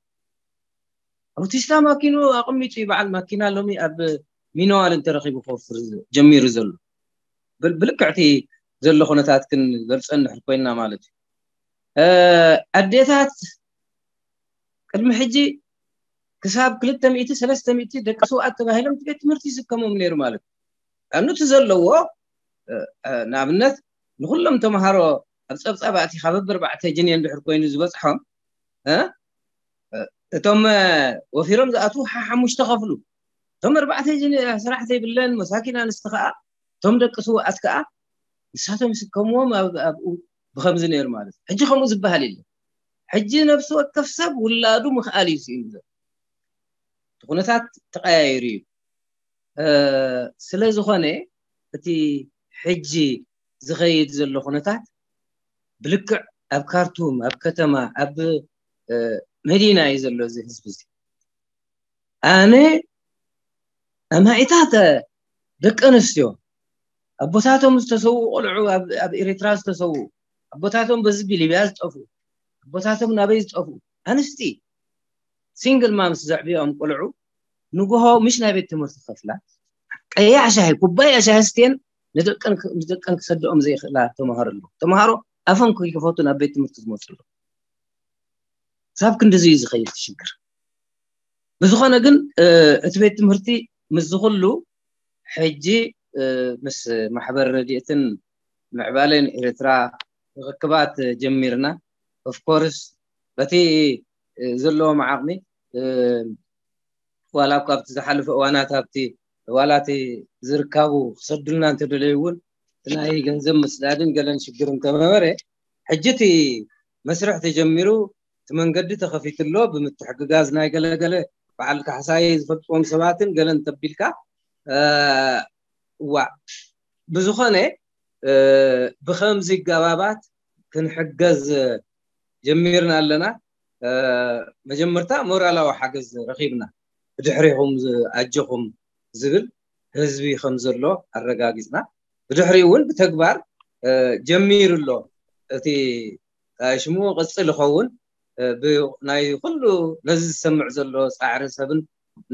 ኣውቲስታ ማኪኑ ኣቐሚጡ እዩ በዓል ማኪና ሎሚ ኣብ ሚነዋል እንተረኺቡ ክወፍር ጀሚሩ ዘሎ። ብልክዕቲ ዘሎ ኩነታት ክንገልፀ እንድሕር ኮይንና ማለት እዩ። ኣዴታት ቅድሚ ሕጂ ክሳብ ክልተ ሚእቲ ሰለስተ ሚእቲ ደቂ ስውኣት ተባሂሎም ቤት ትምህርቲ ይስከሞም ነይሩ ማለት እዩ። ኣኑቲ ዘለዎ ንኣብነት ንኩሎም ተምሃሮ ኣብ ፀብፃብ ኣእቲኻ በብርባዕተ ጅንየ እንድሕር ኮይኑ ዝበፅሖም፣ እቶም ወፊሮም ዝኣትዉ ሓሓሙሽተ ከፍሉ። እቶም ኣርባዕተ ጅንየ ስራሕ ዘይብለን መሳኪን ኣንስቲ ከዓ፣ እቶም ደቂ ስውኣት ከዓ ንሳቶም ይስከምዎም ኣብኡ ብከምዚ ነይሩ ማለት እዩ። ሕጂ ከምኡ ዝበሃል የለን። ሕጂ ነብሲ ወከፍ ሰብ ውላዱ ምኽኣል እዩ ስኢኑ ዘሎ። እቲ ኩነታት ተቐያይሩ እዩ። ስለ ዝኾነ እቲ ሕጂ ዝኸይድ ዘሎ ኩነታት ብልክዕ ኣብ ካርቱም፣ ኣብ ከተማ፣ ኣብ መዲና እዩ ዘሎ እዚ ህዝቢ እዚ። ኣነ ኣማኢታት ደቂ ኣንስትዮ፣ ኣቦታቶም ዝተሰውኡ ቆልዑ፣ ኣብ ኤርትራ ዝተሰውኡ ኣቦታቶም፣ በዚ ብሊብያ ዝጠፍኡ ኣቦታቶም፣ ናበይ ዝጠፍኡ ኣንስቲ፣ ሲንግል ማምስ ዘዕብዮም ቆልዑ፣ ንጉሆ ምሽ ናይ ቤት ትምህርቲ ከፍላ፣ ቀያሕ ሻሂ፣ ኩባያ ሻሂ ስትየን ንደቀን ክሰድኦም ዘይኽእላ ተምሃሮ ኣለዉ። ተምሃሮ ኣፎም ከይከፈቱ ናብ ቤት ትምህርቲ ዝመፁ ኣለዉ። ሳብ ክንድዚ እዩ ዝኸይድ ሽግር። ብዝኾነ ግን እቲ ቤት ትምህርቲ ምስ ዝኹሉ ሕጂ ምስ ማሕበር ረድኤትን ምዕባለን ኤርትራ ርክባት ጀሚርና። ኦፍኮርስ በቲ ዘለዎም ዓቕሚ ዋላ እኳ ኣብቲ ዝሓለፈ እዋናት ኣብቲ ዋላ እቲ ዝርካቡ ክሰዱልና እንተደለዩ እውን ናይ ገንዘብ ምስዳድን ገለን ሽግር እንተነበረ ሕጂ እቲ መስርሕ ተጀሚሩ እቲ መንገዲ ተኸፊትሎ ብምትሕግጋዝ ናይ ገለገለ በዓል ካሕሳይ ዝፈልጥዎም ሰባትን ገለን ተቢልካ እዋ ብዝኾነ ብኸምዚ ገባባት ክንሕገዝ ጀሚርና ኣለና። መጀመርታ ሞራላዊ ሓገዝ ረኺብና፣ ብድሕሪኹም ኣጆኹም ዝብል ህዝቢ ከም ዘሎ ኣረጋጊፅና። ብድሕሪኡ እውን ብተግባር ጀሚሩ ኣሎ። እቲ ሽሙ ቅፅል ይኸውን ናይ ኩሉ ነዚ ዝሰምዕ ዘሎ ፃዕሪ ሰብን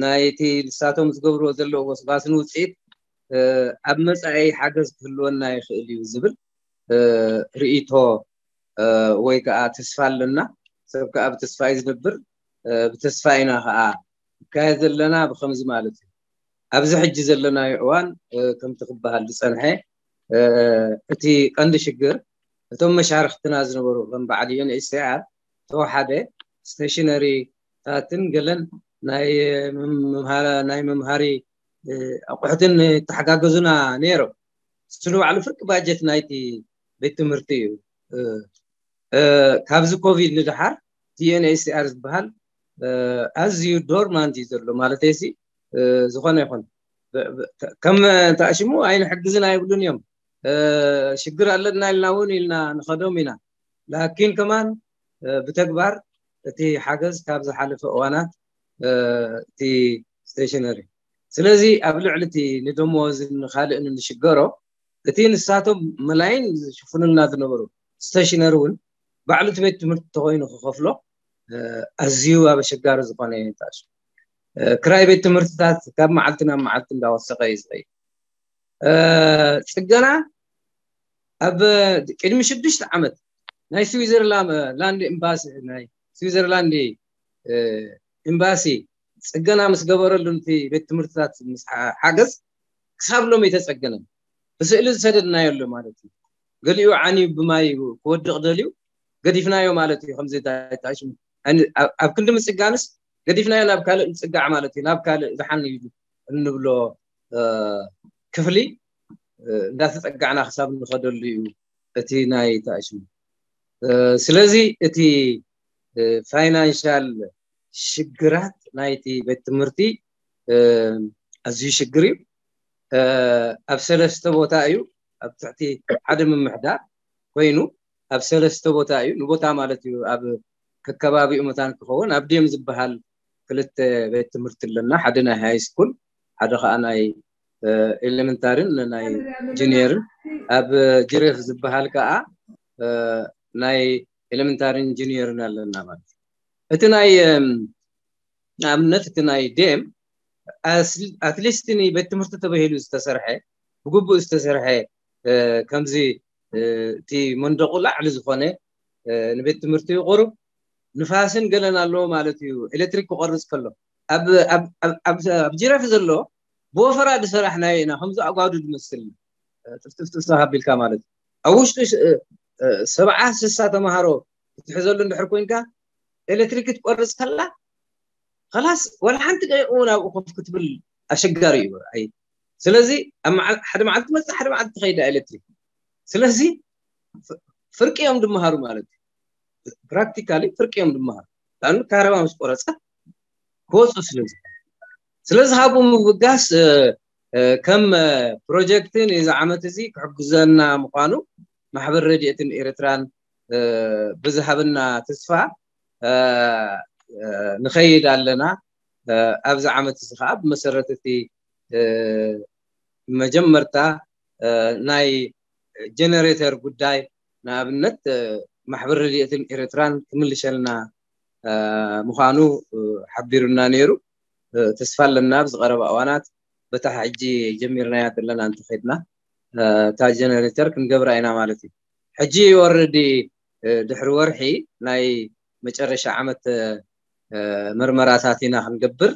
ናይቲ ንሳቶም ዝገብርዎ ዘለዉ ወስባስን ውፅኢት ኣብ መፃኢ ሓገዝ ክህልወና ይኽእል እዩ ዝብል ርእይቶ ወይ ከዓ ተስፋ ኣለና። ሰብ ከዓ ብተስፋ እዩ ዝነብር። ብተስፋ ኢና ከዓ ይካየድ ዘለና። ብከምዚ ማለት እዩ ኣብዚ ሕጂ ዘለናዮ እዋን ከምቲ ክበሃል ዝፀንሐ እቲ ቀንዲ ሽግር እቶም መሻርክትና ዝነበሩ ከም በዓል ዩኤንኤችሲኣር ተወሓደ ስቴሽነሪታትን ገለን ናይ መምሃሪ ኣቑሑትን ተሓጋገዙና ነይሮም። እሱ ንባዕሉ ፍርቂ ባጀት ናይቲ ቤት ትምህርቲ እዩ። ካብዚ ኮቪድ ንድሓር ዩኤንኤችሲኣር ዝበሃል ኣዝዩ ዶርማንት እዩ ዘሎ ማለት ሲ ዝኾነ ይኹን ከም ተኣሽሙ ኣይንሕግዝን ኣይብሉን እዮም። ሽግር ኣለና ኢልና እውን ኢልና ንኸዶም ኢና። ላኪን ከማን ብተግባር እቲ ሓገዝ ካብ ዝሓለፈ እዋናት እቲ ስቴሽነሪ ስለዚ ኣብ ልዕሊ እቲ ንደሞዝን ካልእን እንሽገሮ እቲ ንሳቶም መላይን ዝሽፍኑልና ዝነበሩ ስቴሽነሪ እውን ባዕሉ እቲ ቤት ትምህርቲ ተኮይኑ ክኸፍሎ ኣዝዩ ኣብ ኣሸጋሪ ዝኾነ ይንታሽ ክራይ ቤት ትምህርትታት ካብ መዓልቲ ናብ መዓልቲ እንዳወሰቀ እዩ ዝኸይድ። ፅገና ኣብ ቅድሚ ሽዱሽተ ዓመት ናይ ስዊዘርላንድ ኤምባሲ ናይ ስዊዘርላንድ ኤምባሲ ፅገና ምስ ገበረሉ ነቲ ቤት ትምህርትታት ምስ ሓገዝ ክሳብ ሎም ኣይተፀገነን። ብስእሊ ዝሰደድናዮ ኣሎ ማለት እዩ። ገሊኡ ዓንዩ ብማይ ክወድቕ ደልዩ ገዲፍናዮ ማለት እዩ። ከምዚ ታሽሙ ኣብ ክንዲ ምፅጋንስ ገዲፍናዮ ናብ ካልእ ንፅጋዕ ማለት እዩ። ናብ ካልእ ዝሓን እዩ እንብሎ ክፍሊ እንዳተፀጋዕና ክሳብ ንኸደሉ እዩ እቲ ናይ ታሽሙ። ስለዚ እቲ ፋይናንሻል ሽግራት ናይቲ ቤት ትምህርቲ ኣዝዩ ሽግር እዩ። ኣብ ሰለስተ ቦታ እዩ ኣብ ትሕቲ ሓደ ምምሕዳር ኮይኑ ኣብ ሰለስተ ቦታ እዩ። ንቦታ ማለት እዩ ኣብ ከከባቢኡ መታን ክኸውን ኣብ ዴም ዝበሃል ክልተ ቤት ትምህርቲ ኣለና። ሓደ ናይ ሃይ ስኩል ሓደ ከዓ ናይ ኤሌመንታርን ናይ ጁኒየርን ኣብ ጅሬፍ ዝበሃል ከዓ ናይ ኤሌመንታርን ጁኒየርን ኣለና ማለት እዩ። እቲ ናይ ንኣብነት እቲ ናይ ዴም ኣትሊስት ንቤት ትምህርቲ ተባሂሉ ዝተሰርሐ ብግቡእ ዝተሰርሐ ከምዚ እቲ መንደቁ ላዕሊ ዝኾነ ንቤት ትምህርቲ ቁሩብ ንፋስን ገለን ኣለዎ ማለት እዩ። ኤሌክትሪክ ክቆርፅ ከሎ ኣብ ጅረፍ ዘሎ ብወፈራ ዝሰራሕናዮ ኢና። ከምዚ ኣጓዱ ዝመስል ጥፍጥፍጥፍ ሃቢልካ ማለት እዩ። ኣብ ውሽጡ ሰብዓ ስሳ ተምሃሮ ክትሕዘሉ እንድሕር ኮይንካ ኤሌክትሪክ ክትቆርፅ ከላ ከላስ ወላ ሓንቲ ደቂቕ እውን ኣብኡ ኮፍ ክትብል ኣሸጋሪ እዩ። ኣይ ስለዚ ኣብ ሓደ መዓልቲ መፅእ ሓደ መዓልቲ ትኸይዳ ኤሌክትሪክ። ስለዚ ፍርቂ እዮም ድመሃሩ ማለት እዩ። ፕራክቲካሊ ፍርቂ እዮም ድመሃሩ። ን ካረባ ምስ ቆረፀ ክወፁ ስለዚ ስለዚ ካብኡ ምብጋስ ከም ፕሮጀክት ንዚ ዓመት እዚ ክሕግዘና ምዃኑ ማሕበር ረድኤትን ኤርትራን ብዝሃበና ተስፋ ንኸይድ ኣለና። ኣብዚ ዓመት እዚ ከዓ ብመሰረት እቲ መጀመርታ ናይ ጀነሬተር ጉዳይ ንኣብነት ማሕበር ረድኤትን ኤርትራን ክምልሸልና ምዃኑ ሓቢሩና ነይሩ። ተስፋ ኣለና ኣብ ዝቐረባ እዋናት በታ ሕጂ ጀሚርናያ ዘለና እንተኸድና እታ ጀነሬተር ክንገብራ ኢና ማለት እዩ። ሕጂ ወረዲ ድሕሪ ወርሒ ናይ መጨረሻ ዓመት መርመራታት ኢና ክንገብር።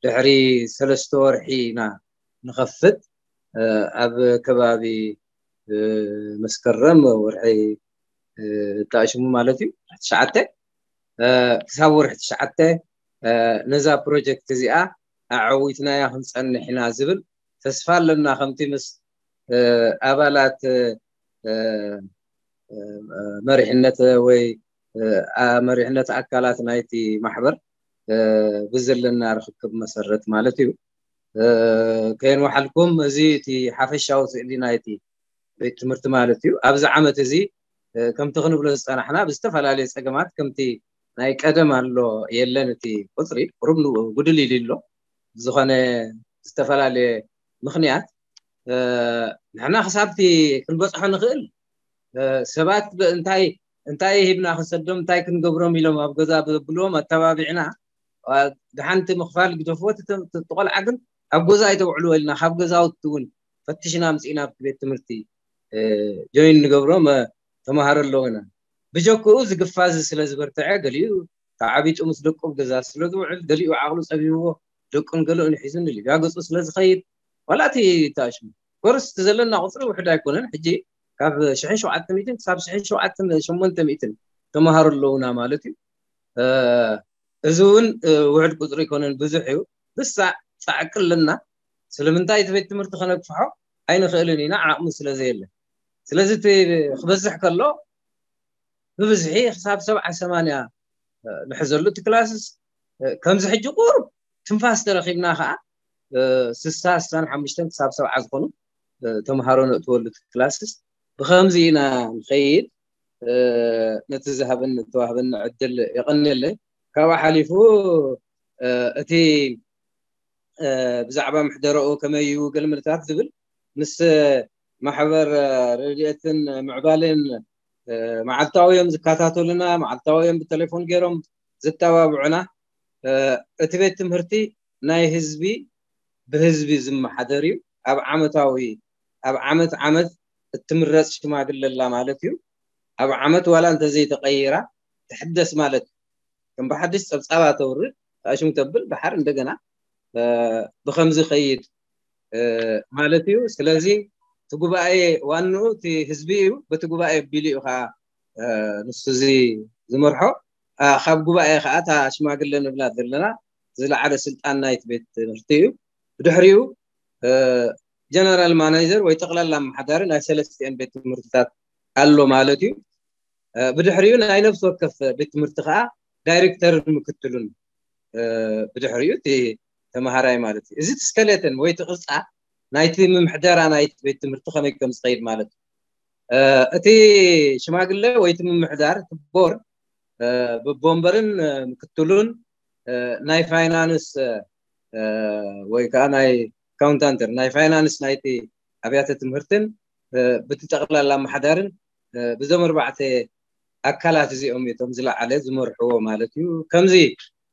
ድሕሪ ሰለስተ ወርሒ ኢና ንኸፍት። ኣብ ከባቢ መስከረም ወርሒ እታሽሙ ማለት እዩ ትሽዓተ ክሳብ ወርሒ ትሽዓተ ነዛ ፕሮጀክት እዚኣ ኣዐዊትናያ ክንፀንሕ ኢና ዝብል ተስፋ ኣለና። ከምቲ ምስ ኣባላት መሪሕነት ወይ መሪሕነት ኣካላት ናይቲ ማሕበር ብዘለና ርክክብ መሰረት ማለት እዩ። ከየንወሓልኩም እዚ እቲ ሓፈሻዊ ስእሊ ናይቲ ቤት ትምህርቲ ማለት እዩ። ኣብዚ ዓመት እዚ ከምቲ ክንብሎ ዝፀናሕና ብዝተፈላለየ ፀገማት ከምቲ ናይ ቀደም ኣሎ የለን፣ እቲ ቁፅሪ ቁሩብ ጉድል ኢሉ ኣሎ። ዝኾነ ዝተፈላለየ ምኽንያት ንሕና ክሳብቲ ክንበፅሖ ንኽእል ሰባት እንታይ እንታይ ሂብና ክንሰዶም እንታይ ክንገብሮም ኢሎም ኣብ ገዛ ብብልዎም ኣተባቢዕና ድሓንቲ ምኽፋል ግደፍዎ። እቲ ቆልዓ ግን ኣብ ገዛ ኣይተውዕልዎ ኢልና ካብ ገዛውቲ እውን ፈትሽና ምፅኢና ኣብቲ ቤት ትምህርቲ ጆይን ንገብሮ ተምሃሮ ኣለውና። ብጀክኡ ዝግፋዚ ስለ ዝበርትዐ ገሊኡ ተዓቢጡ ምስ ደቁ ኣብ ገዛ ስለ ዝውዕል ገሊኡ ዓቕሉ ፀቢብዎ ደቁን ገለኡን ሒዙ ንሊብያ ገፁ ስለ ዝኸይድ ዋላ እቲ ተኣሽሙ ኮርስ እቲ ዘለና ቁፅሪ ውሕድ ኣይኮነን። ሕጂ ካብ ሽሕን ሸውዓተ ሚእትን ክሳብ ሽሕን ሸውዓተ ሸሞንተ ሚእትን ተምሃሮ ኣለውና ማለት እዩ። እዚ እውን ውሕድ ቁፅሪ ኣይኮነን፣ ብዙሕ እዩ። ብሳዕ ፃዕቂ ኣለና። ስለምንታይ እቲ ቤት ትምህርቲ ከነግፍሖ ኣይንኽእልን ኢና፣ ዓቕሚ ስለ ዘየለ። ስለዚ እቲ ክበዝሕ ከሎ ብብዝሒ ክሳብ ሰብዓ ሰማንያ ንሕዘሉ እቲ ክላስስ ከምዚ ሕጂ ቁሩብ ትንፋስ ተረኺብና ከዓ ስሳ ስሳን ሓሙሽተን ክሳብ ሰብዓ ዝኾኑ ተምሃሮ ነእትወሉ እቲ ክላስስ ብኸምዚ ኢና ንኸይድ። ነቲ ዝሃበኒ ዝተዋህበኒ ዕድል የቐንየለይ። ካብኡ ሓሊፉ እቲ ብዛዕባ ምሕደረኡ ከመይ እዩ ገለ ምልታት ዝብል ምስ ማሕበር ረድኤትን ምዕባሌን መዓልታዊ እዮም ዝከታተሉና፣ መዓልታዊ እዮም ብቴሌፎን ገይሮም ዝተባብዑና። እቲ ቤት ትምህርቲ ናይ ህዝቢ ብህዝቢ ዝመሓደር እዩ። ኣብ ዓመታዊ ኣብ ዓመት ዓመት እትምረፅ ሽማግለ ኣላ ማለት እዩ። ኣብ ዓመት ዋላ እንተዘይተቐይራ ትሕደስ ማለት እዩ። ከም ብሓድሽ ፀብፃባ ተውርድ ታሽሙ ተብል ድሓር እንደገና ብከምዚ ከይድ ማለት እዩ። ስለዚ እቲ ጉባኤ ዋንኡ እቲ ህዝቢ እዩ። በቲ ጉባኤ ኣቢሉ እዩ ከዓ ንሱ እዚ ዝመርሖ። ካብ ጉባኤ ከዓ እታ ሽማግለ ንብላ ዘለና ዝለዓለ ስልጣን ናይቲ ቤት ትምህርቲ እዩ። ብድሕሪኡ ጀነራል ማናጀር ወይ ጠቕላላ ኣመሓዳሪ ናይ ሰለስቲኤን ቤት ትምህርትታት ኣሎ ማለት እዩ። ብድሕሪኡ ናይ ነፍሲ ወከፍ ቤት ትምህርቲ ከዓ ዳይሬክተርን ምክትሉን ብድሕሪኡ እቲ ተምሃራይ ማለት እዩ። እዚ ስከሌተን ወይ እቲ ቅርፃ ናይቲ ምምሕደራ ናይቲ ቤት ትምህርቲ ከመይ ከም ዝኸይድ ማለት እዩ። እቲ ሽማግለ ወይ እቲ ምምሕዳር እቲ ቦርድ ብቦንበርን ምክትሉን ናይ ፋይናንስ ወይ ከዓ ናይ ኣካውንታንተር ናይ ፋይናንስ ናይቲ ኣብያተ ትምህርትን ብቲ ጠቕላላ ኣመሓዳርን ብዞም ኣርባዕተ ኣካላት እዚኦም እቶም ዝለዓለ ዝመርሕዎ ማለት እዩ። ከምዚ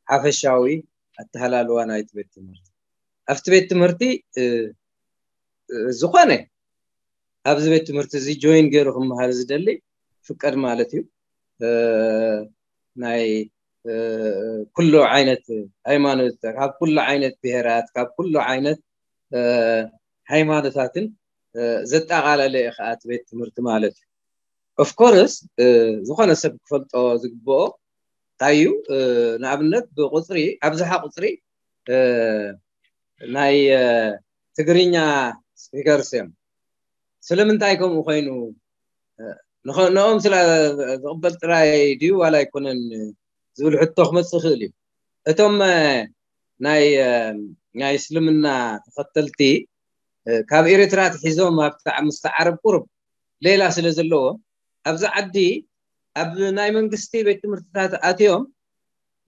ሓፈሻዊ ኣተሃላልዋ ናይቲ ቤት ትምህርቲ ኣብቲ ቤት ትምህርቲ ዝኾነ ኣብዚ ቤት ትምህርቲ እዚ ጆይን ገይሩ ክመሃር ዝደሊ ፍቀድ ማለት እዩ። ናይ ኩሉ ዓይነት ሃይማኖት ካብ ኩሉ ዓይነት ብሄራት ካብ ኩሉ ዓይነት ሃይማኖታትን ዘጠቓለለ እዩ ከዓ እቲ ቤት ትምህርቲ ማለት እዩ። ኦፍኮርስ ዝኾነ ሰብ ክፈልጦ ዝግብኦ እንታይ እዩ? ንኣብነት ብቁፅሪ ኣብዝሓ ቁፅሪ ናይ ትግርኛ ስፒከርስ እዮም። ስለምንታይ ከምኡ ኮይኑ ንኦም ስለ ዝቕበል ጥራይ ድዩ ዋላ ኣይኮነን ዝብል ሕቶ ክመፅእ ይኽእል እዩ። እቶም ናይ ናይ እስልምና ተኸተልቲ ካብ ኤርትራ ትሒዞም ኣብታ ምስቲ ዓረብ ቁሩብ ሌላ ስለ ዘለዎ ኣብዚ ዓዲ ኣብ ናይ መንግስቲ ቤት ትምህርትታት ኣትዮም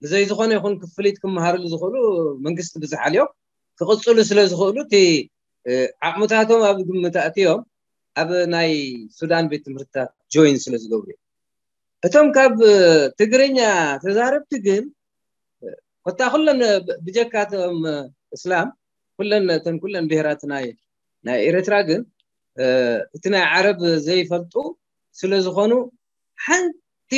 ብዘይ ዝኾነ ይኹን ክፍሊት ክመሃርሉ ዝኽእሉ መንግስቲ ብዙሕ ኣልዮ ክቕፅሉ ስለ ዝኽእሉ እቲ ዓቕምታቶም ኣብ ግምት ኣእትዮም ኣብ ናይ ሱዳን ቤት ትምህርትታት ጆይን ስለ ዝገብሩ እዮም። እቶም ካብ ትግርኛ ተዛረብቲ ግን ኮታ ኩለን ብጀካቶም እስላም ኩለን እተን ኩለን ብሄራት ናይ ናይ ኤርትራ ግን እቲ ናይ ዓረብ ዘይፈልጡ ስለ ዝኾኑ ሓንቲ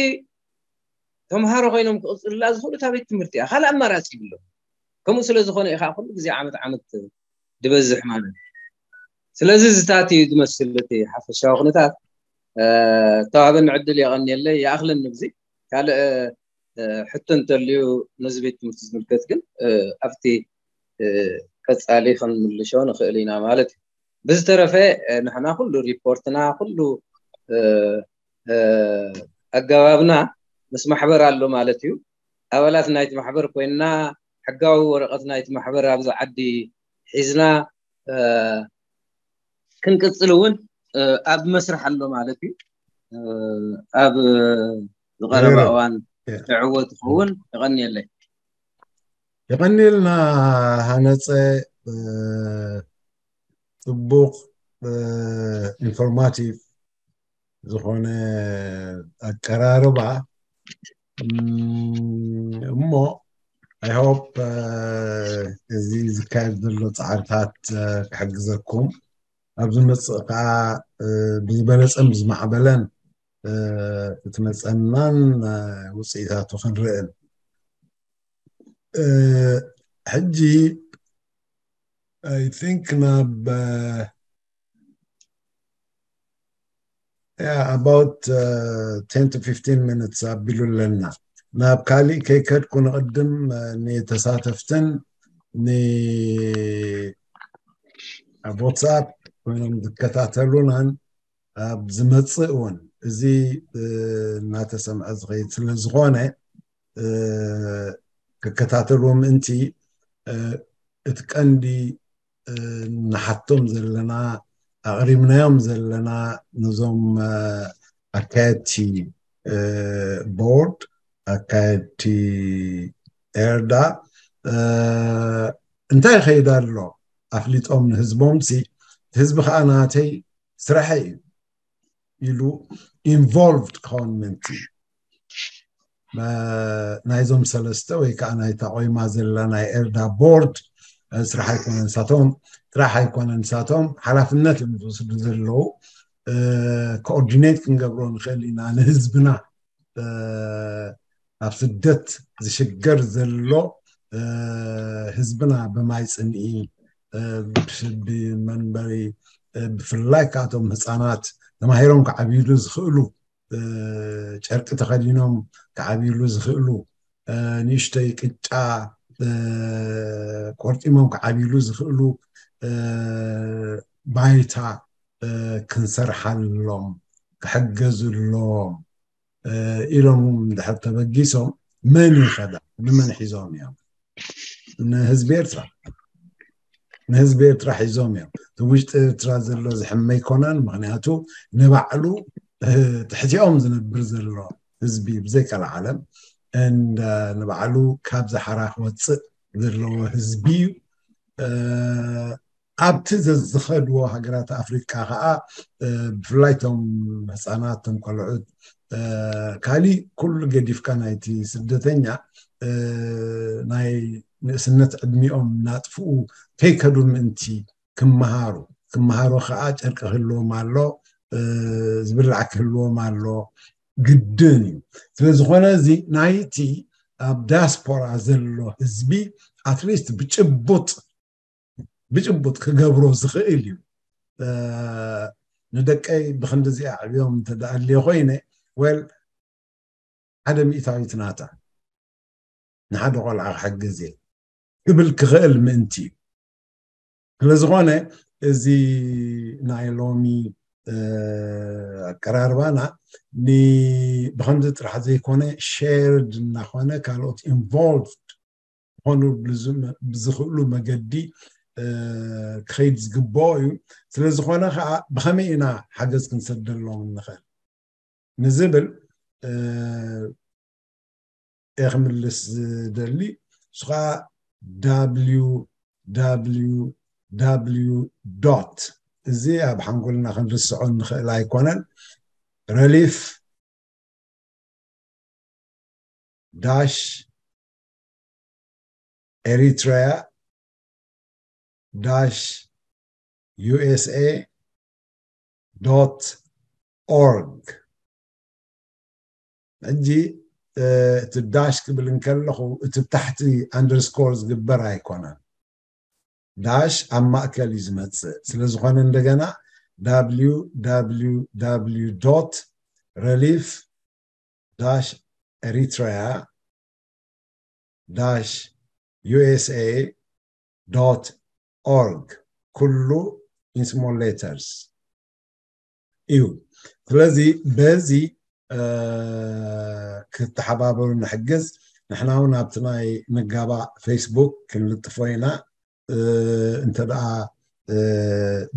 ተምሃሮ ኮይኖም ክቕፅሉላ ዝኽእሉ እታ ቤት ትምህርቲ እያ። ካልእ ኣማራፂ ይብሎም። ከምኡ ስለ ዝኾነ እዩ ከዓ ኩሉ ግዜ ዓመት ዓመት ድበዝሕ ማለት እዩ። ስለዚ ዝታት እዩ ዝመስል እቲ ሓፈሻዊ ኩነታት። ተዋህበኒ ዕድል የቐንየለይ። ይኣኽለኒ ብዚ ካልእ ሕቶ እንተልዩ ነዚ ቤት ትምህርቲ ዝምልከት ግን ኣብቲ ቀፃሊ ክንምልሾ ንኽእል ኢና ማለት እዩ። ብዝተረፈ ንሕና ኩሉ ሪፖርትና ኩሉ ኣገባብና ምስ ማሕበር ኣሎ ማለት እዩ። ኣባላት ናይቲ ማሕበር ኮይንና ሕጋዊ ወረቐት ናይቲ ማሕበር ኣብዚ ዓዲ ሒዝና ክንቅፅል እውን ኣብ መስርሕ ኣሎ ማለት እዩ። ኣብ ዝቐረባ እዋን ትዕወት ክኸውን። ይቐንየለይ። ይቐንየልና ሃነፀ። ፅቡቕ ኢንፎርማቲቭ ዝኾነ ኣቀራርባ እሞ I hope እዚ ዝካየድ ዘሎ ፃዕርታት ክሕግዘኩም ኣብ ዝመፅእ ከዓ ብዝበለፀን ብዝማዕበለን ክትመፀናን ውፅኢታቱ ክንርእን ሕጂ I think ናብ yeah, about uh, ten to fifteen minutes ኣቢሉ ኣለና። ናብ ካሊእ ከይከድኩ ንቕድም ንተሳተፍትን ኣብ ዋትስኣፕ ኮይኖም ዝከታተሉናን ኣብ ዝመፅእ እውን እዚ እናተሰምዐ ዝኸይድ ስለ ዝኾነ ክከታተልዎ ምእንቲ እቲ ቀንዲ ንሓቶም ዘለና ኣቕሪብናዮም ዘለና ነዞም ኣካየድቲ ቦርድ ኣካየድቲ ኤርዳ እንታይ ይኸይድ ኣሎ ኣፍሊጦም ንህዝቦም ሲ ህዝቢ ከዓ ናተይ ስራሐ እዩ ኢሉ ኢንቮልቭድ ክኸውን ምእንቲ ናይዞም ሰለስተ ወይ ከዓ ናይታ ቆይማ ዘላ ናይ ኤርዳ ቦርድ ስራሕ ኣይኮነ ንሳቶም ጥራሕ ኣይኮነ ንሳቶም ሓላፍነት እዮም ዝወስዱ ዘለዉ ኮኦርዲኔት ክንገብሮ ንኽእል ኢና ንህዝብና ኣብ ስደት ዝሽገር ዘሎ ህዝብና ብማይ ፅንኢ ብመንበሪ ብፍላይ ካብቶም ህፃናት ተማሂሮም ክዓብይሉ ዝኽእሉ ጨርቂ ተኸዲኖም ክዓብይሉ ዝኽእሉ ንእሽተይ ቅጫ ቆርጢሞም ክዓብይሉ ዝኽእሉ ባይታ ክንሰርሓሎም ክሕገዝሎም ኢሎም ድሕር ተበጊሶም መን ይኸዳ ንመን ሒዞም እዮም ንህዝቢ ኤርትራ ንህዝቢ ኤርትራ ሒዞም እዮም እቲ ውሽጢ ኤርትራ ዘሎ ዝሕመ ኣይኮነን ምክንያቱ ንባዕሉ ትሕቲኦም ዝነብር ዘሎ ህዝቢ ብዘይካል ዓለም ንባዕሉ ካብ ዝሓራ ክወፅእ ዘለዎ ህዝቢ እዩ ኣብቲ ዘዝኸድዎ ሃገራት ኣፍሪቃ ከዓ ብፍላይ ቶም ህፃናት ቶም ቆልዑት ካሊእ ኩሉ ገዲፍካ ናይቲ ስደተኛ ናይ ንእስነት ዕድሚኦም ናጥፍኡ ከይከዱ ምእንቲ ክመሃሩ ክመሃሩ ከዓ ጨርቂ ክህልዎም ኣሎ ዝብላዕ ክህልዎም ኣሎ ግድን እዩ ስለዝኾነ እዚ ናይቲ ኣብ ዳያስፖራ ዘሎ ህዝቢ ኣትሊስት ብጭቡጥ ብጭቡጥ ክገብሮ ዝኽእል እዩ ንደቀይ ብክንዲዚኣ ዕብዮም እንተደኣልዮ ኮይነ ወል ሓደ ሚእታዊት ናታ ንሓደ ቆልዓ ክሕግዝ እየ ክብል ክኽእል ምእንቲ እዩ ስለዝኾነ እዚ ናይ ሎሚ ኣቀራርባና ብከምዚ ጥራሕ ዘይኮነ ሸርድ እናኾነ ካልኦት ኢንቮልቭድ ዝኾኑ ብዝኽእሉ መገዲ ክኸይድ ዝግብኦ እዩ ስለዝኾነ ከዓ ብኸመይ ኢና ሓገዝ ክንሰደሎም ንኽእል ንዝብል እየ ክምልስ ዝደሊ እሱ ከዓ ዳብሊው www dot፣ እዚ ኣብ ሓንጎልና ክንርስዖ ንኽእል ኣይኮነን። Relief dash Eritrea dash U S A dot org። ሕጂ እቲ ዳሽ ክብል እንከለኹ እቲ ብታሕቲ ኣንደርስኮር ዝግበር ኣይኮነን። ዳሽ ኣብ ማእከል እዩ ዝመፅእ። ስለ ዝኾነ እንደገና www dot relief dash Eritrea dash U S A dot org፣ ኩሉ in small letters እዩ። ስለዚ በዚ ክትተሓባበሩ ንሕግዝ። ንሕና እውን ኣብቲ ናይ ንጋባእ ፌስቡክ ክንልጥፎ ኢና። እንተ ደኣ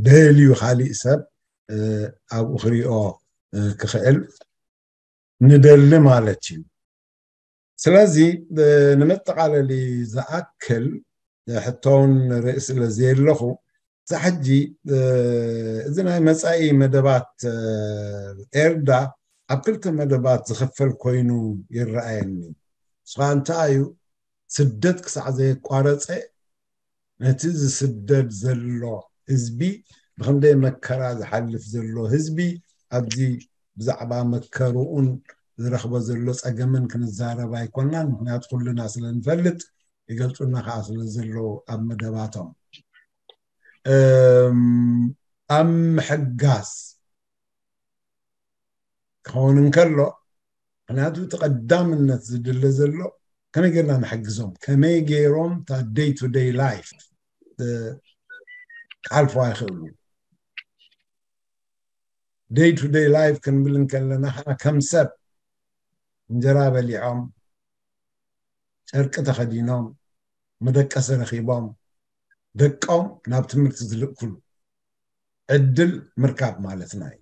ደልዩ ካሊእ ሰብ ኣብኡ ክሪኦ ክኽእል ንደሊ ማለት እዩ። ስለዚ ንመጠቓለሊ ዝኣክል ሕቶውን ርእስ ስለ ዘየለኹ፣ እዛ ሕጂ እዚ ናይ መጻኢ መደባት ኤርዳ ኣብ ክልተ መደባት ዝኽፈል ኮይኑ ይረኣየኒ። ንስኻ እንታይ እዩ፣ ስደት ክሳዕ ዘየቋረጸ ነቲ ዝስደድ ዘሎ ህዝቢ፣ ብኽንደይ መከራ ዝሓልፍ ዘሎ ህዝቢ፣ ኣብዚ ብዛዕባ መከርኡን ዝረኽቦ ዘሎ ጸገምን ክንዛረብ ኣይኮናን። ምክንያቱ ኩልና ስለ ንፈልጥ፣ ይገልጹና ከዓ ስለ ዘለዉ ኣብ መደባቶም ኣብ ምሕጋዝ ክኸውን እንከሎ፣ ምክንያቱ እቲ ቀዳምነት ዝድለ ዘሎ ከመይ ጌርና ንሕግዞም፣ ከመይ ገይሮም እታ day to day life ክሓልፎ ኣይኽእሉ። Day to day life ክንብል እንከለና ከዓ ከም ሰብ እንጀራ በሊዖም፣ ጨርቂ ተኸዲኖም፣ መደቀሲ ረኺቦም፣ ደቆም ናብ ትምህርቲ ዝልእክሉ ዕድል ምርካብ ማለትና እዩ።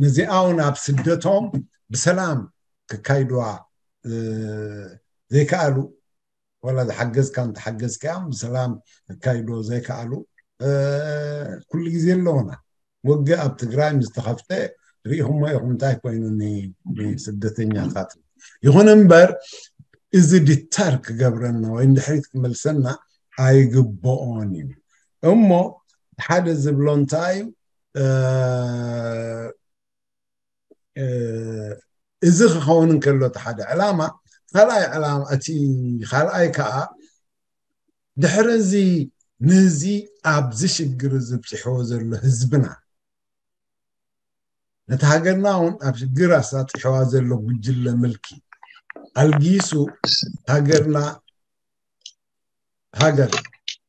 ነዚኣ እውን ኣብ ስደቶም ብሰላም ክካይድዋ ዘይከኣሉ፣ ዋላ ዝሓገዝካ እንተሓገዝካዮም ብሰላም ክካይድዎ ዘይከኣሉ ኩሉ ግዜ ኣለውና። ውግእ ኣብ ትግራይ ምስ ተኸፍተ ርኢኹሞ ኢኹም እንታይ ኮይኑ ንስደተኛታት። ይኹን እምበር እዚ ዲተር ክገብረና ወይ ንድሕሪት ክመልሰና ኣይግብኦን እዩ። እሞ ሓደ ዝብሎ እንታይ እዩ፣ እዚ ክኸውን እንከሎ እቲ ሓደ ዕላማ፣ ካልኣይ ዕላማ፣ እቲ ካልኣይ ከዓ ድሕሪ እዚ ነዚ ኣብዚ ሽግር እዚ ብፅሕዎ ዘሎ ህዝብና፣ ነቲ ሃገርና እውን ኣብ ሽግር ኣሳጢሕዋ ዘሎ ጉጅለ ምልኪ ኣልጊሱ ሃገርና ሃገር፣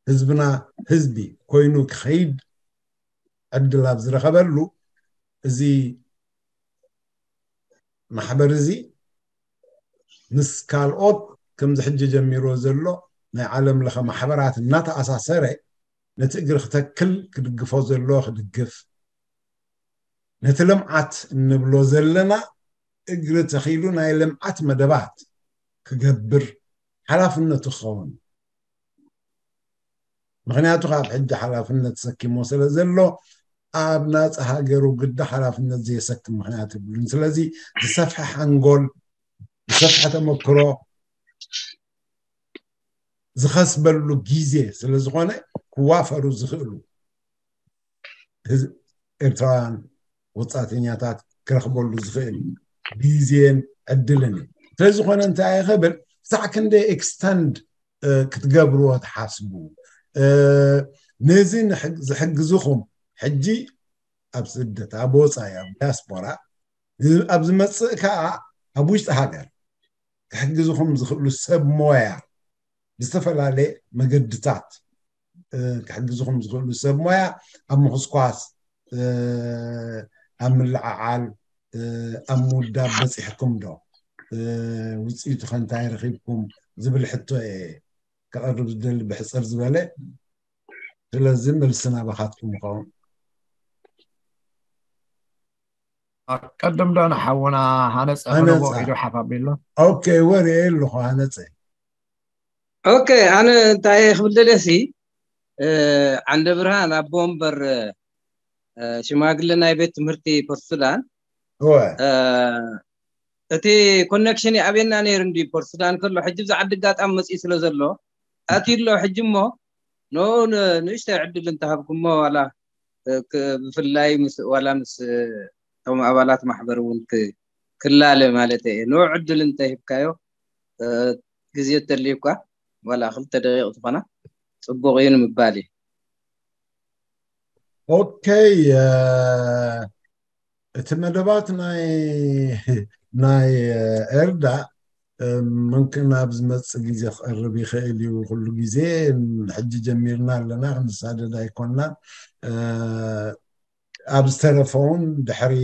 ህዝብና ህዝቢ ኮይኑ ክኸይድ ዕድል ኣብ ዝረኸበሉ፣ እዚ ማሕበር እዚ ምስ ካልኦት ከምዚ ሕጂ ጀሚሮ ዘሎ ናይ ዓለም ለኸ ማሕበራት እናተኣሳሰረ ነቲ እግሪ ክተክል ክድግፎ ዘለዎ ክድግፍ፣ ነቲ ልምዓት እንብሎ ዘለና እግሪ ተኺሉ ናይ ልምዓት መደባት ክገብር ሓላፍነቱ ክኸውን። ምክንያቱ ካብ ሕጂ ሓላፍነት ተሰኪሞ ስለ ዘሎ ኣብ ናፃ ሃገሩ ግዳ ሓላፍነት ዘየሰክም ምክንያት የብሉን። ስለዚ ዝሰፍሐ ሓንጎል፣ ዝሰፍሐ ተመክሮ ዝኸስበሉ ግዜ ስለ ዝኾነ ክዋፈሩ ዝኽእሉ ህዝ- ኤርትራውያን ወፃእተኛታት ክረኽበሉ ዝኽእል ግዜን ዕድልን እዩ። ስለዝኾነ እንታይ ክብል ክሳዕ ክንደይ ኤክስተንድ ክትገብርዎ ትሓስቡ? ነዚ ንሕግ- ዝሕግዝኹም ሕጂ ኣብ ስደት ኣብ ወፃኢ ኣብ ዲያስፖራ ኣብ ዝመፅእ ከዓ ኣብ ውሽጢ ሃገር ክሕግዝኹም ዝኽእሉ ሰብ ሞያ ብዝተፈላለየ መገድታት ክሕግዝኹም ዝኽእሉ ሰብ ሞያ ኣብ ምኹስኳስ፣ ኣብ ምልዓዓል፣ ኣብ ምውዳብ በፂሕኩም ዶ? ውፅኢቱ ከ እንታይ ረኺብኩም ዝብል ሕቶ እየ ከቕርብ ዝደሊ ብሕፅር ዝበለ። ስለዚ መልሲ ናባኻትኩም ይኸውን። ቀደም ዶ ንሓውና ሃነፀ ሃነፃ። ክህልዎ ኢሉ ሓፍ ኣቢሉ። ኦኬ፣ ወሪኤ ኣለኹ ሃነፀ። ኦኬ፣ ኣነ እንታይ ክብል ደልየ ሲ፣ እ፣ ዓንደ ብርሃን ኣቦ ወንበር፣ እ፣ ሽማግለ ናይ ቤት ትምህርቲ ፖርት ሱዳን፣ እወ እ፣ እቲ ኮኔክሽን ይኣብየና ነይሩ እንዲ ፖርት ሱዳን ከሎ፣ ሕጂ ብዚ ዓዲ ኣጋጣሚ መፅኡ ስለ ዘሎ ኣትዩ ኣሎ። ሕጂ እሞ ንኡ ን-፣ ንእሽተይ ዕድል እንተሃብኩሞ ዋላ፣ እ፣ ክ-፣ ብፍላይ ምስ፣ ዋላ ምስ፣ እ፣ እቶም ኣባላት ማሕበር እውን ክ-፣ ክላለ ማለት እየ። ንኡ ዕድል እንተሂብካዮ፣ እ፣ ግዜ እተልዩ እኳ ዋላ ክልተ ደቂቕ ዝኾና ጽቡቕ እዩ ንምባል እዩ። ኦኬይ። እ፣ እቲ መደባት ናይ ናይ ኤርዳ፣ እ፣ ምምክን ኣብ ዝመጽእ ግዜ ክቐርብ ይኽእል እዩ። ኩሉ ግዜ ሕጂ ጀሚርና ኣለና፣ ክንሳደድ ኣይኮንናን። እ፣ ኣብ ዝተረፈውን ድሕሪ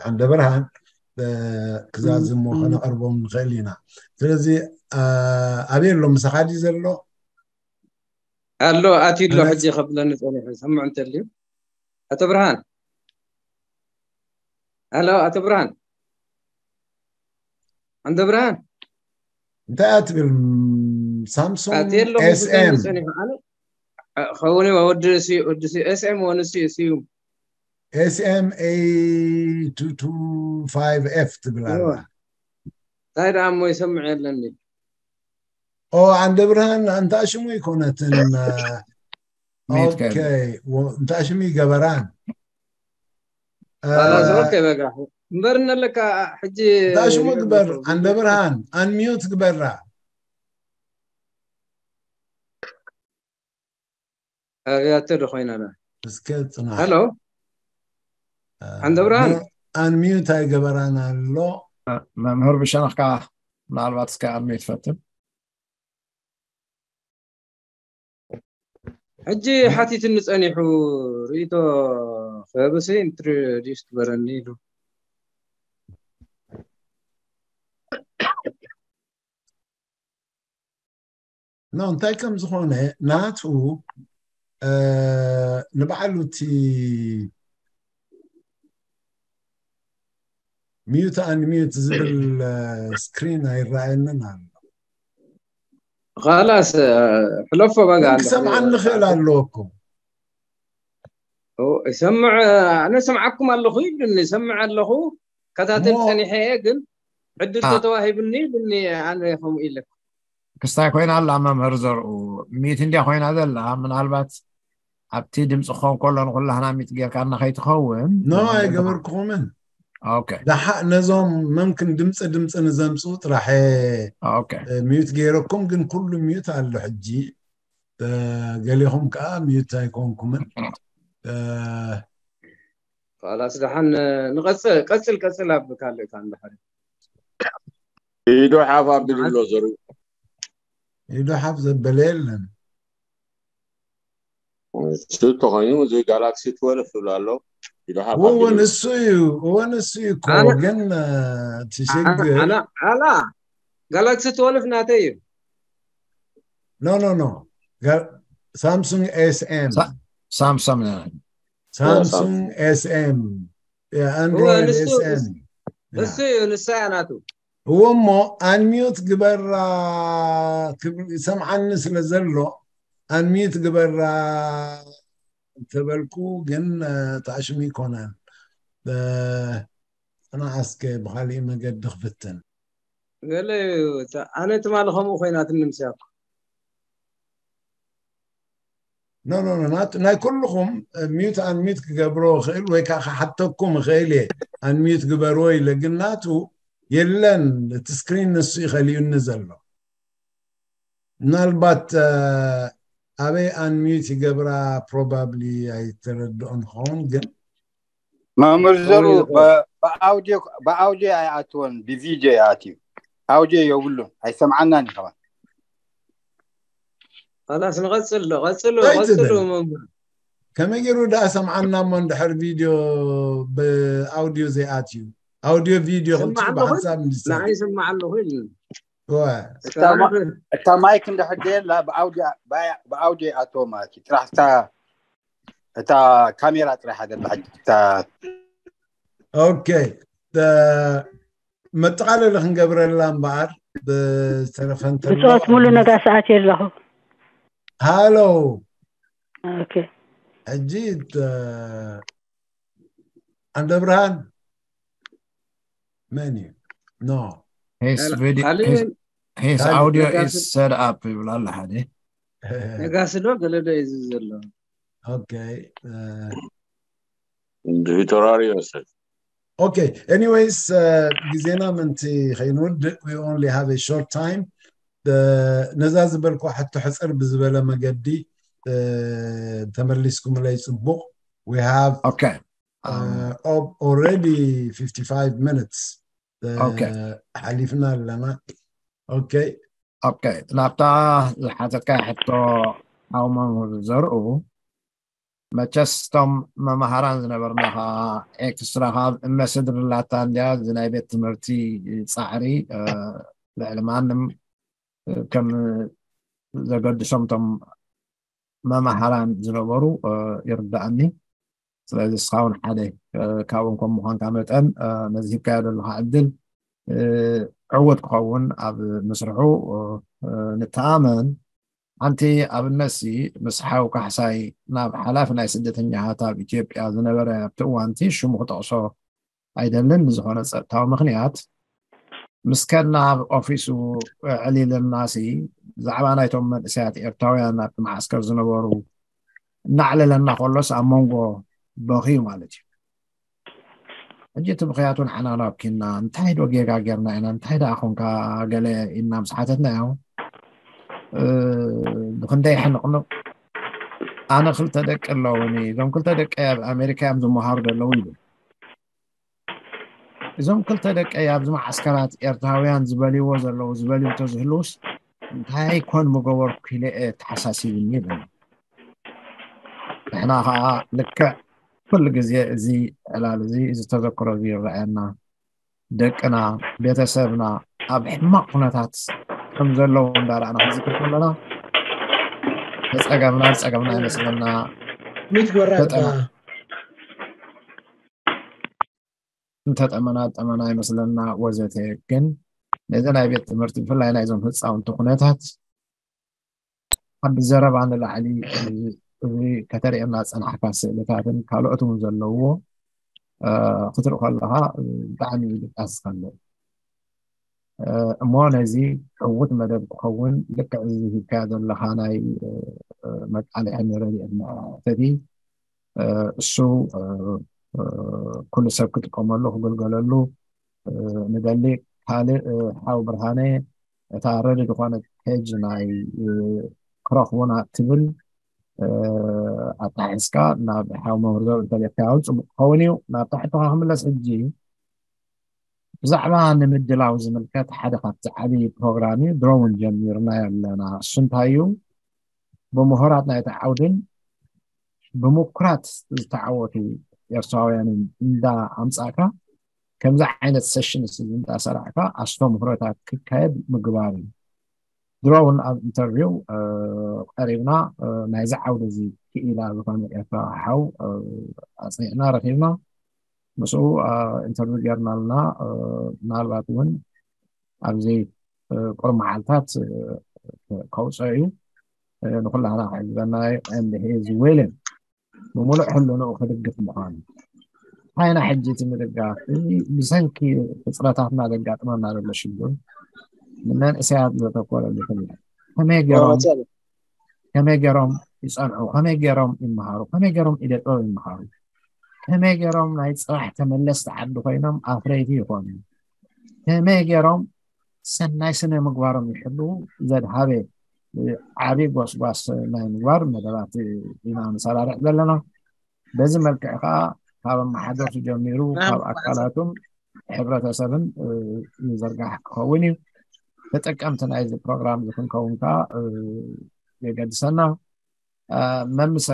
ዓንደ ብርሃን፣ እ፣ ክዛዝሞ ከነቐርቦም ንኽእል ኢና። ስለዚ፣ እ፣ ኣበይ ኣሎ? ምሳኻ ድዩ ዘሎ? ኣሎ፣ ኣትዩ ኣሎ። ሕጂ ከብለኒ ጸኒሑ፣ ሰምዑ እንተልዩ። ኣቶ ብርሃን፣ ኣሎ፣ ኣቶ ብርሃን፣ ዓንደ ብርሃን። እንታይ ኣትብል? ሳምሶንግ ኣትየ ኣለኹ፣ ኤስኤም ጸኒሑ። ኣነ፣ እ፣ ኸውን እዩ፣ ወዲ ሲ-፣ ወዲ ሲ-፣ ኤስኤም ወንሲ ስዩም። ኤስኤም ኤ ቱ ቱ ፋይቭ ኤፍ ትብል ኣላ። እንታይ ደኣ እሞ ይሰምዕ የለኒ። ኦ፣ ዓንደ ብርሃን እንታ ሽሙ ይኮነትን። ሚት ከ- ኦኬ፣ ወ-፣ እንታ ሽሙ ይገበራን። እ፣ ኻላስ፣ ኦኬ፣ በቃ። እምበር እነለካ ሕጂ እንታ ሽሙ ሪኦ ግበር፣ ኣለኹ። ዓንደ ብርሃን፣ ኣንሚዩት ግበራ። ኣብያተ ዶ ኮይና ኣላ? እስከ ጽናሕ። ሃሎ፣ እ፣ ዓንደ ብርሃን። ኖ፣ ኣንሚዩት ኣይገበራን ኣሎ። መምህር ብሸነኽካ ምናልባት እስከ ኣንሚዩት ፈትን። ሕጂ ሓቲትኒ ጸኒሑ፣ ርእይቶ ክህብሲ ኢንትሮዲዩስ ግበረኒ ኢሉ። ኖ፣ እንታይ ከም ዝኾነ ናቱ፣ እ፣ ንባዕሉ እቲ ሚዩት ኣንሚዩት ዝብል፣ እ፣ ስክሪን ኣይረኣየንን ኣሎ። ኻላስ፣ እ፣ ሕለፎ በጋ ግን ኣለኹ። ክሰምዓኒ ይኽእል ኣለዎ እኮ። ኦ፣ ይሰምዕ፣ ኣነ ሰምዓኩም ኣለኹ ይብልኒ፣ ይሰምዕ ኣለኹ፣ ከታተል እሞ ጸኒሐ እየ፣ ግን ዕድል አ፣ ተተዋሂብኒ ይብልኒ፣ ኣነ ከምኡ ኢለኩ። ክስታይ ኮይና ኣላ መምህር ዘርኡ፣ ሚት እንድያ ኮይና ዘላ፣ ምናልባት ኣብቲ ድምፂ ክኸውን ከሎ ንኩላህና ሚት ጌርካና ከይትኸውን። ኖ፣ መምህር ኣይገበርኩኹምን። ኦኬ ደሓ-፣ ነዞም መምክን ድምፂ ድምፂ ንዘምፅኡ ጥራሕ ኦኬ እ፣ ሚዩት ገይረኩም፣ ግን ኩሉ ሚዩት ኣሎ ሕጂ። እ፣ ገሊኹም ከዓ ሚዩት ኣይኮንኩምን። እ፣ ኻላስ፣ ደሓን ንቐጽል፣ ቀጽል፣ ቀጽል ኣብ ካልእ ካን ድሓር። ኢዶ ሓፍ ኣቢሉ ኣሎ ዘርኡ። ኢዶ ሓፍ ዘበለ የለን። እሱ ተኾይኑ እዚ ጋላክሲ ትወልፍ ዝብሎ ኣሎ። ኢዶ ሓፍ እወ፣ ኣቢሉ ኣሎ። ንሱ እዩ፣ እወ፣ ንሱ እዩ እኮ። ኣነ፣ ግን፣ እ፣ እቲ ኣነ፣ ሽግር ኣነ፣ ኣላ፣ ጋላክሲ ትወልፍ ናተይ እዩ። ኖ፣ ኖ፣ ኖ። ጋ-፣ ሳምሱንግ ኤስኤም። ሳ-፣ ሳምሰም ነ- ሳምሱንግ። ሳምሱንግ ኤስኤም። ያ፣ እወ፣ ኣንድሮይድ ንሱ፣ ኤስኤም። ያ። እሱ እዩ፣ ንሳ እያ ናቱ። እወ፣ እሞ ኣንሚዩት ግበራ፣ ክብ-፣ ይሰምዓኒ ስለ ዘሎ፣ ኣንሚዩት ግበራ እንተበልኩ፣ ግን፣ እ፣ ጣዕሽም ይኮነን። እ፣ ጽናሕ እስከ ብኻሊእ መገዲ ክፍትን። ገለ እዩ፣ እታ-፣ ኣነ ትማሊ ከምኡ ኮይናትኒ ምስያኩ። ኖ፣ ኖ፣ ኖ፣ ናት-፣ ናይ ኩልኹም፣ እ፣ ሚዩት ኣንሚዩት ክገብሮ እኽእል ወይ ከዓ ክሓተኩም እኽእል እየ፣ ኣንሚዩት ግበርዎ ኢለ። ግን ናቱ የለን፣ እቲ ስክሪን ንሱ እዩ ከሊኡኒ ዘሎ። ምናልባት፣ እ፣ ኣበይ ኣንሚዩት ይገብራ ፕሮባብሊ ኣይተረድኦን ክኸውን፣ ግን መምህር ዘሩ ከመይ ይኸውን? በ-፣ ብኣውዲዮ፣ ብኣውዲዮ ኣይኣትወን፣ ብቪዲዮ ይኣትዩ። ኣውዲዮ የብሉን፣ ኣይሰምዓናን እዩ ከማን። ኻላስ፣ ንቐጽል ዶ? ቀጽሉ፣ እንታይ ቀጽሉ ትብል? መምህር። ከመይ ገይሩ ደኣ ሰምዓና እሞ እንድሕር ቪድዮ ብኣውዲዮ ዘይኣትዩ? ኣውዲዮ ቪድዮ ክልቲኡ ይሰማዕ ኣለኹ? ብሓንሳብ እንድሰ-፣ ንዓይ ይሰማዕ ኣለኹ ኢሉኒ። እወ። እስከ እታ ማ-፣ ኣነ እታ ማይክ እንድሕር ደየላ ብኣውዲዮ፣ ብኣ-፣ ብኣውዲዮ ይኣትዎ ማለት እዩ። ጥራሕ እታ፣ እታ ካሜራ ጥራሕ ኣደላ ሕጂ። እታ ኦኬ። ተ-፣ መጠቓለሊ ክንገብረላ እምበኣር፣ ብዝተረፈ እንተሎ ብፅኦት ሙሉ ነጋ ሰዓት የለኹ። ሃሎ ኦኬ ሕጂ ኣንደ ብርሃን መን እዩ? No. His video, his, his audio is set up ይብል ኣሎ ሓደ። ነጋሲ ዶ ገለ ዶ እዩ ዘሎ? Okay. ቪክቶራሪ ይመስል። Okay, anyways, ግዜና ምንቲ ከይንውድእ, we only have a short time. ነዛ ዝበልኩ ሕቶ ሕፅር ብዝበለ መገዲ ተመሊስኩምለይ ፅቡቕ። We have Okay. uh, already fifty-five minutes. Okay. ሓሊፍና ኣለና። Okay. Okay. ናብታ ዝሓተካ ሕቶ ሓው መምህር ዘርኡ፣ መቸስ እቶም መማሃራን ዝነበርና ከዓ ኤክስትራ ካብ እመ ስድሪ ላታ እንዲያ፣ እዚ ናይ ቤት ትምህርቲ ፃዕሪ ልዕሊ ማንም ከም ዘገድሶም እቶም መማሃራን ዝነበሩ ይርዳእኒ። ስለዚ እስኻ እውን ሓደ ካብኦም ከም ምዃንካ መጠን ነዚ ሂብካዮ ዘለኻ ዕድል ዕውት ክኸውን ኣብ ምስርሑ ንተኣመን። ሓንቲ ኣብነትሲ ምስ ሓው ካሕሳይ ናብ ሓላፊ ናይ ስደተኛታት ኣብ ኢትዮጵያ ዝነበረ ኣብቲ እዋንቲ ሽሙ ክጠቕሶ ኣይደልን ብዝኾነ ጸጥታዊ ምኽንያት ምስ ከድና ኣብ ኦፊሱ ዕሊልናሲ ብዛዕባ ናይቶም መንእሰያት ኤርትራውያን ኣብቲ መዓስከር ዝነበሩ እናዕለለና ከሎስ ኣብ መንጎ በኽዩ ማለት እዩ። ሕጂ እቲ ብኽያቱ ንዓና ናብኪና እንታይ ዶ ጌጋ ጌርና ኢና እንታይ ደኣ ኮንካ ገለ ኢልና ምስ ሓተትናዮ ብክንደይ ሕንቕንቕ ኣነ ክልተ ደቂ ኣለውኒ እዞም ክልተ ደቂ ኣብ ኣሜሪካ እዮም ዝመሃሩ ዘለዉ ይብል። እዞም ክልተ ደቀይ ኣብዚ መዓስከራት ኤርትራውያን ዝበልዎ ዘለዉ ዝበልዩ እንተዝህልውስ እንታይ ኮን ምገበርኩ ኢለ እየ ተሓሳሲብኒ ይብል። ንሕና ከዓ ልክዕ ኩሉ ግዜ እዚ ዕላል እዚ እዚ ተዘክሮ እዚ ይረኣየና። ደቅና ቤተሰብና ኣብ ሕማቕ ኩነታት ከም ዘለዉ እንዳረኣና ክንዝክር ከለና ተፀገምና ዝፀገምና ይመስለና። ሚት ጎራ ተጠማ- እንተጠመና ጠመና ይመስለና ወዘተ። ግን ነዚ ናይ ቤት ትምህርቲ ብፍላይ ናይዞም ህፃውንቲ ኩነታት ካብ ዘረባ ንላዕሊ እዚ ከተርእየና ዝፀናሕካ ስእልታትን ካልኦት እውን ዘለዎ ክትርኢ ከለካ ብጣዕሚ እዩ ድቃስ ዝኸልእ። እሞ ነዚ ዕዉት መደብ ክኸውን ልክዕ እዚ ሂብካዮ ዘለካ ናይ መቃልሒ ንረድኤት መሕተቲ እሱ ኩሉ ሰብ ክጥቀመሉ ክግልገለሉ ንደሊ። ካልእ ሓው ብርሃነ እታ ረዲ ዝኾነት ፔጅ ናይ ክረኽቡና ትብል ኣጣሒስካ ናብ ሓው መምህር ዘር እንተልካ እውን ፅቡቅ ክኸውን እዩ። ናብታ ሕቶካ ክምለስ ሕጂ ብዛዕባ ንምድላው ዝምልከት ሓደ ካብቲ ዓብዪ ፕሮግራም እዩ። ድሮ እውን ጀሚርና ኣለና። እሱ እንታይ እዩ? ብምሁራት ናይቲ ዓውድን ብምኩራት ዝተዓወቱ ኤርትራውያንን እንዳ ኣምጻእካ ከምዚ ዓይነት ሴሽንስ እዚ እንዳሰራዕካ ኣስተምህሮታት ክካየድ ምግባር እዩ። ድሮ እውን ኣብ ኢንተርቪው ቀሪብና ናይዚ ዓውዲ እዚ ክኢላ ዝኾነ ኤርትራ ሓው ኣፅኒዕና ረኪብና ምስኡ ኢንተርቪው ጌርና ኣለና። ምናልባት እውን ኣብዚ ቁሩብ መዓልታት ከውፅኦ እዩ። ንኩላህና ክሕግዘና እዩ። And he is willing ብምሉእ ሕልንኡ ክድግፍ ምዃኑ። እንታይ ኢና ሕጂ እቲ ምድጋፍ እዚ ብሰንኪ ሕፅረታትና ዘጋጥመና ዘሎ ሽግር ንመንእሰያት ዘተኮረ ዝፍለ ከመይ ገይሮም ከመይ ገይሮም ይፀንዑ፣ ከመይ ገይሮም ይመሃሩ፣ ከመይ ገይሮም ኢደ ጥበብ ይመሃሩ፣ ከመይ ገይሮም ናይ ፅባሕ ተመለስቲ ዓዲ ኮይኖም ኣፍረይቲ ይኾኑ፣ ከመይ ገይሮም ሰናይ ስነ ምግባሮም ይሕልዉ ዘድሃበ ዓብዪ ጎስጓስ ናይ ምግባር መደባት ኢና ንሰራርዕ ዘለና። በዚ መልክዕ ከዓ ካብ ኣመሓደርቱ ጀሚሩ ካብ ኣካላቱን ሕብረተሰብን ይዝርጋሕ ክኸውን እዩ። ተጠቀምቲ ናይዚ ፕሮግራም እዚ ክንከውን ከዓ የገድሰና። መምሰ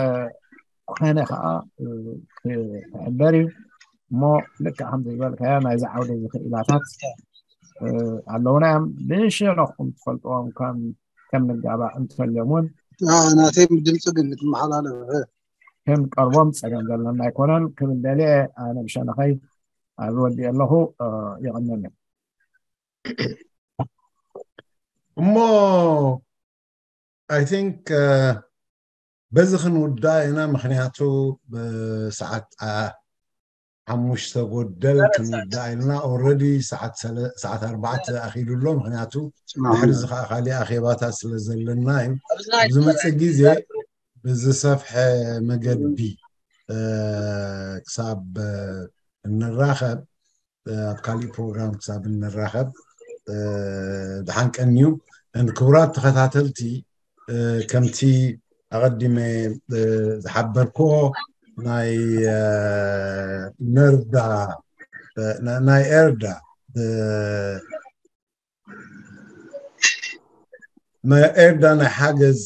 ኮነ ከዓ ክሕበር እዩ እሞ ልክዕ ከምቲ ዝበልካዮ ናይዚ ዓውደ እዚ ክኢላታት ኣለውና እዮም። ብሸነኹም ትፈልጥዎም ከም ከም ንጋባእ እንተልዮም እውን ናተይ ድምፂ ግን ክትመሓላለፍ ክንቀርቦም ፀገም ዘለና ኣይኮነን ክብል ደልየ ኣነ ብሸነኸይ ኣብዚ ወዲእ ኣለኹ። ይቐነለይ። እሞ I think በዚ ክንውዳእ ኢና። ምክንያቱ ብሰዓት ሓሙሽተ ጎደል ክንውዳእ ኢልና። Already ሰዓት ኣርባዕተ ኣኪሉ ኣሎ። ምክንያቱ ድሕሪ እዚ ከዓ ካሊእ ኣኼባታት ስለ ዘለና እዩ። ኣብዚ መፅእ ግዜ ብዝሰፍሐ መገዲ ክሳብ እንራኸብ፣ ኣብ ካሊእ ፕሮግራም ክሳብ እንራኸብ ደሓን ቀንዩ። ክቡራት ተኸታተልቲ፣ ከምቲ ኣቐዲመ ዝሓበርክዎ ናይ ነርዳ ናይ ኤርዳ ናይ ኤርዳ ናይ ሓገዝ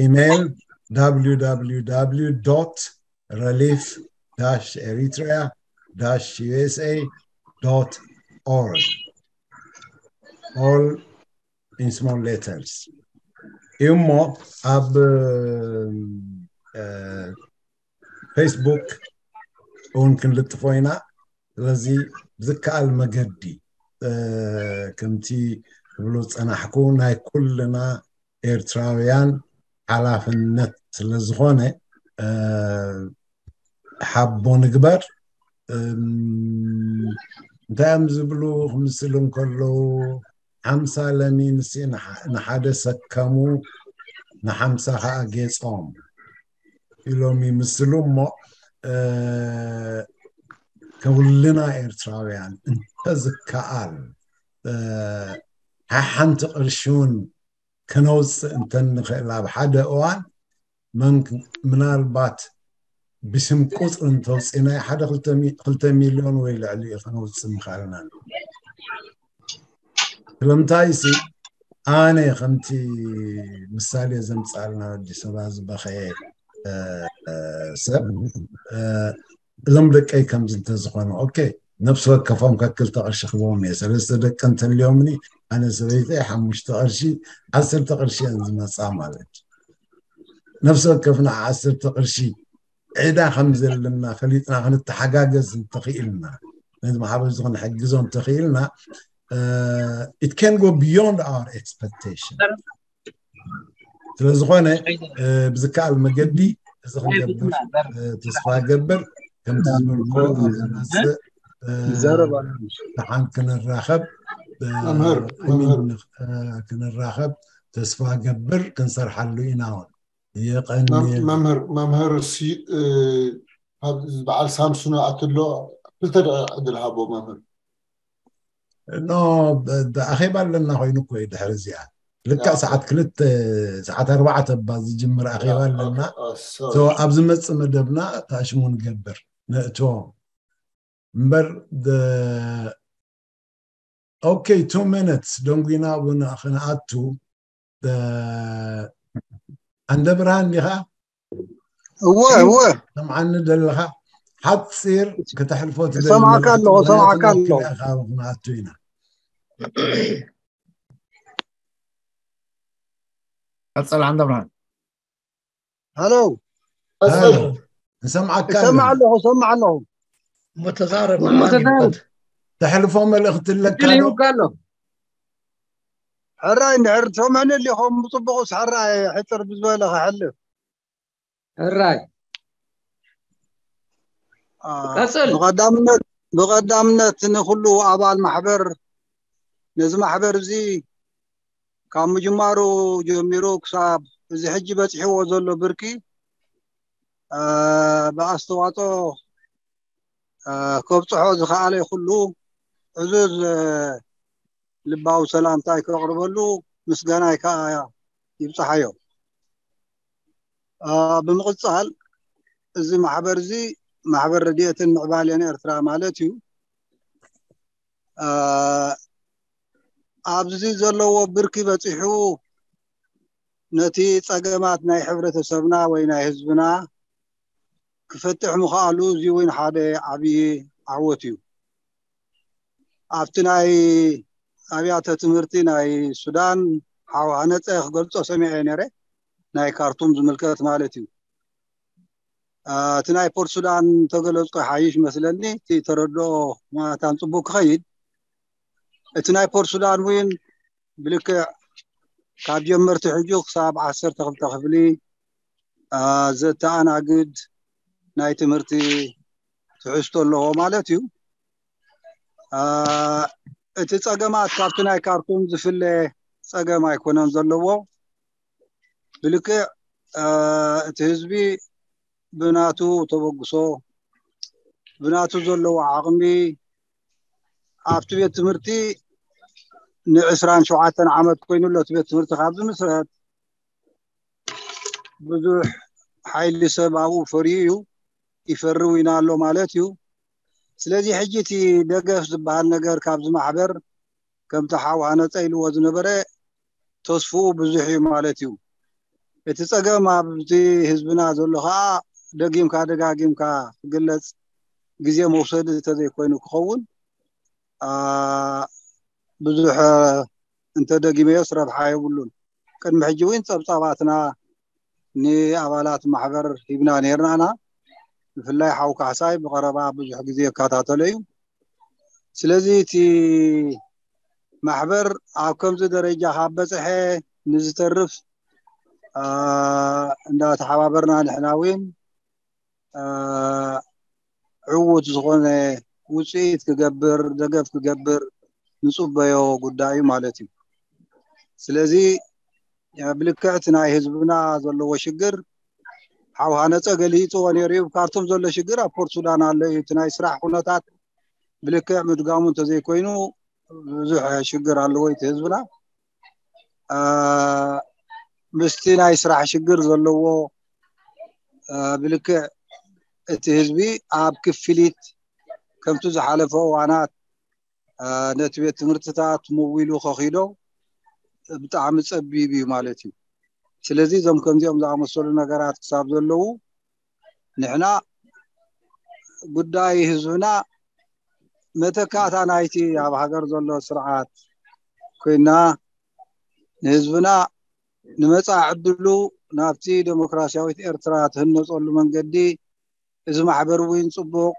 ኢሜይል www relief eritrea usa org, all in small letters እዩ። እሞ ኣብ ፌስቡክ እውን ክንልጥፎ ኢና። ስለዚ ብዝከኣል መገዲ ከምቲ ክብሎ ዝፀናሕኩ ናይ ኩልና ኤርትራውያን ሓላፍነት ስለዝኾነ ሓቦ ንግበር። እንታይ እዮም ዝብሉ ክምስል እንከለዉ፣ ሓምሳ ለሚንሲ ንሓደ ሰከሙ ንሓምሳ ከዓ ጌጾም ኢሎም ይምስሉ። እሞ ከውልና ኤርትራውያን እንተዝከኣል ሓንቲ ቅርሺ እውን ከነውፅእ እንተንኽእል ኣብ ሓደ እዋን ምናልባት ብስም ቁፅሪ እንተውፅእናዮ ሓደ ክልተ ሚልዮን ወይ ልዕሊ ከነውፅእ ምኽኣልና። ስለምንታይ ሲ ኣነ ከምቲ ምሳሌ ዘምፃልና ወዲ ሰባ ዝበኸየ ሰብ እዞም ደቀይ ከምዚ እንተዝኾኑ ኦኬ ነፍሲ ወከፎም ከክልተ ቅርሺ ክቦም እየ። ሰለስተ ደቂ እንተልዮምኒ ኣነ ሰበይተይ ሓሙሽተ ቅርሺ ዓሰርተ ቅርሺ እየን ዝመፃ ማለት ነፍሲ ወከፍና ዓሰርተ ቅርሺ ዕዳ ከም ዘለና ፈሊጥና ክንተሓጋገዝ እንተኽኢልና ነዚ ማሕበር እዚ ክንሕግዞ እንተኽኢልና it can go beyond our expectation። ስለዝኾነ ብዝከኣል መገዲ እዚ ክንገብር ተስፋ ገብር። ከምቲ ዝበልኮ ኣብ ዝመፅእ ደሓን ክንራኸብ ክንራኸብ ተስፋ ገብር። ክንሰርሓሉ ኢና። እውን የቐኒ መምህር መምህር በዓል ሳምሱን ኣትሎ ክልተ ደቂቕ ዕድል ሃቦ መምህር። ኖ ኣኼባ ኣለና ኮይኑ እኮ እዩ ድሕሪ እዚኣ ልክዕ ሰዓት ክልተ ሰዓት ኣርባዕተ እባ ዝጅምር ኣኼባ ኣለና። ኣብ ዝመፅእ መደብና ታሽሙ ንገብር ነእትዎም እምበር okay two minutes ደንጉና እውን ክንኣቱ። ኣንደ ብርሃን ዲኻ? እወ እወ ሰምዓኒ ዘለኻ ሓፂር ከተሕልፎ ሰማዕካ ኣለኹ ሰማዕካ ኣለኹ። ክንኣቱ ኢና። ቀፀል ኣንደ ብርሃን። ሃሎ ንሰምዓካ እሰማዕ ኣለኹ እሰማዕ ኣለኹ። እሞ ተዛረብ እሞ ተዛረብ። ተሕልፎ መልእኽቲ ኣለካ ዶ? ይህብካ ኣሎ። ሕራይ እንድሕር ትሰምዕኒ ኣሊኹም ብፅቡቕ ስ ሕራይ ሕፅር ብዝበለ ክሕልፍ። ሕራይ ቀፅል። ብቐዳምነት ብቐዳምነት ንኩሉ ኣባል ማሕበር ነዚ ማሕበር እዚ ካብ ምጅማሩ ጀሚሩ ክሳብ እዚ ሕጂ በፂሕዎ ዘሎ ብርኪ ብኣስተዋፅኦ ከብፅሖ ዝኸኣለ ኩሉ ዕዙዝ ልባዊ ሰላምታይ ከቕርበሉ ምስጋናይ ከዓ ይብፅሓዮ። ብምቕፃል እዚ ማሕበር እዚ ማሕበር ረድኤትን ምዕባሌን ኤርትራ ማለት እዩ። ኣብዚ ዘለዎ ብርኪ በፂሑ ነቲ ፀገማት ናይ ሕብረተሰብና ወይ ናይ ህዝብና ክፈትሕ ምኽኣሉ እዚ እውን ሓደ ዓብዪ ዓወት እዩ። ኣብቲ ናይ ኣብያተ ትምህርቲ ናይ ሱዳን ሓው ሃነፀ ክገልፆ ሰሚዐ ነይረ። ናይ ካርቱም ዝምልከት ማለት እዩ። እቲ ናይ ፖርት ሱዳን ተገለፅኮ ሓይሽ መስለኒ እቲ ተረድኦ ማታን ፅቡቅ ክኸይድ እቲ ናይ ፖርት ሱዳን እውን ብልክዕ ካብ ጀመርቲ ሕጂ ክሳብ ዓሰርተ ክልተ ክፍሊ ዘተኣናግድ ናይ ትምህርቲ ትሕዝቶ ኣለዎ ማለት እዩ። እቲ ጸገማት ካብቲ ናይ ካርቱም ዝፍለ ጸገም ኣይኮነን ዘለዎ። ብልክዕ እቲ ህዝቢ ብናቱ ተበግሶ፣ ብናቱ ዘለዎ ዓቕሚ ኣብቲ ቤት ትምህርቲ ንዕስራን ሸውዓተን ዓመት ኮይኑ ኣሎ። እቲ ቤት ትምህርቲ ካብ ዝምስረት ብዙሕ ሓይሊ ሰብ ኣብኡ ፈርዩ እዩ፣ ይፈሪ እውን ኣሎ ማለት እዩ። ስለዚ ሕጂ እቲ ደገፍ ዝበሃል ነገር ካብዚ ማሕበር ከምቲ ሓው ሃነፀ ኢልዎ ዝነበረ ተስፍኡ ብዙሕ እዩ ማለት እዩ። እቲ ፀገም ኣብቲ ህዝብና ዘሎ ከዓ ደጊምካ ደጋጊምካ ክግለፅ ግዜ መውሰዲ እንተዘይኮይኑ ክኸውን ብዙሕ እንተደጊመዮስ ረብሓ የብሉን። ቅድሚ ሕጂ እውን ፀብፃባትና ንኣባላት ማሕበር ሂብና ነርና ኢና። ብፍላይ ሓው ካሕሳይ ብቐረባ ብዙሕ ግዜ ይከታተሎ እዩ። ስለዚ እቲ ማሕበር ኣብ ከምዚ ደረጃ ካብ በፅሐ ንዝተርፍ እንዳተሓባበርና ንሕና እውን ዕዉት ዝኾነ ውፅኢት ክገብር ደገፍ ክገብር ንፅበዮ ጉዳይ እዩ ማለት እዩ። ስለዚ ብልክዕቲ ናይ ህዝብና ዘለዎ ሽግር ሓው ሃነፀ ገሊፅዎ ነይሩ እዩ። ካርቱም ዘሎ ሽግር ኣብ ፖርት ሱዳን ኣሎ እዩ። እቲ ናይ ስራሕ ኩነታት ብልክዕ ምድጋሙ እንተዘይኮይኑ ብዙሕ ሽግር ኣለዎ እቲ ህዝብና። ምስቲ ናይ ስራሕ ሽግር ዘለዎ ብልክዕ እቲ ህዝቢ ኣብ ክፍሊት ከምቲ ዝሓለፈ እዋናት ነቲ ቤት ትምህርትታት ሞቢሉ ከኺዶ ብጣዕሚ ፀቢብ እዩ ማለት እዩ። ስለዚ እዞም ከምዚኦም ዝኣመሰሉ ነገራት ክሳብ ዘለዉ ንሕና ጉዳይ ህዝብና መተካእታ ናይቲ ኣብ ሃገር ዘሎ ስርዓት ኮይና ንህዝብና ንመጻኢ ዕድሉ ናብቲ ዴሞክራሲያዊት ኤርትራ ትህነጸሉ መንገዲ እዚ ማሕበር እውን ጽቡቕ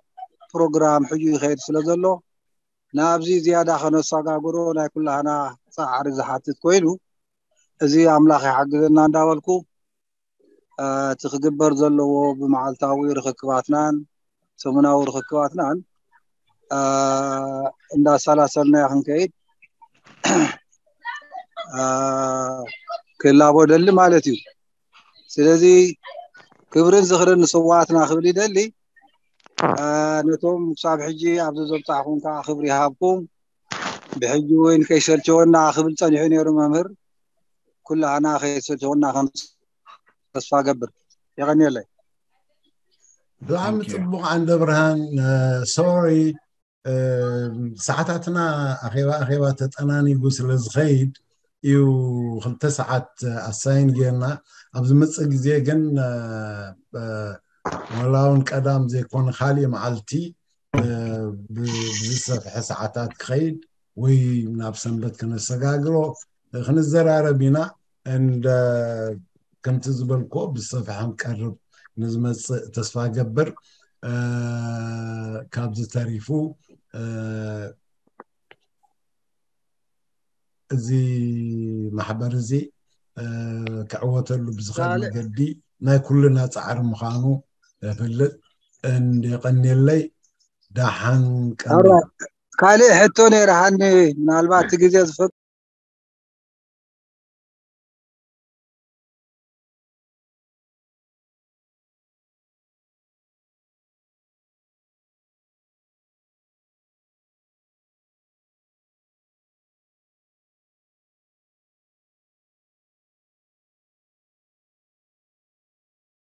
ፕሮግራም ሕጂ ይኸይድ ስለ ዘሎ ናብዚ ዝያዳ ከነሰጋግሮ ናይ ኩላህና ጻዕሪ ዝሓትት ኮይኑ እዚ ኣምላኽ ይሓግዘና እንዳበልኩ እቲ ክግበር ዘለዎ ብመዓልታዊ ርኽክባትናን ሰሙናዊ ርኽክባትናን እንዳሰላሰልና ክንከይድ ክላቦ ደሊ ማለት እዩ። ስለዚ ክብርን ዝኽርን ንስዋኣትና ክብል ይደሊ። ነቶም ክሳብ ሕጂ ኣብዚ ዘብፃሕኩም ከዓ ክብሪ ይሃብኩም። ብሕጂ እውን ከይሰልቸወና ክብል ፀኒሑ ነይሩ መምህር። ኩላህና ከይሰልቸወና ከም ተስፋ ገብር። የቐንየለይ። ብጣዕሚ ፅቡቕ ዓንደ ብርሃን። ሶሪ፣ ሰዓታትና ኣኼባ ኣኼባ ተጠናኒጉ ስለ ዝኸይድ እዩ ክልተ ሰዓት ኣሳይን ጌርና። ኣብ ዝመፅእ ግዜ ግን ዋላ እውን ቀዳም ዘይኮነ ካሊእ መዓልቲ ብዝሰፍሐ ሰዓታት ክኸይድ ወይ ናብ ሰንበት ክነሰጋግሮ ክንዘራረብ ኢና። እንደ ከምቲ ዝበልኮ ብዝሰፍሐ ክንቀርብ ንዝመፅእ ተስፋ ገብር። ካብዚ ተሪፉ እዚ ማሕበር እዚ ክዕወተሉ ብዝኽእል መገዲ ናይ ኩልና ፃዕሪ ምዃኑ እፍልጥ። እንደ ቀኒለይ ደሓን ቀኒ። ካልእ ሕቶ ነይረ ሃኒ፣ ምናልባት እቲ ግዜ ዝፈቅድ